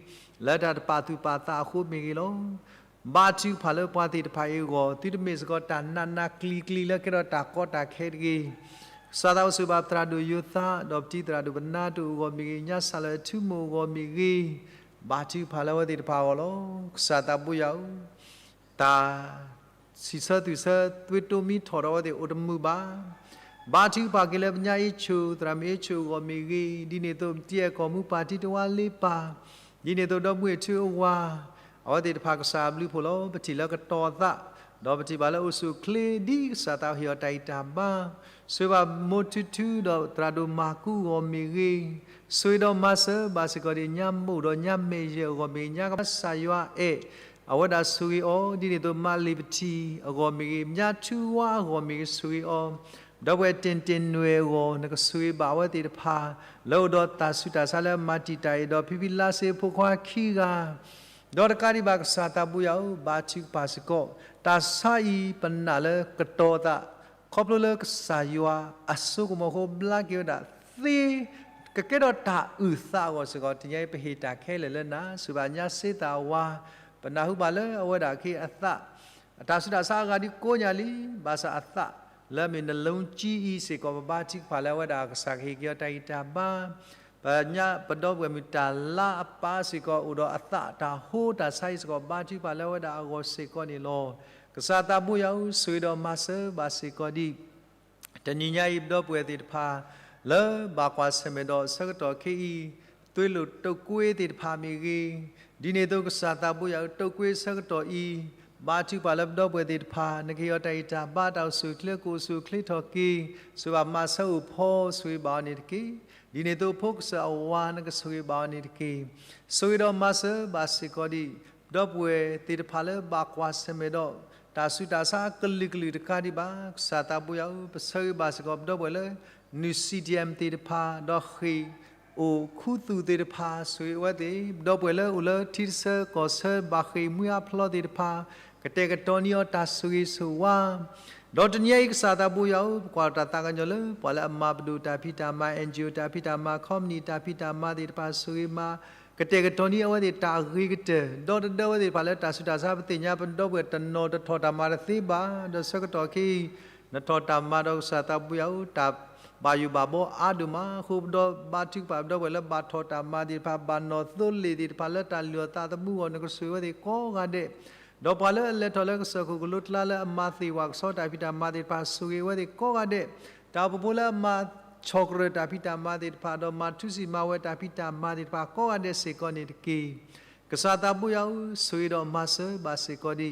လၢတၢ်တပာ်သူၣ်ပာ်သးအဃိမ့ၢ်ဂ့ၤလီၤ. ဘါထုကဖၣ်လၢပှၤသ့ၣ်တဖၣ်အံၤအဂီၢ်, သုတမ့ၢ်စ့ၢ်ကီးတၢ်နးနးကျံၤကျံၤလၢကဲထီၣ်တၢ်ကီတၢ်ခဲတဂ့ၤ. ကစၢ်သးအိၣ်ဆိၣ်ဂ့ၤဘၣ်သရၣ်ဒိၣ်ယိၤသး, ဒီးပတံၤသရၣ်ဒိၣ်ပနါတိၢ်အဂီၢ်မ့ၢ်ဂ့ၤ, ညါစၢ်လၢအထူမိၢ်အဂီၢ်မ့ၢ်ဂ့ၤ, ဘါထုကဖၣ်လၢအဝဲသ့ၣ်တဖၣ်အဂီၢ်လီၤ. ကစၢ်သးဘိယွၤဧၢ, တၢ် စံးဆၢသူၣ်ဆၢ သွ့တိမံထီၣ်ဒီးအဝဲသ့ၣ်အိၣ်တမုာ်ဘၣ်. ဘါထုကဖၣ်က့ၤလၢပညါအ့ၣ်ဆိၣ် သရၣ်မုၣ်အ့ၣ်ဆိၣ်အဂီၢ်မ့ၢ်ဂ့ၤ, ဒ်န့ၣ်အသိး ပတံၤအဲၣ်ကီၢ်မူပၢ်တံၤတဝါလ့ပၢ်, ဒ်န့ၣ်အသိး ဒီပုၢ်ဝဲၢ်ထူအဝၤ, အဝဲသ့ၣ်တဖၣ်ကစၢ်အဘျုးအဖှိၣ်လီၤ. ပထံၣ်လၢကတီၤအသး, ဒီးပထံၣ်ဘၣ်လၢအိၣ်ဆူၣ်အိၣ်ချ့ ဒ်ကစၢ်သးဟ့ၣ်အီၤတၢ်ဂံၢ်တၢ်ဘါ, ဆိၣ်ဂ့ၤဘၣ်မိၢ်ထူထူဒီးသရၣ်ဒိၣ်မၤကူအဂီၢ်မ့ၢ်ဂ့ၤ, ဆိၣ်ဂ့ၤဒီးမၤစၢၤဘၣ်စ့ၢ်ကီးဒံးညါမိၢ်ဒီးညါမဲာ်ယဲၢ်အဂီၢ်မ့ၢ်ဂ့ၤ, ညါကဘၣ်ကစၢ်ယွၤအဲၣ် အဝဲဒၣ်ဆိၣ်ဂ့ၤအီၤ, ဒ်န့ၣ်အသိးမါလ့ၤပထံၣ်အဂီၢ်မ့ၢ်ဂ့ၤ, ညါထူဝါအဂီၢ်မ့ၢ်ဂ့ၤ ဆိၣ်ဂ့ၤအီၤ, ဒီပုၢ်ဝဲၢ်တ့ၢ်တ့ၢ်နွဲၣ်အဂီၢ် နကဆိၣ်ဂ့ၤဘၣ်အဝဲသ့ၣ်တဖၣ် လၢအိၣ်ဒီးတၢ်ဆူးတၢ်ဆါလၢအမၤတံာ်တာ်အံၤ, ဒီးဖံဖံလါစ့ဖိခွါခံဂၤ ဒီးတကးဒံးဘၣ်ကစၢ်သးဘိယွၤဧၢ, ဘါထုကဖၣ်စ့ၢ်ကီး တၢ်ဆါအံၤပနာ်လၢကတီၤအသး, ခီဖျိလၢကစၢ်ယွၤအစိကမီၤအဃိ ဘျါက့ၤဝဲဒၣ်သ့ ကကဲထီၣ်တၢ်အုၣ်သးအဂီၢ်စ့ၢ်ကီး, တနံၤညါအံၤပဟ့ၣ်တၢ်ခဲလၢာ်လၢနၤ, ဆိၣ်ဂ့ၤဘၣ်ညါစ့သၣ်ဝါ, ပနၢ်ဟူဘၣ်လၢအဝဲဒၣ်အခ့အသး, အတၢ်ဆူးတၢ်ဆါအဂၤဒုးကိးညါလံ, ဘၣ်ဆၣ်အသး လၢအမ့ၢ်နလိကံအံၤစ့ၢ်ကီး ပဘါထုကဖၣ်လၢအဝဲဒၣ်ကစၢ်ကဟ့ၣ်က့ၤအီၤတၢ်ဂံၢ်တၢ်ဘါ, ပညါပဒီပုၢ်ဝဲၢ်မုၣ်တၢ်လါအပၢ်စ့ၢ်ကီး အိၣ်ဒီးအသးတၢ်ဟိတၢ်ဆါအံၤစ့ၢ်ကီး ဘါထုကဖၣ်လၢအဝဲဒၣ်အဂီၢ်စ့ၢ်ကီးန့ၣ်လီၤ. ကစၢ်သးဘိယွၤဧၢ, ဆိၣ်ဂ့ၤဒီးမၤစၢၤဘၣ်စ့ၢ်ကီးဒံး တနံၤညါအံၤ ပဒီပုၢ်ဝဲၢ်သ့ၣ်တဖၣ် လၢဘၣ်ကွၢ်ဆၢၣ်မဲာ်ဒီးအဆၢကတီၢ်ခဲအံၤ, သွ့လိာ်တုတ်ကွေးသ့ၣ်တဖၣ်မ့ၢ်ဂ့ၤ, ဒ်န့ၣ်အသိးကစၢ်သးဘိယွၤဧၢ, တုတ်ကွေးအဆၢကတီၢ်အံၤ, ဘါထုကဖၣ်လၢပဒီပုၢ်ဝဲၢ်သ့ၣ်တဖၣ် နကဟ့ၣ်အီၤတၢ်ဂံၢ်တၢ်ဘါ တၢ်အိၣ်ဆူၣ်အိၣ်ချ့ကအိၣ်ဆူၣ်အိၣ်ချ့ထီၣ်က့ၤ, ဆိၣ်ဂ့ၤဘၣ်မၤစၢၤအိၣ်ဖှိၣ် ဆိၣ်ဂ့ၤဘၣ်အီၤန့ၣ်တက့ၢ်. ဒ်န့ၣ်အသိးဖိကစၢၢ်အဝၤ နကဆိၣ်ဂ့ၤဘၣ်အီၤန့ၣ်တက့ၢ်. ဆိၣ်ဂ့ၤဒီးမၤစၢၤဘၣ်စ့ၢ်ကီးဒံး ပဒီပုၢ်ဝဲၢ်သ့ၣ်တဖၣ်လၢဘၣ်ကွၢ်ဆၢၣ်မဲာ်ဒီး တၢ်ဆူးတၢ်ဆါအကလုာ်ကလုာ်တကးဒံးဘၣ် ကစၢ်သးဘိယွၤဧၢ, ပဆၢဂ့ၤဘၣ်စ့ၢ်ကီးပဒီပုၢ်ဝဲၢ်လၢ နုၢ် CDM သ့ၣ်တဖၣ် ဒီးဃ့ၢ်အိၣ်ခူသူၣ်သ့ၣ်တဖၣ် ဆိၣ်ဂ့ၤအဝဲသ့ၣ်, ပဒီပုၢ်ဝဲၢ်လၢအိၣ်လၢထံတဆၢကီၢ်ဆၢ ဘၣ်ဃ့ၢ်မှံဟးဖျိးသ့ၣ်တဖၣ် ကတဲာ်ကတီၤန့ၢ်အီၤတၢ်ဆိၣ်ဂ့ၤဆိၣ်ဝါ ဒီးတနံၤအံၤကစၢ်သးဘိယွၤဧၢ, ပကွၢ်တၢ်သးကညီၤလၢ ပှၤလၢအမၤပဒိၣ်တၢ်ဖံးတၢ်မၤ NGO တၢ်ဖံးတၢ်မၤ company တၢ်ဖံးတၢ်မၤသ့ၣ်တဖၣ် ဆိၣ်ဂ့ၤမၤ ကတဲာ်ကတီၤန့ၢ်အဝဲသ့ၣ်တၢ်အဂ့ၤကတၢၢ်, ဒီတဒၢဝဲသ့ၣ်တဖၣ်လၢတၢ်ဆူးတၢ်ဆါ ပသ့ၣ်ညါပဒီပုၢ်ဝဲၢ်တနီၤတထီၣ်တၢ်မၤတသ့ဘၣ်, ဒီးဆၢကတီၢ်ခဲအံၤ နထီၣ်တၢ်မၤဒီးကစၢ်သးဘိယွၤဧၢ, တၢ်ဘၣ်ယိၣ်ဘၣ်ဘီအါဒိၣ်မးအဃိ ပဒီဘါထုကဖၣ်ပဒီပုၢ်ဝဲၢ်လၢဘၣ်ထီၣ်တၢ်မၤသ့ၣ်တဖၣ် ဘၣ်နီၣ်သိလ့ၣ်သ့ၣ်တဖၣ်လၢတၢ်လုၢ်အီၣ်သးသမူအဂီၢ် နကဆိၣ်ဂ့ၤဝဲသ့ၣ်ကိးဂၤဒဲး ဒီးပှၤလၢအလဲၤထီၣ်လၢကစၢၢ်ခိၣ်ကလိကျါလၢအမၤသ့ၣ်ဝၣ်ကဆီတၢ်ဖံးတၢ်မၤသ့ၣ်တဖၣ် ဆိၣ်ဂ့ၤဝဲသ့ၣ်ကိးဂၤဒဲး, တၢ်အိၣ်ဖှိၣ်ဖိလၢအမၤဆီၣ်ကရၢၢ်တၢ်ဖံးတၢ်မၤသ့ၣ်တဖၣ် ဒီးမၤထူစံၣ်မၤဝဲတၢ်ဖံးတၢ်မၤသ့ၣ်တဖၣ်ကိးဂၤဒဲးစ့ၢ်ကီးန့ၣ်တက့ၢ်. ကစၢ်သးဘိယွၤဧၢ, ဆိၣ်ဂ့ၤဒီးမၤစၢၤဘၣ်စ့ၢ်ကီးဒံး လီ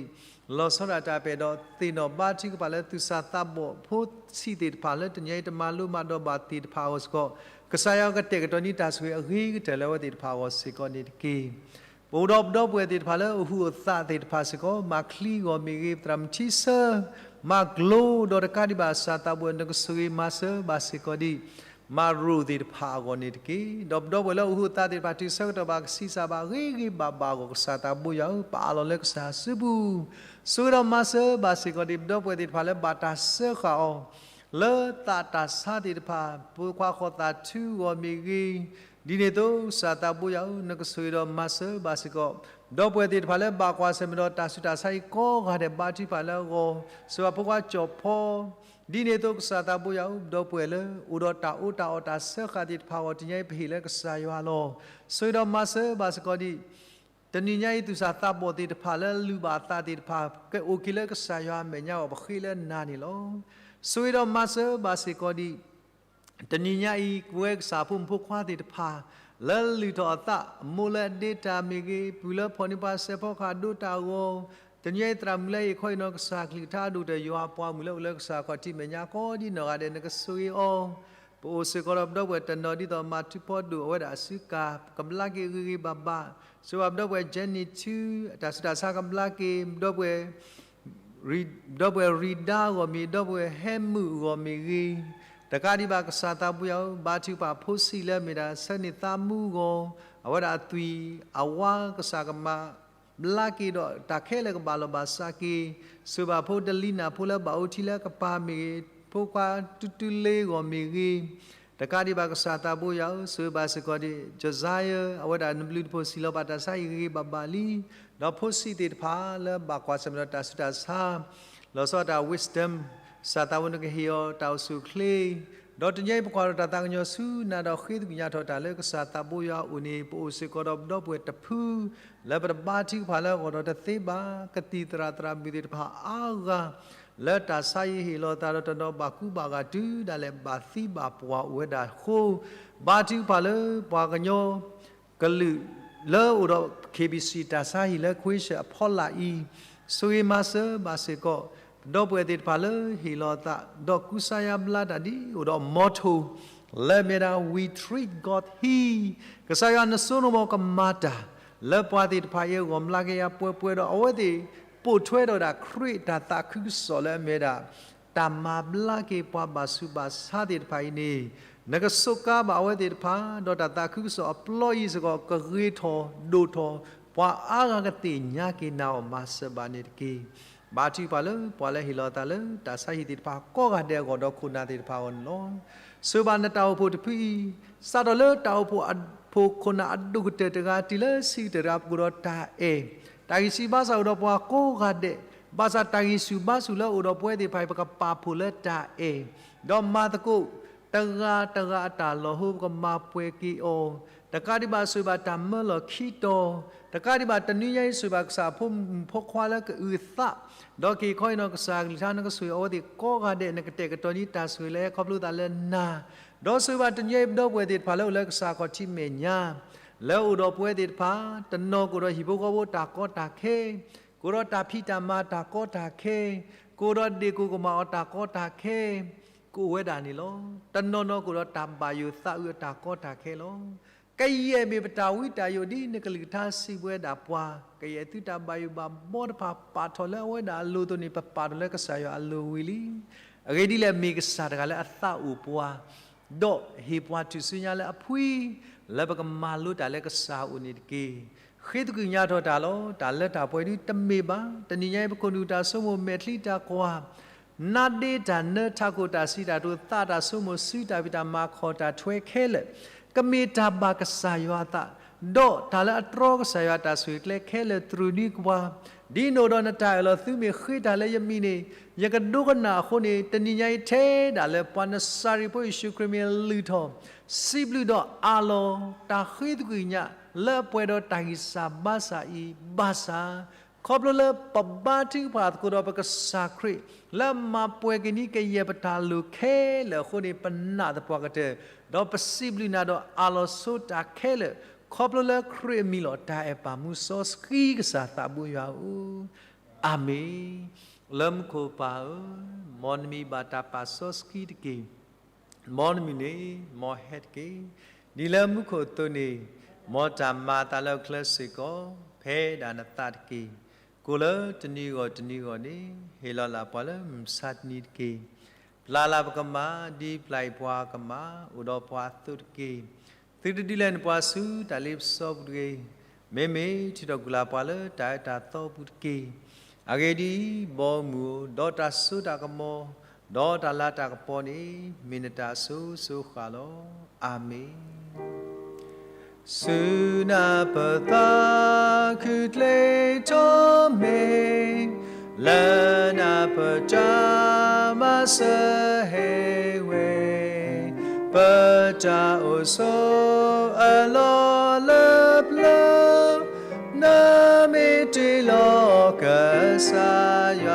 ၤဆီဒၣ်တၢ်ပာ်ဒီးသ့ၣ်နီၣ်ဘါထုကဖၣ်လၢသူၣ်စၢ်သးဘီၣ်ဖိဆံးသ့ၣ်တဖၣ်လၢတနံၤအံၤတမၤလိမၤဒိးဘၣ်သ့ၣ်တဖၣ်အဂီၢ်စ့ၢ်ကီး, ကစၢ်ယွၤကတဲာ်ကတီၤန့ၢ်တၢ်ဆိၣ်ဂ့ၤအဂ့ၤကတၢၢ်လၢအဝဲသ့ၣ်တဖၣ်အဂီၢ်စ့ၢ်ကီးန့ၣ်တက့ၢ်. ပအိၣ်ဒီးပဒီပုၢ်ဝဲၢ်သ့ၣ်တဖၣ်လၢအဟူးအသးသ့ၣ်တဖၣ်စ့ၢ်ကီး မၤချံအဂီၢ်မ့ၢ်ဂ့ၤ, သရၣ်မုၣ်ထံဆၢ မၤကျိဒီးတကးဒံးဘၣ်ကစၢ်သးဘိယွၤ နကဆိၣ်ဂ့ၤမၤစၢၤဘၣ်စ့ၢ်ကီးဒံး မၤရိၣ်သ့ၣ်တဖၣ်အဂီၢ်န့ၣ်တက့ၢ်. ဒီးပဒီပုၢ်ဝဲၢ်လၢအဟူးအသးသ့ၣ်တဖၣ်တုၤဆၢကတီၢ်ဘၣ်ကဆံးစၢ်ဘၣ်ဂ့ၤဂ့ၤဘၣ်ဘၣ်အဂီၢ် ကစၢ်သးဘိယွၤဧၢ, ပအးလီၤလၢကစၢ်စုပူၤ, ဆိၣ်ဂ့ၤဒီးမၤစၢၤဘၣ်စ့ၢ်ကီးဒံး ပဒီပုၢ်ဝဲၢ်သ့ၣ်တဖၣ်လၢဘၣ်တၢ်စၢဃာ်အီၤ လၢသးတၢ်ဆါသ့ၣ်တဖၣ် ဖိခွါဃီၤသးထူအဂီၢ်မ့ၢ်ဂ့ၤ, ဒ်န့ၣ်အသိးကစၢ်သးဘိယွၤဧၢ, နကဆိၣ်ဂ့ၤဒီးမၤစၢၤဘၣ်စ့ၢ်ကီး ပဒီပုၢ်ဝဲၢ်သ့ၣ်တဖၣ်လၢဘၣ်ကွၢ်ဆၢၣ်မဲာ်ဒီးတၢ်ဆူးတၢ်ဆါအံၤကိးဂၤဒဲး ဘါထုကဖၣ်လၢအဂီၢ်, ဆိၣ်ဂ့ၤဘၣ်ဖိခွါကၠီၣ်ဖီ ဒ်န့ၣ်အသိးကစၢ်သးဘိယွၤဧၢ, ပဒီပုၢ်ဝဲၢ်လၢအိၣ်ဒီးတၢ်အီၣ်တၢ်အီတၢ်စၢဃာ်သ့ၣ်တဖၣ်အဂီၢ် တနံၤအံၤပဟ့ၣ်လၢကစၢ်ယွၤလီၤ. ဆိၣ်ဂ့ၤဒီးမၤစၢၤဘၣ်စ့ၢ်ကီးဒံး တနံၤညါအံၤ သူၣ်စၢ်သးဘီၣ်သ့ၣ်တဖၣ်လၢအလုၢ်ဘၣ်အသးသ့ၣ်တဖၣ် ကအိၣ်က့ၤလၢကစၢ်ယွၤအမဲာ်ညါအဂီၢ် ပဃ့လၢနၤန့ၣ်လီၤ. ဆိၣ်ဂ့ၤဒီးမၤစၢၤဘၣ်စ့ၢ်ကီးဒံး တနံၤညါအံၤ ပဝဲကစၢ်ဖိမုၣ်ဖိခွါသ့ၣ်တဖၣ် လၢလုၢ်ထီၣ်အသး အမိၢ်လၢအဒ့တၢ်မ့ၢ်ဂ့ၤ, ပုၢ်လၢဖီၣ်န့ၢ်ပှၤစဲးဖီကဟၣ်ဒိတၢ်အဂီၢ်, တနံၤညါအံၤ သရၣ်မုၣ်လၢအဟ့ၣ်ခီဟ့ၣ်နီၤကစၢ်အကလုၢ်ကထါအဒိၣ်ကတၢၢ် ယွၤအပှၤမုၣ်လၢအိၣ်လၢကစၢ်ခီၣ်ထံးမဲာ်ညါကိးဒံနီၢ်ဂၤဒဲး နကဆိၣ်ဂ့ၤအီၤ ပအိၣ်စ့ၢ်ကီးဒီးပဒီပုၢ်ဝဲၢ်တနီၤ ဒ်သိးမၤထူဖီဒိၣ်အဝဲဒၣ်အစုကၤ ကဘျါက့ၤဂ့ၤဂ့ၤဘၣ်ဘၣ်, ဆိၣ်ဂ့ၤဘၣ်ပဒီပုၢ်ဝဲၢ် Jenny ထူ တၢ်ဆူးတၢ်ဆါကဘျါက့ၤ ပဒီပုၢ်ဝဲၢ် ပဒီပုၢ်ဝဲၢ်ရံဒါအဂီၢ်မ့ၢ် ပဒီပုၢ်ဝဲၢ်ဟဲမုၣ်အဂီၢ်မ့ၢ်ဂ့ၤ, တကးဒံးဘၣ်ကစၢ်သးဘိယွၤဧၢ, ဘါထုကဖၣ်ဖိဆံးလၢအမ့ၢ်ဒၣ်ဆၢန့ၢ်သးမူအဂီၢ်, အဝဲဒၣ်အသွံၣ်အဝါကစၢ်ကမၤ ဘျါက့ၤဒီးတၢ်ခဲလၢာ်ကဘၣ်လီၢ်ဘၣ်စးက့ၤ, ဆိၣ်ဂ့ၤဘၣ်ဖိဒလံနၢ်ဖိလၢဘၣ်အိၣ်ထံလၢကပၤမ့ၢ်ဂ့ၤ, ဖိခွါတူတူလ့အဂီၢ်မ့ၢ်ဂ့ၤ, တကးဒံးဘၣ်ကစၢ်သးဘိယွၤဧၢ, ဆိၣ်ဂ့ၤဘၣ်စ့ၢ်ကီးဒံး Josiah အဝဲဒၣ်နဘျုးနဖှိၣ်စံးလီၤဘၣ်တၢ်ဆါဟံၣ်ဂ့ၤဂ့ၤဘၣ်ဘၣ်လံ, ဒီးဖိဆံးသ့ၣ်တဖၣ်လၢဘၣ်ကွၢ်ဆၢၣ်မဲာ်ဒီးတၢ်ဆူးတၢ်ဆါ လီၤဆီဒၣ်တၢ် wisdom ကစၢ်သးဘိနကဟ့ၣ်အီၤတၢ်အိၣ်ဆူၣ်အိၣ်ချ့, ဒီးတနံၤအံၤပကွၢ်ဒီးတၢ်သးကညီၤဆူနၤဒီးဃ့သကွံၢ်ညါထီၣ်တၢ်လၢကစၢ်သးဘိယွၤအအိၣ်န့ၣ် ပအိၣ်စ့ၢ်ကီးဒီးပဒီပုၢ်ဝဲၢ်တဖု လၢပတဘါထုကဖၣ်လၢအဂီၢ်ဒီးတသ့ဘၣ် ကသံၣ်သရၣ်သရၣ်မုၣ်သ့ၣ်တဖၣ်အါဂၤ လၢတၢ်ဆါဟံၣ်ဟ့ၣ်လီၤသးဒီးတနီၤဘၣ်ကူဘၣ်ဂာ်တုၤဒၣ်လဲာ်ဘၣ်သံဘၣ်ပှၢ်အိၣ်ဝဲဒၣ်အဃိ, ဘါထုကဖၣ်လၢပှၤကညီ ကလုာ်လၢအိၣ်ဒီး KBC တၢ်ဆါဟံၣ်လၢ ခွ့ဆၢၣ်အဖီလာ်အံၤ, ဆိၣ်ဂ့ၤမၤစၢၤဘၣ်စ့ၢ်ကီး ပဒီပုၢ်ဝဲၢ်သ့ၣ်တဖၣ်လၢဟ့ၣ်လီၤသး ဒီးကူစါယါဘျါတၢ်ဒ်အိၣ်ဒီး motto လၢအမ့ၢ်ဒၣ် We treat God here, ကစၢ်ယွၤနစိနမီၤကမၤတၢ် လၢပှၤသ့ၣ်တဖၣ်အံၤအဂီၢ် မျးကယၤပှဲၤပှဲၤဒီးအဝဲသ့ၣ် ပိာ်ထွဲဒီးဒၣ်ခရံာ်တၢ်သးခုကစီၣ်လၢအမ့ၢ်ဒၣ် တၢ်မၤဘျါက့ၤပှၤဘၣ်ဆူးဘၣ်ဆါသ့ၣ်တဖၣ်အံၤန့ၣ်, နကစူးကါဘၣ်အဝဲသ့ၣ်တဖၣ် ဒီးတၢ်သးခုကစီၣ်အပျီအံၤစ့ၢ်ကီး ကဂ့ၤထီၣ်ဒိၣ်ထီၣ် ပှၤအါဂၤကသ့ၣ်ညါက့ၤနၤအီၤမၤစၢၤဘၣ်န့ၣ်တက့ၢ်. ဘါထုကဖၣ်လၢပှၤလၢဟ့ၣ်လီၤသးလၢတၢ်ဆါဟံၣ်သ့ၣ်တဖၣ်ကိးဂၤဒဲးအဂီၢ်ဒီးခိၣ်နၢ်သ့ၣ်တဖၣ်အဂီၢ်န့ၣ်လီၤ. ဆိၣ်ဂ့ၤဘၣ်နတၢ်အိၣ်ဖှိၣ်တဖုအံၤ, စးထီၣ်လၢတၢ်အိၣ်ဖှိၣ်အဖိခိၣ်နၢ်အဒိၣ်ကတၢၢ်တဂၤ တုၤလၢဆံးကတၢၢ်တဂၤ ပကအိၣ်ဒီးတၢ်အဲၣ်, တၢ်ဂံၢ်ဆံးဘါစၢ်အိၣ်ဒီးပှၤကိးဂၤဒဲး ဘၣ်ဆၣ်တၢ်ဂံၢ်ဆူၣ်ဘါဆူၣ်လၢအအိၣ်ဒီးပဝဲသ့ၣ်တဖၣ်အံၤ ပကပာ်ဖှိၣ်လၢတၢ်အဲၣ်, ဒီးမၤသကိး တဂၤတဂၤအတၢ်လီၢ်ဟိ ပကမၤပှဲၤက့ၤအီၤ, တကးဒံးဘၣ် ဆိၣ်ဂ့ၤဘၣ်တၢ်မၢလီၤခံတီၤ, တကးဒံးဘၣ် တနွံညါအံၤ ဆိၣ်ဂ့ၤဘၣ်ကစၢ်အဖိမုၣ်ဖိခွါလၢကအုၣ်သး, ဒီးက့ၤခီအံၤနီၤ ကစၢ်အကလုၢ်ကထါ နကဆိၣ်ဂ့ၤအဝဲသ့ၣ်ကိးဂၤဒဲး နကတဲာ်ကတီၤန့ၢ်တၢ်ဆိၣ်ဂ့ၤလၢ ခီဖျိသးလၢနၤ, ဒီးဆိၣ်ဂ့ၤဘၣ်တနွံညါအံၤ ပဒီပုၢ်ဝဲၢ်သ့ၣ်တဖၣ်လၢအိၣ်လၢကစၢ်ခီၣ်ထံးမဲာ်ညါ လၢအအိၣ်ဒီးပဝဲသ့ၣ်တဖၣ် တနီၤကအိၣ်ဒီးဟံၣ်ဖိဃီဖိတၢ်ကီတၢ်ခဲ, ကအိၣ်ဒီးတၢ်ဖံးတၢ်မၤတၢ်ကီတၢ်ခဲ, ကအိၣ်ဒီးဒ့ၣ်ကိၢ်ကမၣ်အီၤတၢ်ကီတၢ်ခဲ, ကအိၣ်ဝဲဒၣ်န့ၣ်လီၤ. တနီၤနီၤကအိၣ်ဒီးတၢ်ဘၣ်ယိၣ်သးအုးအတၢ်ကီတၢ်ခဲလီၤ. ကယဲၢ်မ့ၢ်ပတၢ်ဝံတၢ်ယိးဒ်နကလုၢ်ကထါစံးဝဲဒၣ်ပှၤ, ကယဲၢ်သုတၢ်ဘၣ်ယိၣ်ဘၣ်ဘီတဖၣ်ပာ်ထီၣ်လၢအဝဲဒၣ်အလိၤအသိးန့ၣ် ပပာ်ထီၣ်လၢကစၢ်ယွၤအလိၤဝံၤလံ. အဂ့ၢ်ဒ်လဲၣ် မ့ၢ်ကစၢ်တဂၤလၢအသးအိၣ်ပှၤ ဒီးဟ့ၣ်ပှၤထူၣ်စုညါလၢအဖှံ လၢပကမၤလိတၢ်လၢကစၢ်အအိၣ်န့ၣ်တက့ၢ်. ဃ့သကွံာ်ညါထီၣ်တၢ်လီၤ. တၢ်လၢတၢ်ပှဲၤဒုတမ့ၢ်ဘၣ်. တနံၤညါအံၤ ပခိၣ်နူာ်တၢ်ဆိကမိၣ် မဲာ်ချံတၢ်ကွၢ် နါဒ့တၢ်နၢ ထးခိၣ်တၢ်စံးတၢ်ကတိၤ သးတၢ်ဆိကမိၣ် စုတၢ်ဖံးတၢ်မၤ ခီၣ်တၢ်ထွဲခဲလၢာ် ကမ့ၢ်တၢ်ဘၣ်ကစၢ်ယွၤအသး, ဒီးတၢ်လၢအတြီကစၢ်ယွၤတၢ်ဆိၣ်ဂ့ၤကျဲခဲလၢာ် တြူၢ်ဒံးကွၢ်, ဒ်နအိၣ်ဒီးနတၢ်အၢၣ်လီၤ သုမ့ၢ်ဃ့တၢ်လၢယမံၤန့ၣ် ယကဒိကနၣ်အဃိန့ၣ် တနံၤညါအံၤ ထဲဒၣ်လၢပှၤနစၤရ့းဖိယ့ၣ်ၡူးခရံာ်မံၤလၢလုၢ်ထီၣ် စံးဘျုးဒီးအးလီၤ တၢ်ဃ့သကွံာ်ညါ လၢအပှဲၤဒီးတၢ်ဂံၢ်စၢ်ဘါစၢ်အံၤ ဘၣ်ဆၣ် ခီဖျိလၢပဘါထုကဖၣ်သကိးဒီးပကစၢ်ခရံာ် လၢအမၤပှဲၤက့ၤန့ၢ်ကယဲၢ်ပတၢ်လိၣ်ခဲလၢာ်အဃိန့ၣ် ပနာ်သပှၢ်ကတၢၢ်, ဒီးပစံးဘျုးနၤဒီးအးလီၤဆိတၢ်ခဲလၢာ် ခီဖျိလၢခရံာ်အမံၤလီၤ. တၢ်အဲၣ်ပၢ်မူစီဆှံကစၢ်သးဘိယွၤဧၢ, အၤမ့ၣ်. လၢမူခိၣ်ပၢ်ဧၢ, မ်နမံၤဘၣ်တၢ်ပာ်စီဆှံတက့ၢ်. မ်နမုၢ်န့ၣ် မ်ဟဲတက့ၢ်. ဒ်လၢမူခိၣ်အသိးန့ၣ်, မ်တၢ်မၤအသးလၢအချၢစ့ၢ်ကီး ဖဲဒၣ်နသးတက့ၢ်. ကိးလၢတနံၤဂီၢ်တနံၤဂီၢ်န့ၣ် ဟ့ၣ်လီၤလၢပှၤလၢမုၢ်မဆါတနံၤတက့ၢ်. ပျၢ်လၢပကမၣ် ဒ်ပျၢ်အံၤပှၤကမၣ် အိၣ်ဒီးပှၤအသိးတက့ၢ်. သုတဒုးလဲၤနပှၤဆူတၢ်လ့ပစီပူၤတဂ့ၤ. မ့မ့ၢ်ထုးထီၣ်ကွံာ်လၢပှၤလၢတၢ်အၢတၢ်သီပူၤတက့ၢ်. အဂ့ၢ်ဒ်အံၤ, ဘီမုၢ်ဧၢ, ဒီးတၢ်စိတၢ်ကမီၤ, ဒီးတၢ်လၤတၢ်ကပီၤန့ၣ် မ့ၢ်နတၢ်အစိၤစိၤအဃၣ်လီၤ. အၤမ့ၣ်. ဆူနၢ်ပၢၢ်သးခုကျ့ထီၣ်မ့ၢ်, လၢနၢ်ပၢၢ်တၢ်မၤစၢၤဟ့ၣ်ဝဲ, ပတၢ်အိၣ်ဆိးအလီၢ်လၢပျၢၤ, နမ့ၢ်တ့ၢ်လီၤကစၢ်ယွၤဧ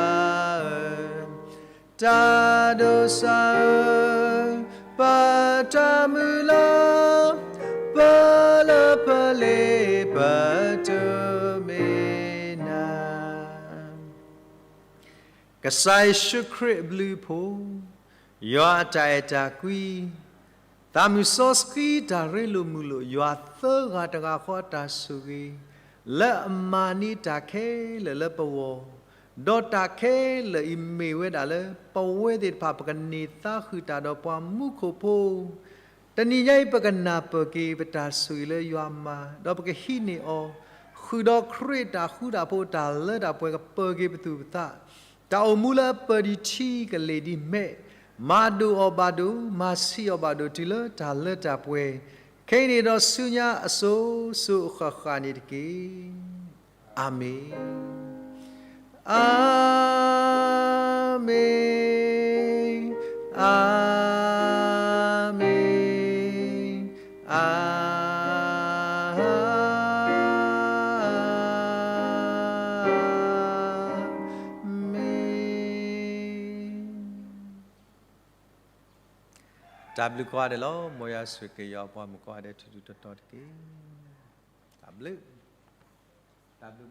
ၢ, တၢ်ဒိးစၢ်ဧၢ, ပတၢ်မုၢ်လၢ်, ပလၢပလ့ပတိၢ်မ့ၢ်နၤ. ကစၢ်ယ့ၣ်ၡူးခရံာ်အဘျုးအဖှိၣ်, ယွၤအတၢ်အဲၣ်တၢ်ကွံ, သးမုၢ်စီဆှံတၢ်ရ့လိာ်မုာ်လိာ် ယွၤသၢဂၤတဂၤဃီအတၢ်ဆိၣ်ဂ့ၤ, လၢအမၤန့ၢ်တၢ်ခဲလၢာ်လၢပဂီၢ်, ဒီးတၢ်ခဲလၢာ်အံၤမ့ၢ်ဝဲဒၣ်လၢ ပဝဲသ့ၣ်တဖၣ်ပကန့ၢ်သါဃုာ်တၢ်ဒီးပှၤမူခိၣ်ဖိ တနံၤညါအံၤ ပကနၢ်ပၢၢ်က့ၤ ပတၢ်ဆိၣ်ဂ့ၤလၢယွၤမၤ, ဒီးပကဟံးန့ၢ်အီၤ, ဃုာ်ဒီးခရံာ်တၢ်ဃူတၢ်ဖိးတၢ်လၢတၢ်ပှဲၤကပၢၤက့ၤပသူၣ်ပသး, တၢ်အိၣ်မူလၢပၢၤဒံးထံကလ့ၢ်ဒံးမဲး, မၤဒိၣ်အီၤဘၣ်ဒိၣ်, မၤဆံးအီၤဘၣ်ဒိၣ်တုၤလၢတၢ်လၢတၢ်ပှဲၤ, ခဲအံၤန့ၣ်ဒီးဆူညါအစိၤစိၤအဃၣ်ဃၣ်န့ၣ်တက့ၢ်. အၤမ့ၣ်, အၤမ့ၣ်, အၤမ့ၣ်, အၤမ့ၣ်. တၢ်ဘျုးကိးဂၤဒဲးလီၤ. မ်ယွၤဆိၣ်ဂ့ၤက့ၤယွၤအပှၤမုၣ်ကိးဂၤဒဲး ထူထူတီတီတက့ၢ်. တၢ်ဘျုး, တၢ်ဘျုး